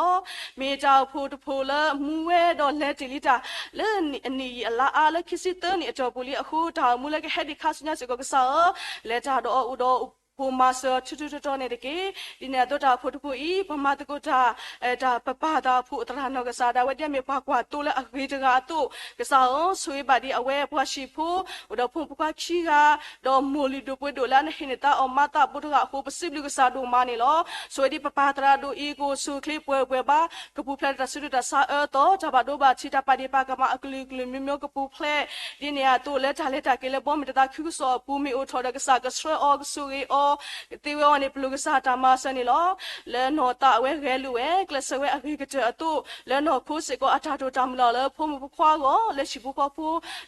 မ့ၢ်တၢ်အိၣ်ဖှိၣ်တဖှိၣ်လၢမူဝဲဒီးလဲၤတ့ၢ်လံတၢ် လၢအနံၣ်ယံာ်အလါအါလၢခံဆံသၢနံၣ်အတီၢ်ပူၤလံအဃိ တၢ်အိၣ်မူလၢကဟဲဒံးခါဆူညါစ့ၢ်ကီးကစၢ်ဧၢ, လဲၤတၢ်ဒီးအီၤအိၣ်ဒီး အိၣ်ဖှိၣ်မၤစၢၤထူထူတီတီန့ၣ်တက့ၢ်. ဒ်န့ၣ်အသိးတၢ်အိၣ်ဖှိၣ်တဖှိၣ်အံၤ ပမၤသကိးတၢ် တၢ်ပပၢ်သးအိၣ်ဖှိၣ်သရၣ်နီၢ်ကစၢ်ဒၣ်ဝဲဒ်အမ့ၢ်ပှၤကွၢ်သိလၢအဂ့ၤတဂၤအသိး ကစၢ်ဧၢ, ဆိၣ်ဂ့ၤဘၣ်ဒ်အဝဲပှၤဟံၣ်ဖိ အိၣ်ဒီးဖိမုၣ်ဖိခွါခံဂၤ ဒီးမိၢ်လုၢ်ဒိၣ်ပှ့ၤဒိၣ်လၢအနဟ့ၣ်န့ၢ်သါအီၤမါသးဘိတဂၤအဃိ ပစံးဘျုးကစၢ်ဒိၣ်မးန့ၣ်လီၤ. ဆိၣ်ဂ့ၤဒ်ပပၢ်သရၣ်ဒိၣ်အံၤ ကအိၣ်ဆူၣ်အိၣ်ချ့ပှဲၤပှဲၤဘါ ကပူၤဖျဲးဒီးတၢ်ဆူးဒိၣ်တၢ်ဆါအၢသီ တၢ်ဘၣ်ဒိဘၣ်ထံး တၢ်ပာ်ဒ့ၣ်ပာ်ကမၣ်အကလုာ်ကလုာ်မံၤမံၤကပူၤဖျဲး ဒ်န့ၣ်အသိးလၢတၢ်လဲၤတၢ်က့ၤလၢဘီမုၢ်တၢ်သးခုကစီၣ်အပူၤ မ့ၢ်အိၣ်ထီၣ်ဒီးကစၢ်ကဆှၢအီၤကဆိၣ်ဂ့ၤအီၤ ကသ့ဝဲအီၤန့ၣ် ပလိၣ်ကစၢ်တၢ်မၤစၢၤန့ၣ်လီၤ. လၢနီၢ်သးအဝဲဂဲၤလိာ်ဝဲ ကျဲးစၢးဝဲအဂ့ၤကတၢၢ်အသိး လၢနီၢ်ခိစ့ၢ်ကီးအတၢ်တိာ်တၢ်မုၢ်လၢ်လၢဖိမုၣ်ဖိခွါအဂီၢ် လၢဟံၣ်ဖိဃီဖိ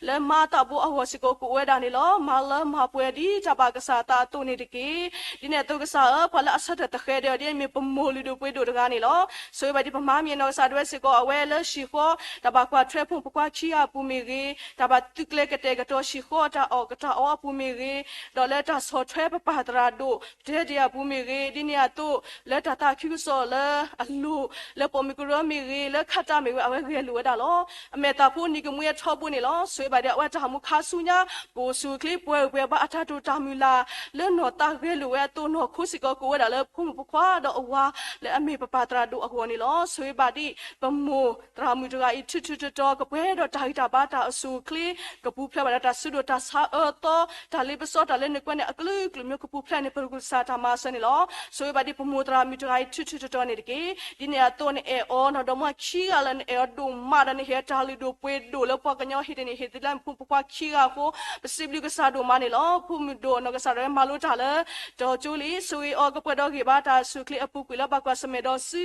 လၢမါသးဘိအဂီၢ်စ့ၢ်ကီးကအိၣ်ဝဲဒၣ်န့ၣ်လီၤ. မၤလၢမၤပှဲၤဒ်တၢ်ဘၣ်ကစၢ်သးအသိးန့ၣ်တက့ၢ်. ဒ်န့ၣ်အသိးကစၢ်ဧၢ, ပှၤလၢအဆၢထၢၣ်သဃဲၤဒီးအီၤဒ်အမ့ၢ်ပမိၢ်လုၢ်ဒိၣ်ပှ့ၤဒိၣ်တဂၤန့ၣ်လီၤ. ဆိၣ်ဂ့ၤဘၣ်ဒ်ပမၤမံၤနီၢ်ကစၢ်ဒၣ်ဝဲစ့ၢ်ကီး အဝဲလၢဟံၣ်ဃီ တၢ်ဘၣ်ကွၢ်ထွဲဖိမုၣ်ဖိခွါခံဂၤအပူၤမ့ၢ်ဂ့ၤ, တၢ်ဘၣ်သုးကျဲၤကတဲာ်ကတီၤဟံၣ်ဃီတၢ်အီၣ်ကတၢ်အီအပူၤမ့ၢ်ဂ့ၤ, ဒီးလၢတၢ်ဆီၣ်ထွဲပပၢ်သရၣ်ဒိၣ် တဲတ့ၢ်အပူၤမ့ၢ်ဂ့ၤ, ဒ်န့ၣ်အသိး လၢတၢ်သးခုကစီၣ်လၢအလိၤ လၢပိာ်မုၣ်ကရၢမ့ၢ်ဂ့ၤ, လၢခးတၢ်မ့ၢ်ဂ့ၤ အဝဲဂဲၤလိာ်ဝဲဒၣ်လီၤ. အမဲာ်သးဖိနံၤကမှံအထီဘိန့ၣ်လီၤ. ဆိၣ်ဂ့ၤဘၣ်ဒ်အဝဲတၢ်အိၣ်မူခါဆူညါ ကအိၣ်ဆူၣ်အိၣ်ချ့ပှဲၤပှဲၤဘါအတၢ်တိာ်တၢ်မုၢ်လၢ် လၢနီၢ်သးဂဲၤလိာ်ဝဲအသိး နီၢ်ခိစ့ၢ်ကီးကအိၣ်ဝဲဒၣ်လၢဖိမုၣ်ဖိခွါဒီးအဝၤ လၢအမ့ၢ်ပပၢ်သရၣ်ဒိၣ်အဂီၢ်န့ၣ်လီၤ. ဆိၣ်ဂ့ၤဘၣ်ဒ် ပမိၢ်သရၣ်မုၣ်တဂၤအံၤ ထူထူတီတီ ကပှဲၤဒီးတၢ်ဂံၢ်တၢ်ဘါတၢ်အိၣ်ဆူၣ်အိၣ်ချ့ ကပူၤဖျဲးဘၣ်ဒီးတၢ်ဆူးဒိၣ်တၢ်ဆါအၢသီ တၢ်လ့ပစီတၢ်လၢနကွဲန့ၣ် အကလုာ်ကလုာ်မံၤကပူၤဖျဲးန့ၣ် ပလိၣ်ကစၢ်တၢ်မၤစၢၤန့ၣ်လီၤ. ဆိၣ်ဂ့ၤဘၣ်ဒ်ပမိၢ်သရၣ်မုၣ်တဂၤအံၤ ထူထူတီတီန့ၣ်တက့ၢ်. ဒ်န့ၣ်အသိးနအဲၣ်အီၤ နီၢ်ဒီမါခံဂၤလၢနအဲၣ်အီၤဒိၣ်မးဒီးနဟ့ၣ်အတၢ်လုၢ်ဒိၣ်ပှ့ၤဒိၣ်လၢပှၤကညီဟ့ၣ်တ့ၢ်န့ၣ် ဟ့ၣ်သ့လၢဖိမုၣ်ဖိခွါခံဂၤအဃိ ပစံးဘျုးကစၢ်ဒိၣ်မးန့ၣ်လီၤ. ဖိမုၣ်ဒိၣ်နီၢ်ကစၢ်ဒၣ်ဝဲမၤလိတၢ်လၢ တီၤကၠိလံ ဆိၣ်ဂ့ၤအီၤကပှဲၤဒီးဂံၢ်ဘါတၢ်အိၣ်ဆူၣ်အိၣ်ချ့အပူၤကွံာ်လၢဘၣ်ကွၢ်ဆၢၣ်မဲာ်ဒီးစု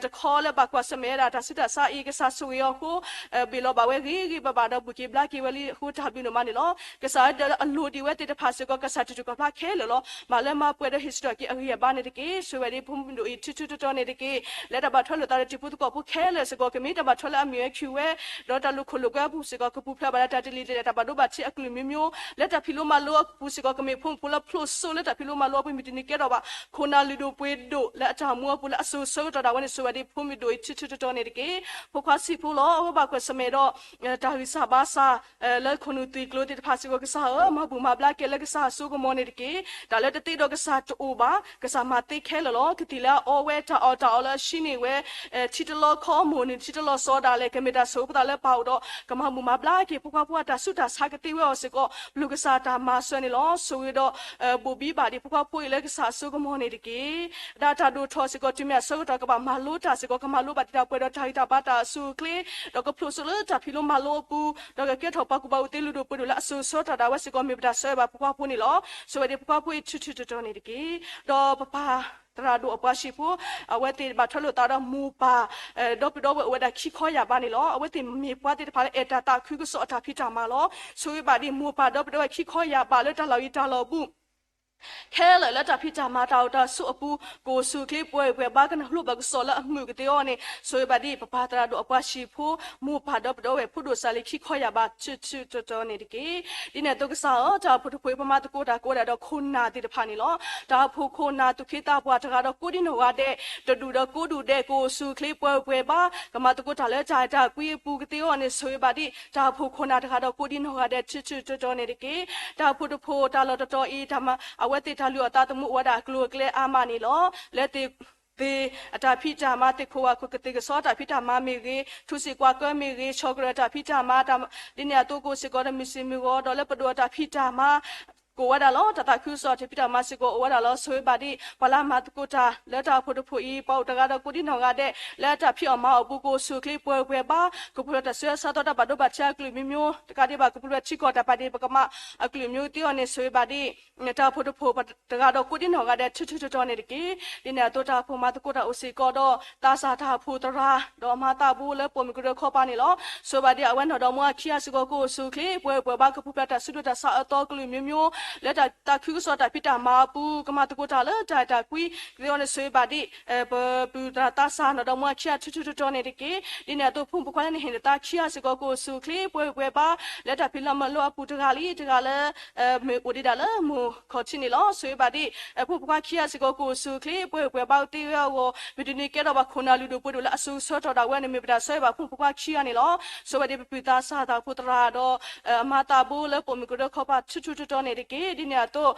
တခီလၢဘၣ်ကွၢ်ဆၢၣ်မဲာ်ဝဲဒၣ်တၢ်ဆူးတၢ်ဆါအံၤ ကစၢ်ဆိၣ်ဂ့ၤအီၤအဃိ ဘ့ၣ်လီၤဘၣ်ဝဲဂ့ၤဂ့ၤဘၣ်ဘၣ်ဒီးဘူၣ်က့ၤဘျါက့ၤဝဲလံအဃိ တၢ်ဘျုးဒိၣ်မးန့ၣ်လီၤ. ကစၢ်အၢ ဒီးအလိၣ်ဒံးဝဲသ့ၣ်တဖၣ်စ့ၢ်ကီး ကစၢ်ထူၣ်ထူၣ်ကီၢ်ဖျါခဲလၢာ်လီၤ. မၤလၢမၤပှဲၤဒီးဟ့ၣ်ဆူၣ်ထီၣ်က့ၤအဂံၢ်အဘါန့ၣ်တက့ၢ်. ဆိၣ်ဂ့ၤဘၣ်ဒ်ဖိမုၣ်ဒိၣ်အံၤ ထူထူတီတီန့ၣ်တက့ၢ်. လၢတၢ်ဘၣ်ထွဲလိာ်သးဒီးတံၤဖိသကိးဖိခဲလၢာ်စ့ၢ်ကီး ကမ့ၢ်တၢ်ဘၣ်ထွဲလၢအမ့ၢ်ဝဲခံဝဲ ဒီးတၢ်လိာ်ခိၣ်လိာ်ကွဲအပူၤစ့ၢ်ကီး ကပူၤဖျဲးဘၣ်ဒီးတၢ်တလံၤတလဲၤ တၢ်ဘၣ်ဒိဘၣ်ထံးအကလုာ်မံၤမံၤ လၢတၢ်ဖံးလိမၤလိအပူၤစ့ၢ်ကီး ကမ့ၢ်ဖိမုၣ်ဖိလၢဖျိးစိလၢတၢ်ဖံးလိမၤလိအပူၤ မုၢ်တနံၤကဲထီၣ်ဘၣ် ခိၣ်နၢ်လုၢ်ဒိၣ်ပှ့ၤဒိၣ်လၢအတၢ်မူအပူၤလၢအစိၤဆၢကတီၢ်ဒၣ်ဝဲန့ၣ် ဆိၣ်ဂ့ၤဘၣ်ဒ်ဖိမုၣ်ဒိၣ်အံၤ ထူထူတီတီန့ၣ်တက့ၢ်. ဖိခွါဆံးဖိလီၤ အဝဲဘၣ်ကွၢ်ဆၢၣ်မဲာ်ဒီး တၢ်ဂံၢ်စၢ်ဘါစၢ် လၢခိၣ်နူာ်သွံၣ်ကျိၤသ့ၣ်တဖၣ်စ့ၢ်ကီး ကစၢ်ဧၢ မၤဘူၣ်မၤဘျါက့ၤလၢကစၢ်အစိကမီၤန့ၣ်တက့ၢ်. တၢ်လၢတသ့ဒီးကစၢ်တအိၣ်ဘၣ် ကစၢ်မၤသ့ခဲလၢာ်လီၤ. ကသံၣ်လၢအအီဝဲ တၢ်အီၣ်တၢ်အီလၢအဆံးန့ၢ်ဝဲ ထံတလီၤခီ မိၢ်နုာ်ထံတလီၤစီၤဒၣ်လဲာ် ကမ့ၢ်တၢ်ဆိၣ်ဂ့ၤပသးလၢပၢ်အိၣ်ဒီး ကမၤဘူၣ်မၤဘျါက့ၤဖိခွါဖိအတၢ်ဆူးတၢ်ဆါကသ့ဝဲအီၤစ့ၢ်ကီး ပလိၣ်ကစၢ်တၢ်မၤစၢၤန့ၣ်လီၤ. ဆိၣ်ဂ့ၤဒီး ဘိၣ်ဘံဘၣ်ဒံးဖိခွါဖိအံၤလၢကစၢ်အစိကမီၤန့ၣ်တက့ၢ်. ဒၣ်တၢ်ဒိၣ်ထီၣ်စ့ၢ်ကီး တုၤမ့ၢ်အဆၢကတီၢ်ကဘၣ်မၤလိတၢ်စ့ၢ်ကီး ကမၤလိဘၣ်ဒံးတၢ်ပှဲၤဒီးတၢ်ဂံၢ်တၢ်ဘါတၢ်အိၣ်ဆူၣ်အိၣ်ချ့ ဒီးကဖျိးစိလၢတၢ်ဖံးလိမၤလိအပူၤ ဒီးကကဲထီၣ်ပှၤကူၣ်ဘၣ်ကူၣ်သ့လုၢ်ဒိၣ်ပှ့ၤဒိၣ်လၢအစိၤဆၢကတီၢ်ဒၣ်ဝဲစ့ၢ်ကီး မ့ၢ်ပတၢ်ဆၢဂ့ၤဘၣ်ဖိခွါဖိန့ၣ်လီၤ. ဆိၣ်ဂ့ၤဘၣ်ဒံးဖိခွါဖိအံၤထူထူတီတီန့ၣ်တက့ၢ်. ဒီးပပၢ် သရၣ်ဒိၣ်အပှၤဟံၣ်ဖိ, အဝဲသ့ၣ်ဘၣ်ထွဲလိာ်သးဒီးမိၢ်ပၢ် ဒီပုၢ်ဒီဝဲၢ်အိၣ်ဝဲဒၣ်ခံခီယၢ်ဘးန့ၣ်လီၤ. အဝဲသ့ၣ်မ့ၢ်ပှၤသ့ၣ်တဖၣ်လၢအဲၣ်တၢ်သးခုကစီၣ်အတၢ်ဖံးတၢ်မၤလီၤ. ဆိၣ်ဂ့ၤဘၣ်ဒ် မိၢ်ပၢ်ဒီပုၢ်ဒီဝဲၢ်ခံခီယၢ်ဘးလၢတၢ်လီၢ်ဂံၢ်တၢ်လီၢ်ဘူး ခဲလၢာ်လၢတၢ်ဖံးတၢ်မၤတၢ်အိၣ်တၢ်ဆိးအပူၤ ကအိၣ်ဆူၣ်အိၣ်ချ့ပှဲၤပှဲၤဘါ ကနၢ်လိၣ်ဘၣ်ကစီၣ်လၢအမုာ်ကသ့အဂီၢ်န့ၣ် ဆိၣ်ဂ့ၤဘၣ်ဒ် ပပၢ်သရၣ်ဒိၣ်အပှၤဟံၣ်ဖိ, မိၢ်ပၢ်ဒီပုၢ်ဒီဝဲၢ် ဖိဒိၣ်စၢ်လံခံခီယၢ်ဘး ထူထူတီတီန့ၣ်တက့ၢ်. ဒ်န့ၣ်အသိးကစၢ်ဧၢ, တၢ်အိၣ်ဖှိၣ်တဖှိၣ်အံၤ ပမၤသကိးတၢ်ကိးဝဲဒၣ်ဒီးခိၣ်နၢ်သ့ၣ်တဖၣ်န့ၣ်လီၤ. တၢ်အိၣ်ဖှိၣ်ခိၣ်နၢ် သူၣ်က့သးပှၢ်တဂၤဒီးကိးဒံနီၢ်ဂၤဒဲး, တဒူၣ်ဒီးကိးဒူၣ်ဒဲး ကအိၣ်ဆူၣ်အိၣ်ချ့ပှဲၤပှဲၤဘါ ကမၤသကိးတၢ်လၢတၢ်အဲၣ်တၢ်ကွံအပူၤကသ့အဂီၢ်န့ၣ် ဆိၣ်ဂ့ၤဘၣ်ဒ် တၢ်အိၣ်ဖှိၣ်ခိၣ်နၢ်တဂၤဒီးကိးဒံနီၢ်ဂၤဒဲး ထူထူတီတီန့ၣ်တက့ၢ်. တၢ်အိၣ်ဖှိၣ်တဖှိၣ်တၢ်လီၢ်တတီၤအံၤ အဝဲသ့ၣ်တၢ်လုၢ်အီၣ်သးသမူအိၣ်ဝဲဒၣ်အကျိၤအကျဲအါမးန့ၣ်လီၤ. လၢသ့ၣ် သ့ၣ်အတၢ်ဖံးတၢ်မၤ သ့ၣ်ခိၣ်ဝၣ်ခိၣ်ကသ့ၣ်ကစီၣ်တၢ်ဖံးတၢ်မၤမ့ၢ်ဂ့ၤ, ထူၣ်စုၤကွၢ်ကၢမ့ၢ်ဂ့ၤ, ဆီၣ်ကရၢၢ်တၢ်ဖံးတၢ်မၤ ဒ်န့ၣ်အသိးကအိၣ်စ့ၢ်ကီးဒီးမုၢ်ဆ့ၣ်မုၢ်ဂီၤ ဒီးလၢပဒိၣ်အတၢ်ဖံးတၢ်မၤ ကအိၣ်ဝဲဒၣ်လီၤ. တၢ်သးခုကစီၣ်တၢ်ဖံးတၢ်မၤစ့ၢ်ကီးအိၣ်ဝဲဒၣ်လီၤ. ဆိၣ်ဂ့ၤဘၣ်ဒ် ပှၤလၢအမၤသကိးတၢ်လၢတၢ်အိၣ်ဖှိၣ်တဖှိၣ်အံၤ ပှၤအိၣ်တဂၤဒီးကိးဒံနီၢ်ဂၤဒဲး လၢတၢ်ဖံးအီၣ်မၤအီၣ်အပူၤ ကအိၣ်ဆူၣ်အိၣ်ချ့ပှဲၤပှဲၤဘါ ကပူၤဖျဲးတၢ်ဆူးတၢ်ဆါသီ တၢ်ဘၣ်ဒိဘၣ်ထံးအကလုာ်မံၤမံၤ တကးဒံးဘၣ် ကပူၤဖျဲးထံကီၢ်တၢ်ပာ်ဒ့ၣ်ပကမၣ်အကလုာ်မံၤသ့အဂီၢ်န့ၣ် ဆိၣ်ဂ့ၤဘၣ်ဒ် တၢ်အိၣ်ဖှိၣ်တဖှိၣ်တဂၤဒီးကိးဒံနီၢ်ဂၤဒဲး ထူထူတီတီန့ၣ်တက့ၢ်. ဒ်န့ၣ်အသိးတၢ်အိၣ်ဖှိၣ်မၤသကိးတၢ်အိၣ်စ့ၢ်ကီးဒီး သးစၢ်တၢ်အိၣ်ဖှိၣ်သရၣ် ဒီးအမါသးဘိလၢပိာ်မုၣ်ကရၢခီပၤန့ၣ်လီၤ. ဆိၣ်ဂ့ၤဘၣ်ဒ်အဝဲနီၢ်ဒီမါအခံဂၤစ့ၢ်ကီး ကအိၣ်ဆူၣ်အိၣ်ချ့ပှဲၤပှဲၤဘါ ကပူၤဖျဲးတၢ်ဆူးတၢ်ဆါအသီကလုာ်မံၤမံၤ လၢတၢ်သးခုကစီၣ်တၢ်ဖံးတၢ်မၤအပူၤ ကမၤသကိးတၢ်လၢတၢ်အဲၣ်တၢ်ကွံကသ့အဂီၢ်န့ၣ် ဆိၣ်ဂ့ၤဘၣ်ဒ် ပပုၢ်သရၣ်သးစၢ်နီၢ်ဒီမါအခံဂၤ ထူထူတီတီန့ၣ်တက့ၢ်. ဒ်န့ၣ်အသိးဖိမုၣ်ဖိခွါလၢနဟ့ၣ်နသးခံဂၤစ့ၢ်ကီး ကအိၣ်ဆူၣ်အိၣ်ချ့ပှဲၤပှဲၤဘါ လၢတၢ်ဖံးလီၤမၤလိအပူၤ တဂၤလံတဂၤလၢ မ့ၢ်အိၣ်ဒံးဒၣ်လၢမိၢ်ခီၣ်ထံးန့ၣ်လီၤ. ဆိၣ်ဂ့ၤဘၣ်ဒ် ဖိမုၣ်ဖိခွါခံဂၤစ့ၢ်ကီး ကအိၣ်ဆူၣ်အိၣ်ချ့ပှဲၤပှဲၤဘါကသ့ဝဲအဂီၢ် မုၢ်တနံၤကဲထီၣ်ဘၣ်ခိၣ်နၢ်လုၢ်ဒိၣ်ပှ့ၤဒိၣ်လၢအစိၤကဆၢထီၣ်ဒၣ်ဝဲန့ၣ် မ့ၢ်ပတၢ်ဆိၣ်ဂ့ၤဘၣ်ဖိမုၣ်ဖိခွါခံဂၤန့ၣ်လီၤ. ဆိၣ်ဂ့ၤဘၣ်ဒ်ပပုၢ်သးစၢ်တၢ်အိၣ်ဖှိၣ်သရၣ်ဒီး အမါသးဘိလၢပိာ်မုၣ်ကရၢခီပၤ ထူထူတီတီန့ၣ်တက့ၢ်. ဒ်န့ၣ်အသိး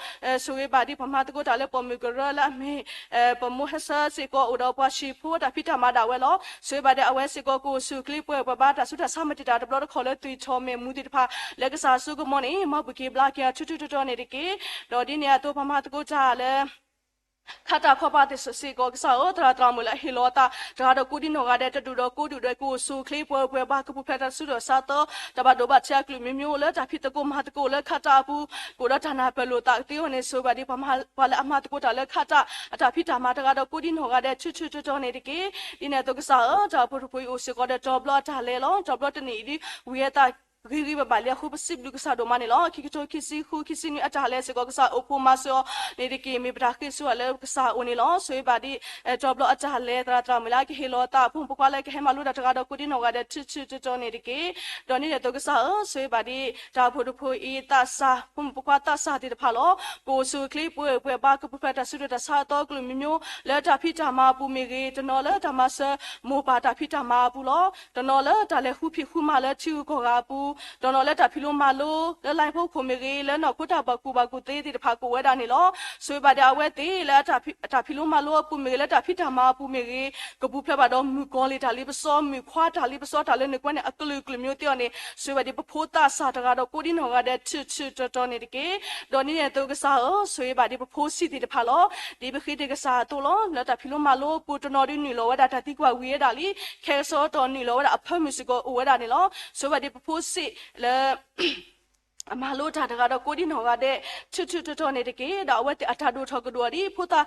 ဆိၣ်ဂ့ၤဘၣ်ဒ်ပမၤသကိးတၢ်လၢပိာ်မုၣ်ကရၢလၢအမ့ၢ် ပမိၢ်ဟဲဆၢစ့ၢ်ကီး အိၣ်ဒီးပှၤဟံၣ်ဖိတၢ်ဖံးတၢ်မၤဒၣ်ဝဲလီၤ. ဆိၣ်ဂ့ၤဘၣ်ဒ်အဝဲစ့ၢ်ကီး ကအိၣ်ဆူၣ်အိၣ်ချ့ပှဲၤပှဲၤဘါ တၢ်ဆူးတၢ်ဆါမ့ၢ်တ့ၢ်တၢ်တဘျီတခီၣ်လၢသွံၣ်ထီၣ်မဲာ်မူသ့ၣ်တဖၣ် လၢကစၢ်အစိကမီၤန့ၣ် မ်ပက့ၤဘျါက့ၤအီၤထူထူတီတီန့ၣ်တက့ၢ်. ဒီးဒ်န့ၣ်အသိးပမၤသကိးတၢ်လၢ ခးတၢ်ခီပၤသ့ၣ်စ့ၢ်ကီး ကစၢ်ဧၢ သရၣ်သရၣ်မုၣ်လၢအဟ့ၣ်လီၤအသး တဂၤဒီးကိးဒံနီၢ်ဂၤဒဲး တဒူၣ်ဒီးကိးဒူၣ်ဒီး ကအိၣ်ဆူၣ်အိၣ်ချ့ပှဲၤပှဲၤဘါ ကပူၤဖျဲးတၢ်ဆူးတၢ်ဆါသီ တၢ်ဘၣ်ဒိဘၣ်ထံးအကလုာ်မံၤမံၤ လၢတၢ်ဖံးသကိးမၤသကိးလၢခးတၢ်အပူၤ ကအိၣ်ဒီးတၢ်နၢ်ပၢၢ်လိာ်သးကသ့အဂီၢ်န့ၣ် ဆိၣ်ဂ့ၤဘၣ်ဒ် ပှၤလၢအမၤသကိးတၢ်လၢခးတၢ် အတၢ်ဖံးတၢ်မၤတဂၤဒီးကိးဒံနီၢ်ဂၤဒဲး ထူထူတီတီန့ၣ်တက့ၢ်. ဒ်န့ၣ်အသိးကစၢ်ဧၢ တၢ်အိၣ်ဖှိၣ်တဖှိၣ်အံၤအိၣ်စ့ၢ်ကီးဒီးတဘျီအတၢ်လဲၤလီၤ. တဘျီတနံၣ်အံၤဒ် ဝံၤအသး ဂ့ၤဂ့ၤဘၣ်ဘၣ်လံအဃိ ပစံးဘျုးကစၢ်ဒိၣ်မးန့ၣ်လီၤ. ခံကထိခံဆံဃု ခံဆံနွံအတၢ်လဲၤစ့ၢ်ကီး ကစၢ်အိၣ်ဖှိၣ်မၤစၢၤအီၤန့ၣ်တက့ၢ်. မ့ၢ်ပတၢ်ဃ့ၢ်ဆူၣ်အလၢကစၢ်အအိၣ်န့ၣ်လီၤ. ဆိၣ်ဂ့ၤဘၣ်ဒ် တဘျီအတၢ်လဲၤ သရၣ်သရၣ်မုၣ်လၢအကဟ့ၣ်လီၤအသး ဖိမုၣ်ဖိခွါလၢကဟဲမၤလိတၢ်တဂၤဒီး ကိးဒံနီၢ်ဂၤဒဲး ထူထူတီတီန့ၣ်တက့ၢ်. ဒီးဒ်န့ၣ်အသိးကစၢ်ဧၢ ဆိၣ်ဂ့ၤဘၣ်ဒ် တၢ်အိၣ်ဖှိၣ်တဖှိၣ်အံၤသးစၢ် ဖိမုၣ်ဖိခွါသးစၢ်သ့ၣ်တဖၣ်လီၤ. ကအိၣ်ဆူၣ်အိၣ်ချ့ပှဲၤပှဲၤဘါ ကပူၤဖျဲးတၢ်ဆူးတၢ်ဆါအသီကလုာ်မံၤမံၤ လၢတၢ်ဖံးတၢ်မၤအပူၤမ့ၢ်ဂ့ၤ, တနီၤလၢတၢ်မၤစၢၤမိၢ်ပၢ်တၢ်ဖံးတၢ်မၤအပူၤလီၤ. တနီၤလၢတၢ်လဲၤဃုဖံးဃုမၤလၢထံဂုၤကီၢ်ဂၤအပူၤ, တနီၤလၢတၢ်ဖံးလိမၤလိ လၢလါဖိခိၣ်မ့ၢ်ဂ့ၤ, လၢနီၢ်ခိတၢ်ဘၣ်ကူၣ်ဘၣ်ကူၣ်သ့သ့ၣ်တဖၣ်ကအိၣ်ဝဲဒၣ်န့ၣ်လီၤ. ဆိၣ်ဂ့ၤဘၣ်ဒ်အဝဲသ့ၣ်လၢ တၢ်ဖံးလိမၤလိအပူၤမ့ၢ်ဂ့ၤ, လၢတၢ်ဖံးတၢ်မၤအပူၤမ့ၢ်ဂ့ၤ, ကပူၤဖျဲးဘၣ်ဒီးမုၣ်ကီၤလံၢ်တၢ်လ့ပစီ, မုၣ်ခွါတၢ်လ့ပစီ တၢ်လၢနကွၢ်န့ၣ် အကလုာ်ကလုာ်မံၤသ့ၣ်အဂီၢ်န့ၣ် ဆိၣ်ဂ့ၤဘၣ်ဒ်ပဖိသးစၢ်တဂၤဒီးကိးဒံနီၢ်ဂၤဒဲး ထူထူတီတီန့ၣ်တက့ၢ်. ဒီးဒ်န့ၣ်အသိးကစၢ်ဧၢ, ဆိၣ်ဂ့ၤဘၣ်ဒ်ပဖိဆံးသ့ၣ်တဖၣ်လီၤ. ဒ်ပဃ့တ့ၢ်ကစၢ်အသိးလီၤ. လၢတၢ်ဖံးလိမၤလိအပူၤ တနီၤဒုးနုာ်လီၤဝဲဒၣ်တၢ်သံကွၢ်ဝံၤဝဲဒၣ်လံ, ခဲကစီဒီးနုာ်လီၤဝဲဒၣ်အဖၢမုၢ်စ့ၢ်ကီးအိၣ်ဝဲဒၣ်န့ၣ်လီၤ. ဆိၣ်ဂ့ၤဘၣ်ဒ်ပဖိဆံးလၢ အမၤလိတၢ်တဂၤဒီးကိးဒံနီၢ်ဂၤဒဲး ထူထူတီတီန့ၣ်တက့ၢ်. ဒီးအဝဲသ့ၣ်အတၢ်ဒိၣ်ထီၣ်ကဒိၣ်အီၤဒ်ဖိသၣ်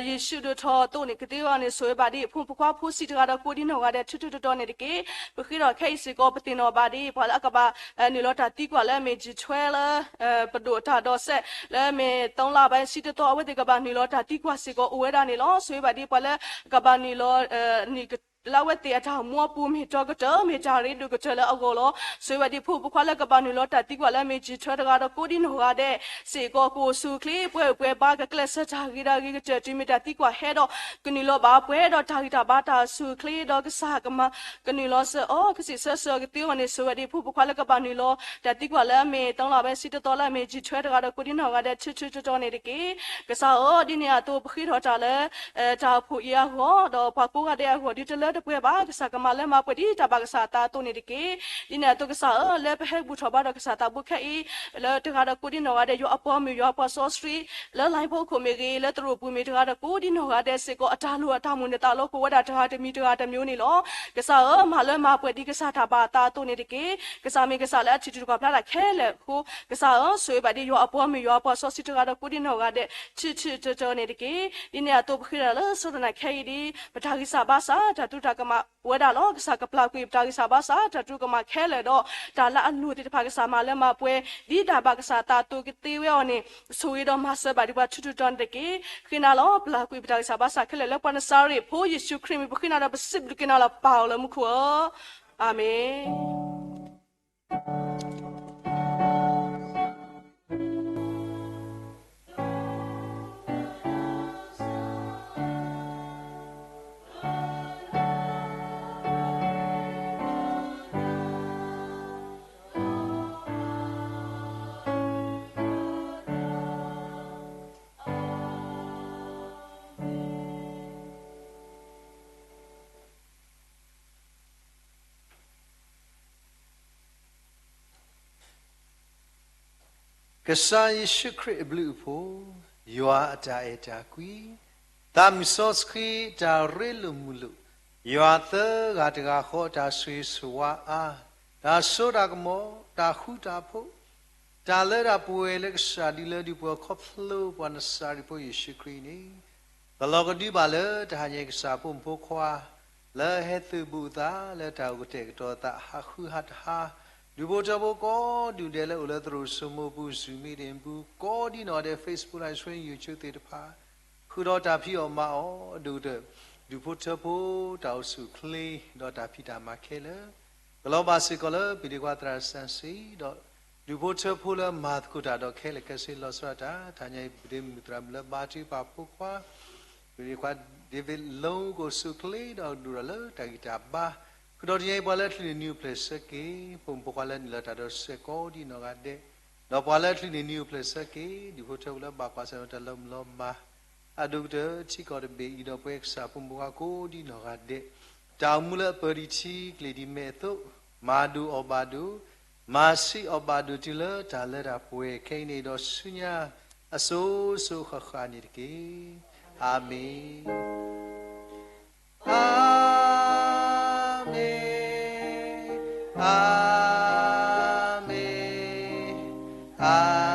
ယ့ၣ်ၡူးဒိၣ်ထီၣ်အသိးန့ၣ်ကသ့အဂီၢ်န့ၣ် ဆိၣ်ဂ့ၤဘၣ်ဒ် ဖိမုၣ်ဖိခွါဖိဆံးတဂၤဒီးကိးဒံနီၢ်ဂၤဒဲး ထူထူတီတီန့ၣ်တက့ၢ်. ပဃ့ထီၣ်ခဲအံၤစ့ၢ်ကီး ပသ့ၣ်နီၣ်ဘၣ်ဒ် ပှၤလၢအကဘၣ်နုာ်လီၤတၢ်သံကွၢ်လၢအမ့ၢ် G twelve လၢ ပဒိၣ်တၢ်ဒီးစဲး လၢအမ့ၢ် သုံးလပိုင်းဆံတသီ အဝဲသ့ၣ်ကဘၣ်နုာ်လီၤတၢ်သံကွၢ်စ့ၢ်ကီးအိၣ်ဝဲဒၣ်န့ၣ်လီၤ. ဆိၣ်ဂ့ၤဘၣ်ဒ်ပှၤလၢကဘၣ်နုာ်လီၤ လၢအဝဲသ့ၣ်အတၢ်အိၣ်မူအပူၤ မ့ၢ်တီကတၢၢ် မ့ၢ်တၢ်ရ့ဒိၣ်ကတၢၢ်လၢအဂီၢ်လီၤ. ဆိၣ်ဂ့ၤဘၣ်ဒ်ဖိမုၣ်ဖိခွါလၢကဘၣ်နုာ်လီၤတၢ်သံကွၢ်လၢအမ့ၢ် G twelve တဂၤဒီးကိးဒံနီၢ်ဂၤဒဲးစ့ၢ်ကီး ကအိၣ်ဆူၣ်အိၣ်ချ့ပှဲၤပှဲၤဘါ ကကျဲးစၢးတၢ်ဂ့ၤတၢ်ဂ့ၤကတၢၢ်တုၤမ့ၢ်တၢ်သံကွၢ်ဟဲဒီး ကနုာ်လီၤဘၣ်ပှဲၤဒီးတၢ်ဂံၢ်တၢ်ဘါ တၢ်ဆူၣ်အိၣ်ချ့ဒီးကစၢ်ကမၤ ကနုာ်လီၤစၢၤအီၤ ကစံးဆၢစၢၤကသ့အဂီၢ်န့ၣ် ဆိၣ်ဂ့ၤဘၣ်ဒ်ဖိမုၣ်ဖိခွါလၢကဘၣ်နုာ်လီၤတၢ်သံကွၢ်လၢအမ့ၢ် သုံးလပိုင်းဆံတသီ လၢအမ့ၢ် G twelve တဂၤဒီးကိးဒံနီၢ်ဂၤဒဲး ထူထူတီတီန့ၣ်တက့ၢ်. ကစၢ်ဧၢ, ဒ်န့ၣ်အသိးပဃ့ထီၣ်တၢ်လၢ တၢ်အိၣ်ဖှိၣ်အံၤအဂီၢ် ဒီးပှၤကိးဂၤဒဲးအဂီၢ် ဒ်တလၢ တပှဲၤဘၣ်, ကစၢ်ကမၤလၢမၤပှဲၤဒ်တၢ်ဘၣ်ကစၢ်အသးအသိးန့ၣ်တက့ၢ်. ဒ်န့ၣ်အသိးကစၢ်ဧၢ, လၢပဟဲဘူၣ်ထီၣ်ဘါထီၣ်ကစၢ်သးဘိခဲအံၤ, လၢတဂၤဒီးကိးဒံနီၢ်ဂၤဒဲး ယွၤအပှၤမုၣ်ယွၤအပှၤစီဆှံ, လၢလါဟီၣ်ခိၣ်ခိၣ်မ့ၢ်ဂ့ၤ, လၢသရိာ်ပူၤမ့ၢ်တဂၤဒီးကိးဒံနီၢ်ဂၤဒဲးစ့ၢ်ကီး အတၢ်လိၣ်အတၢ်မုၢ်န့ၣ်သးလီၤကိးဝဲဒၣ်တဂၤတမံၤတဂၤတမံၤန့ၣ်လီၤ. ကစၢ်ဧၢ, မၤလၢမၤပှဲၤဒ်ကစၢ်တၢ်ဘၣ်အသးအသိးန့ၣ်တက့ၢ်. ကစၢ်မ့ၢ်ကစၢ်လၢအထံၣ်တူၢ်တကွၢ်ဖျါတၢ်ခဲလၢာ်အဃိ, ကစၢ်ဧၢ, ဆိၣ်ဂ့ၤဘၣ်ဒ်ယွၤအပှၤမုၣ်ယွၤအပှၤစီဆှံတဂၤဒီးကိးဒံနီၢ်ဂၤဒဲး ထံထံတတီၤန့ၣ်တက့ၢ်. ဒ်န့ၣ်အသိးပဃ့တၢ်လၢစီၤတၢ်နၤခဲအံၤဒ် ပတၢ်ဂံၢ်စၢ်ဘါစၢ်တၢ်တူၢ်တၢ်ကမၣ်အိၣ်ဝဲဒၣ်လီၤ. ကစၢ်ကပျၢ်ကွံာ်ပတၢ်ဂံၢ်စၢ်ဘါစၢ်တၢ်တူၢ်ကမၣ်ခဲလၢာ်ဒီး တၢ်လၢအလိၣ်သ့ၣ်တဖၣ်ကစၢ်မၤလၢမၤပှဲၤ ဒ်တၢ်ဘၣ်ကစၢ်အသးအသိးကသ့ဝဲအီၤန့ၣ် ဆိၣ်ဂ့ၤဒီးမၤစၢၤဘၣ်ဒံးပှၤထူးထူးတီၤတီၤန့ၣ်တက့ၢ်. ဃ့နၤလီၤ, ပျၢ်ကွံာ်ပတၢ်ဂံၢ်စၢ်ဘါစၢ်ခဲလၢာ်လၢပှၤနစၤရ့းဖိယ့ၣ်ၡူးခရံာ်မံၤ ပဃ့နၤဒီးပစံးဘျုးက့ၤနၤလီၤ ပၢ်အိၣ်လၢမူခိၣ်ဧၢ, အၤမ့ၣ်. ကစၢ်ယ့ၣ်ၡူးခရံာ်အဘျုးအဖှိၣ်, ယွၤအတၢ်အဲၣ်တၢ်ကွံ, သးမုၢ်စီဆှံတၢ်ရ့လိာ်မုာ်လိာ်, ယွၤသၢဂၤတဂၤဃီတၢ်ဆိၣ်ဂ့ၤဆိၣ်ဝါအါ, တၢ်စိတၢ်ကမီၤ, တၢ်ဃူတၢ်ဖိး, တၢ်လၢတၢ်ပှဲၤလၢကစၢ်ဒ်လၢဒူၣ်ဖိခီဖျိပှၤနစၤရ့းဖိယ့ၣ်ၡူးခရံာ်န့ၣ် ကလီၤကဒုဘၣ်လၢတဟါညါကစၢ်ဖိမုၣ်ဖိခွါ လၢဟဲသုးဘူးအသးလၢတၢ်အိၣ်ကတဲာ်ကတီၤအသးဟးဃုဟးတဟါ, ဒူၣ်ဖိထၢဖိကိးဒူၣ်ဒဲးလၢအိၣ်လၢသရိာ်စိမိၢ်ပူၤ Zoom meeting ပူၤ ကိးဒံနီၢ်ဒဲး Facebook Live Stream YouTube သ့ၣ်တဖၣ် ဃုာ်ဒီးတၢ်ဖံးအီၣ်မၤအီၣ် အဒိၣ်ကတၢၢ် ဒူၣ်ဖိထၢဖိတၢ်အိၣ်ဆူၣ်အိၣ်ချ့ ဒီးတၢ်ဖံးတၢ်မၤခဲလၢာ် ကလီၤဘၣ်စ့ၢ်ကီးလၢပဒ့ခွါသရၣ်စံဆှံ ဒီးဒူၣ်ဖိထၢဖိလၢမၤသကိးတၢ်ဒီးခဲလၢာ်ခဲဆ့လီၤဆီဒၣ်တၢ် တဟါညါအံၤပဒ့မုၣ်သရၣ်မုၣ်လၢဘါထုကဖၣ်ဖိခွါ ပဒ့ခွါ David Long ကအိၣ်ဆူၣ်အိၣ်ချ့ဒီးဒိၣ်ထီၣ်လၢတၢ်ဂံၢ်တၢ်ဘါ ဃုာ်ဒီးတနံၤအံၤပှၤလၢအချုးန့ၢ်နံၤအိၣ်ဖျဲၣ်ဆၢက့ၤ ဖိမုၣ်ဖိခွါလၢနုာ်လီၤတၢ်ဒီးစဲးကိးဒံနီၢ်ဂၤဒဲး ဒီးပှၤလၢအချုးန့ၢ်နံၤအိၣ်ဖျဲၣ်ဆၢက့ၤ ဒူၣ်ဖိထၢဖိလၢဘၣ်ကွၢ်ဆၢၣ်မဲာ်တၢ်လီၤမုၢ်လီၤမၢ် အဒိၣ်ကတၢၢ်ထံကီၢ်တဘ့ၣ်အံၤ ဒီးပဝဲကစၢ်ဖိမုၣ်ဖိခွါကိးဒံနီၢ်ဂၤဒဲး တၢ်အိၣ်မူလၢအပၢၤဒံးထံကျိၣ်ဒံးမဲာ်အသိး မၤဒိၣ်အီၣ်ဘၣ်ဒိၣ် မၤဆံးအီၣ်ဘၣ်ဒိၣ်တုၤလၢတၢ်လၢတၢ်ပှဲၤခဲအံၤန့ၣ်ဒီးဆူညါ အစိၤစိၤဃၣ်ဃၣ်န့ၣ်တက့ၢ်. အၤမ့ၣ်, အၤမ့ၣ်, အၤမ့ၣ်, အၤမ့ၣ်.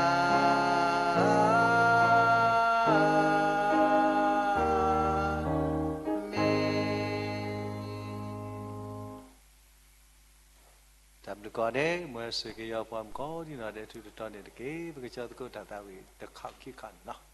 တၢ်ဘျုးကိးဂၤဒဲး မ်အဝဲဆိၣ်ဂ့ၤက့ၤယွၤပှၤမုၣ်ကိးဒံနီၢ်ဒဲးထူးထူးတီၤတီၤန့ၣ်တက့ၢ်. ပကစၢ်သကိးတၢ်သးဝံၣ်တခီခံခီန့ၣ်လီၤ.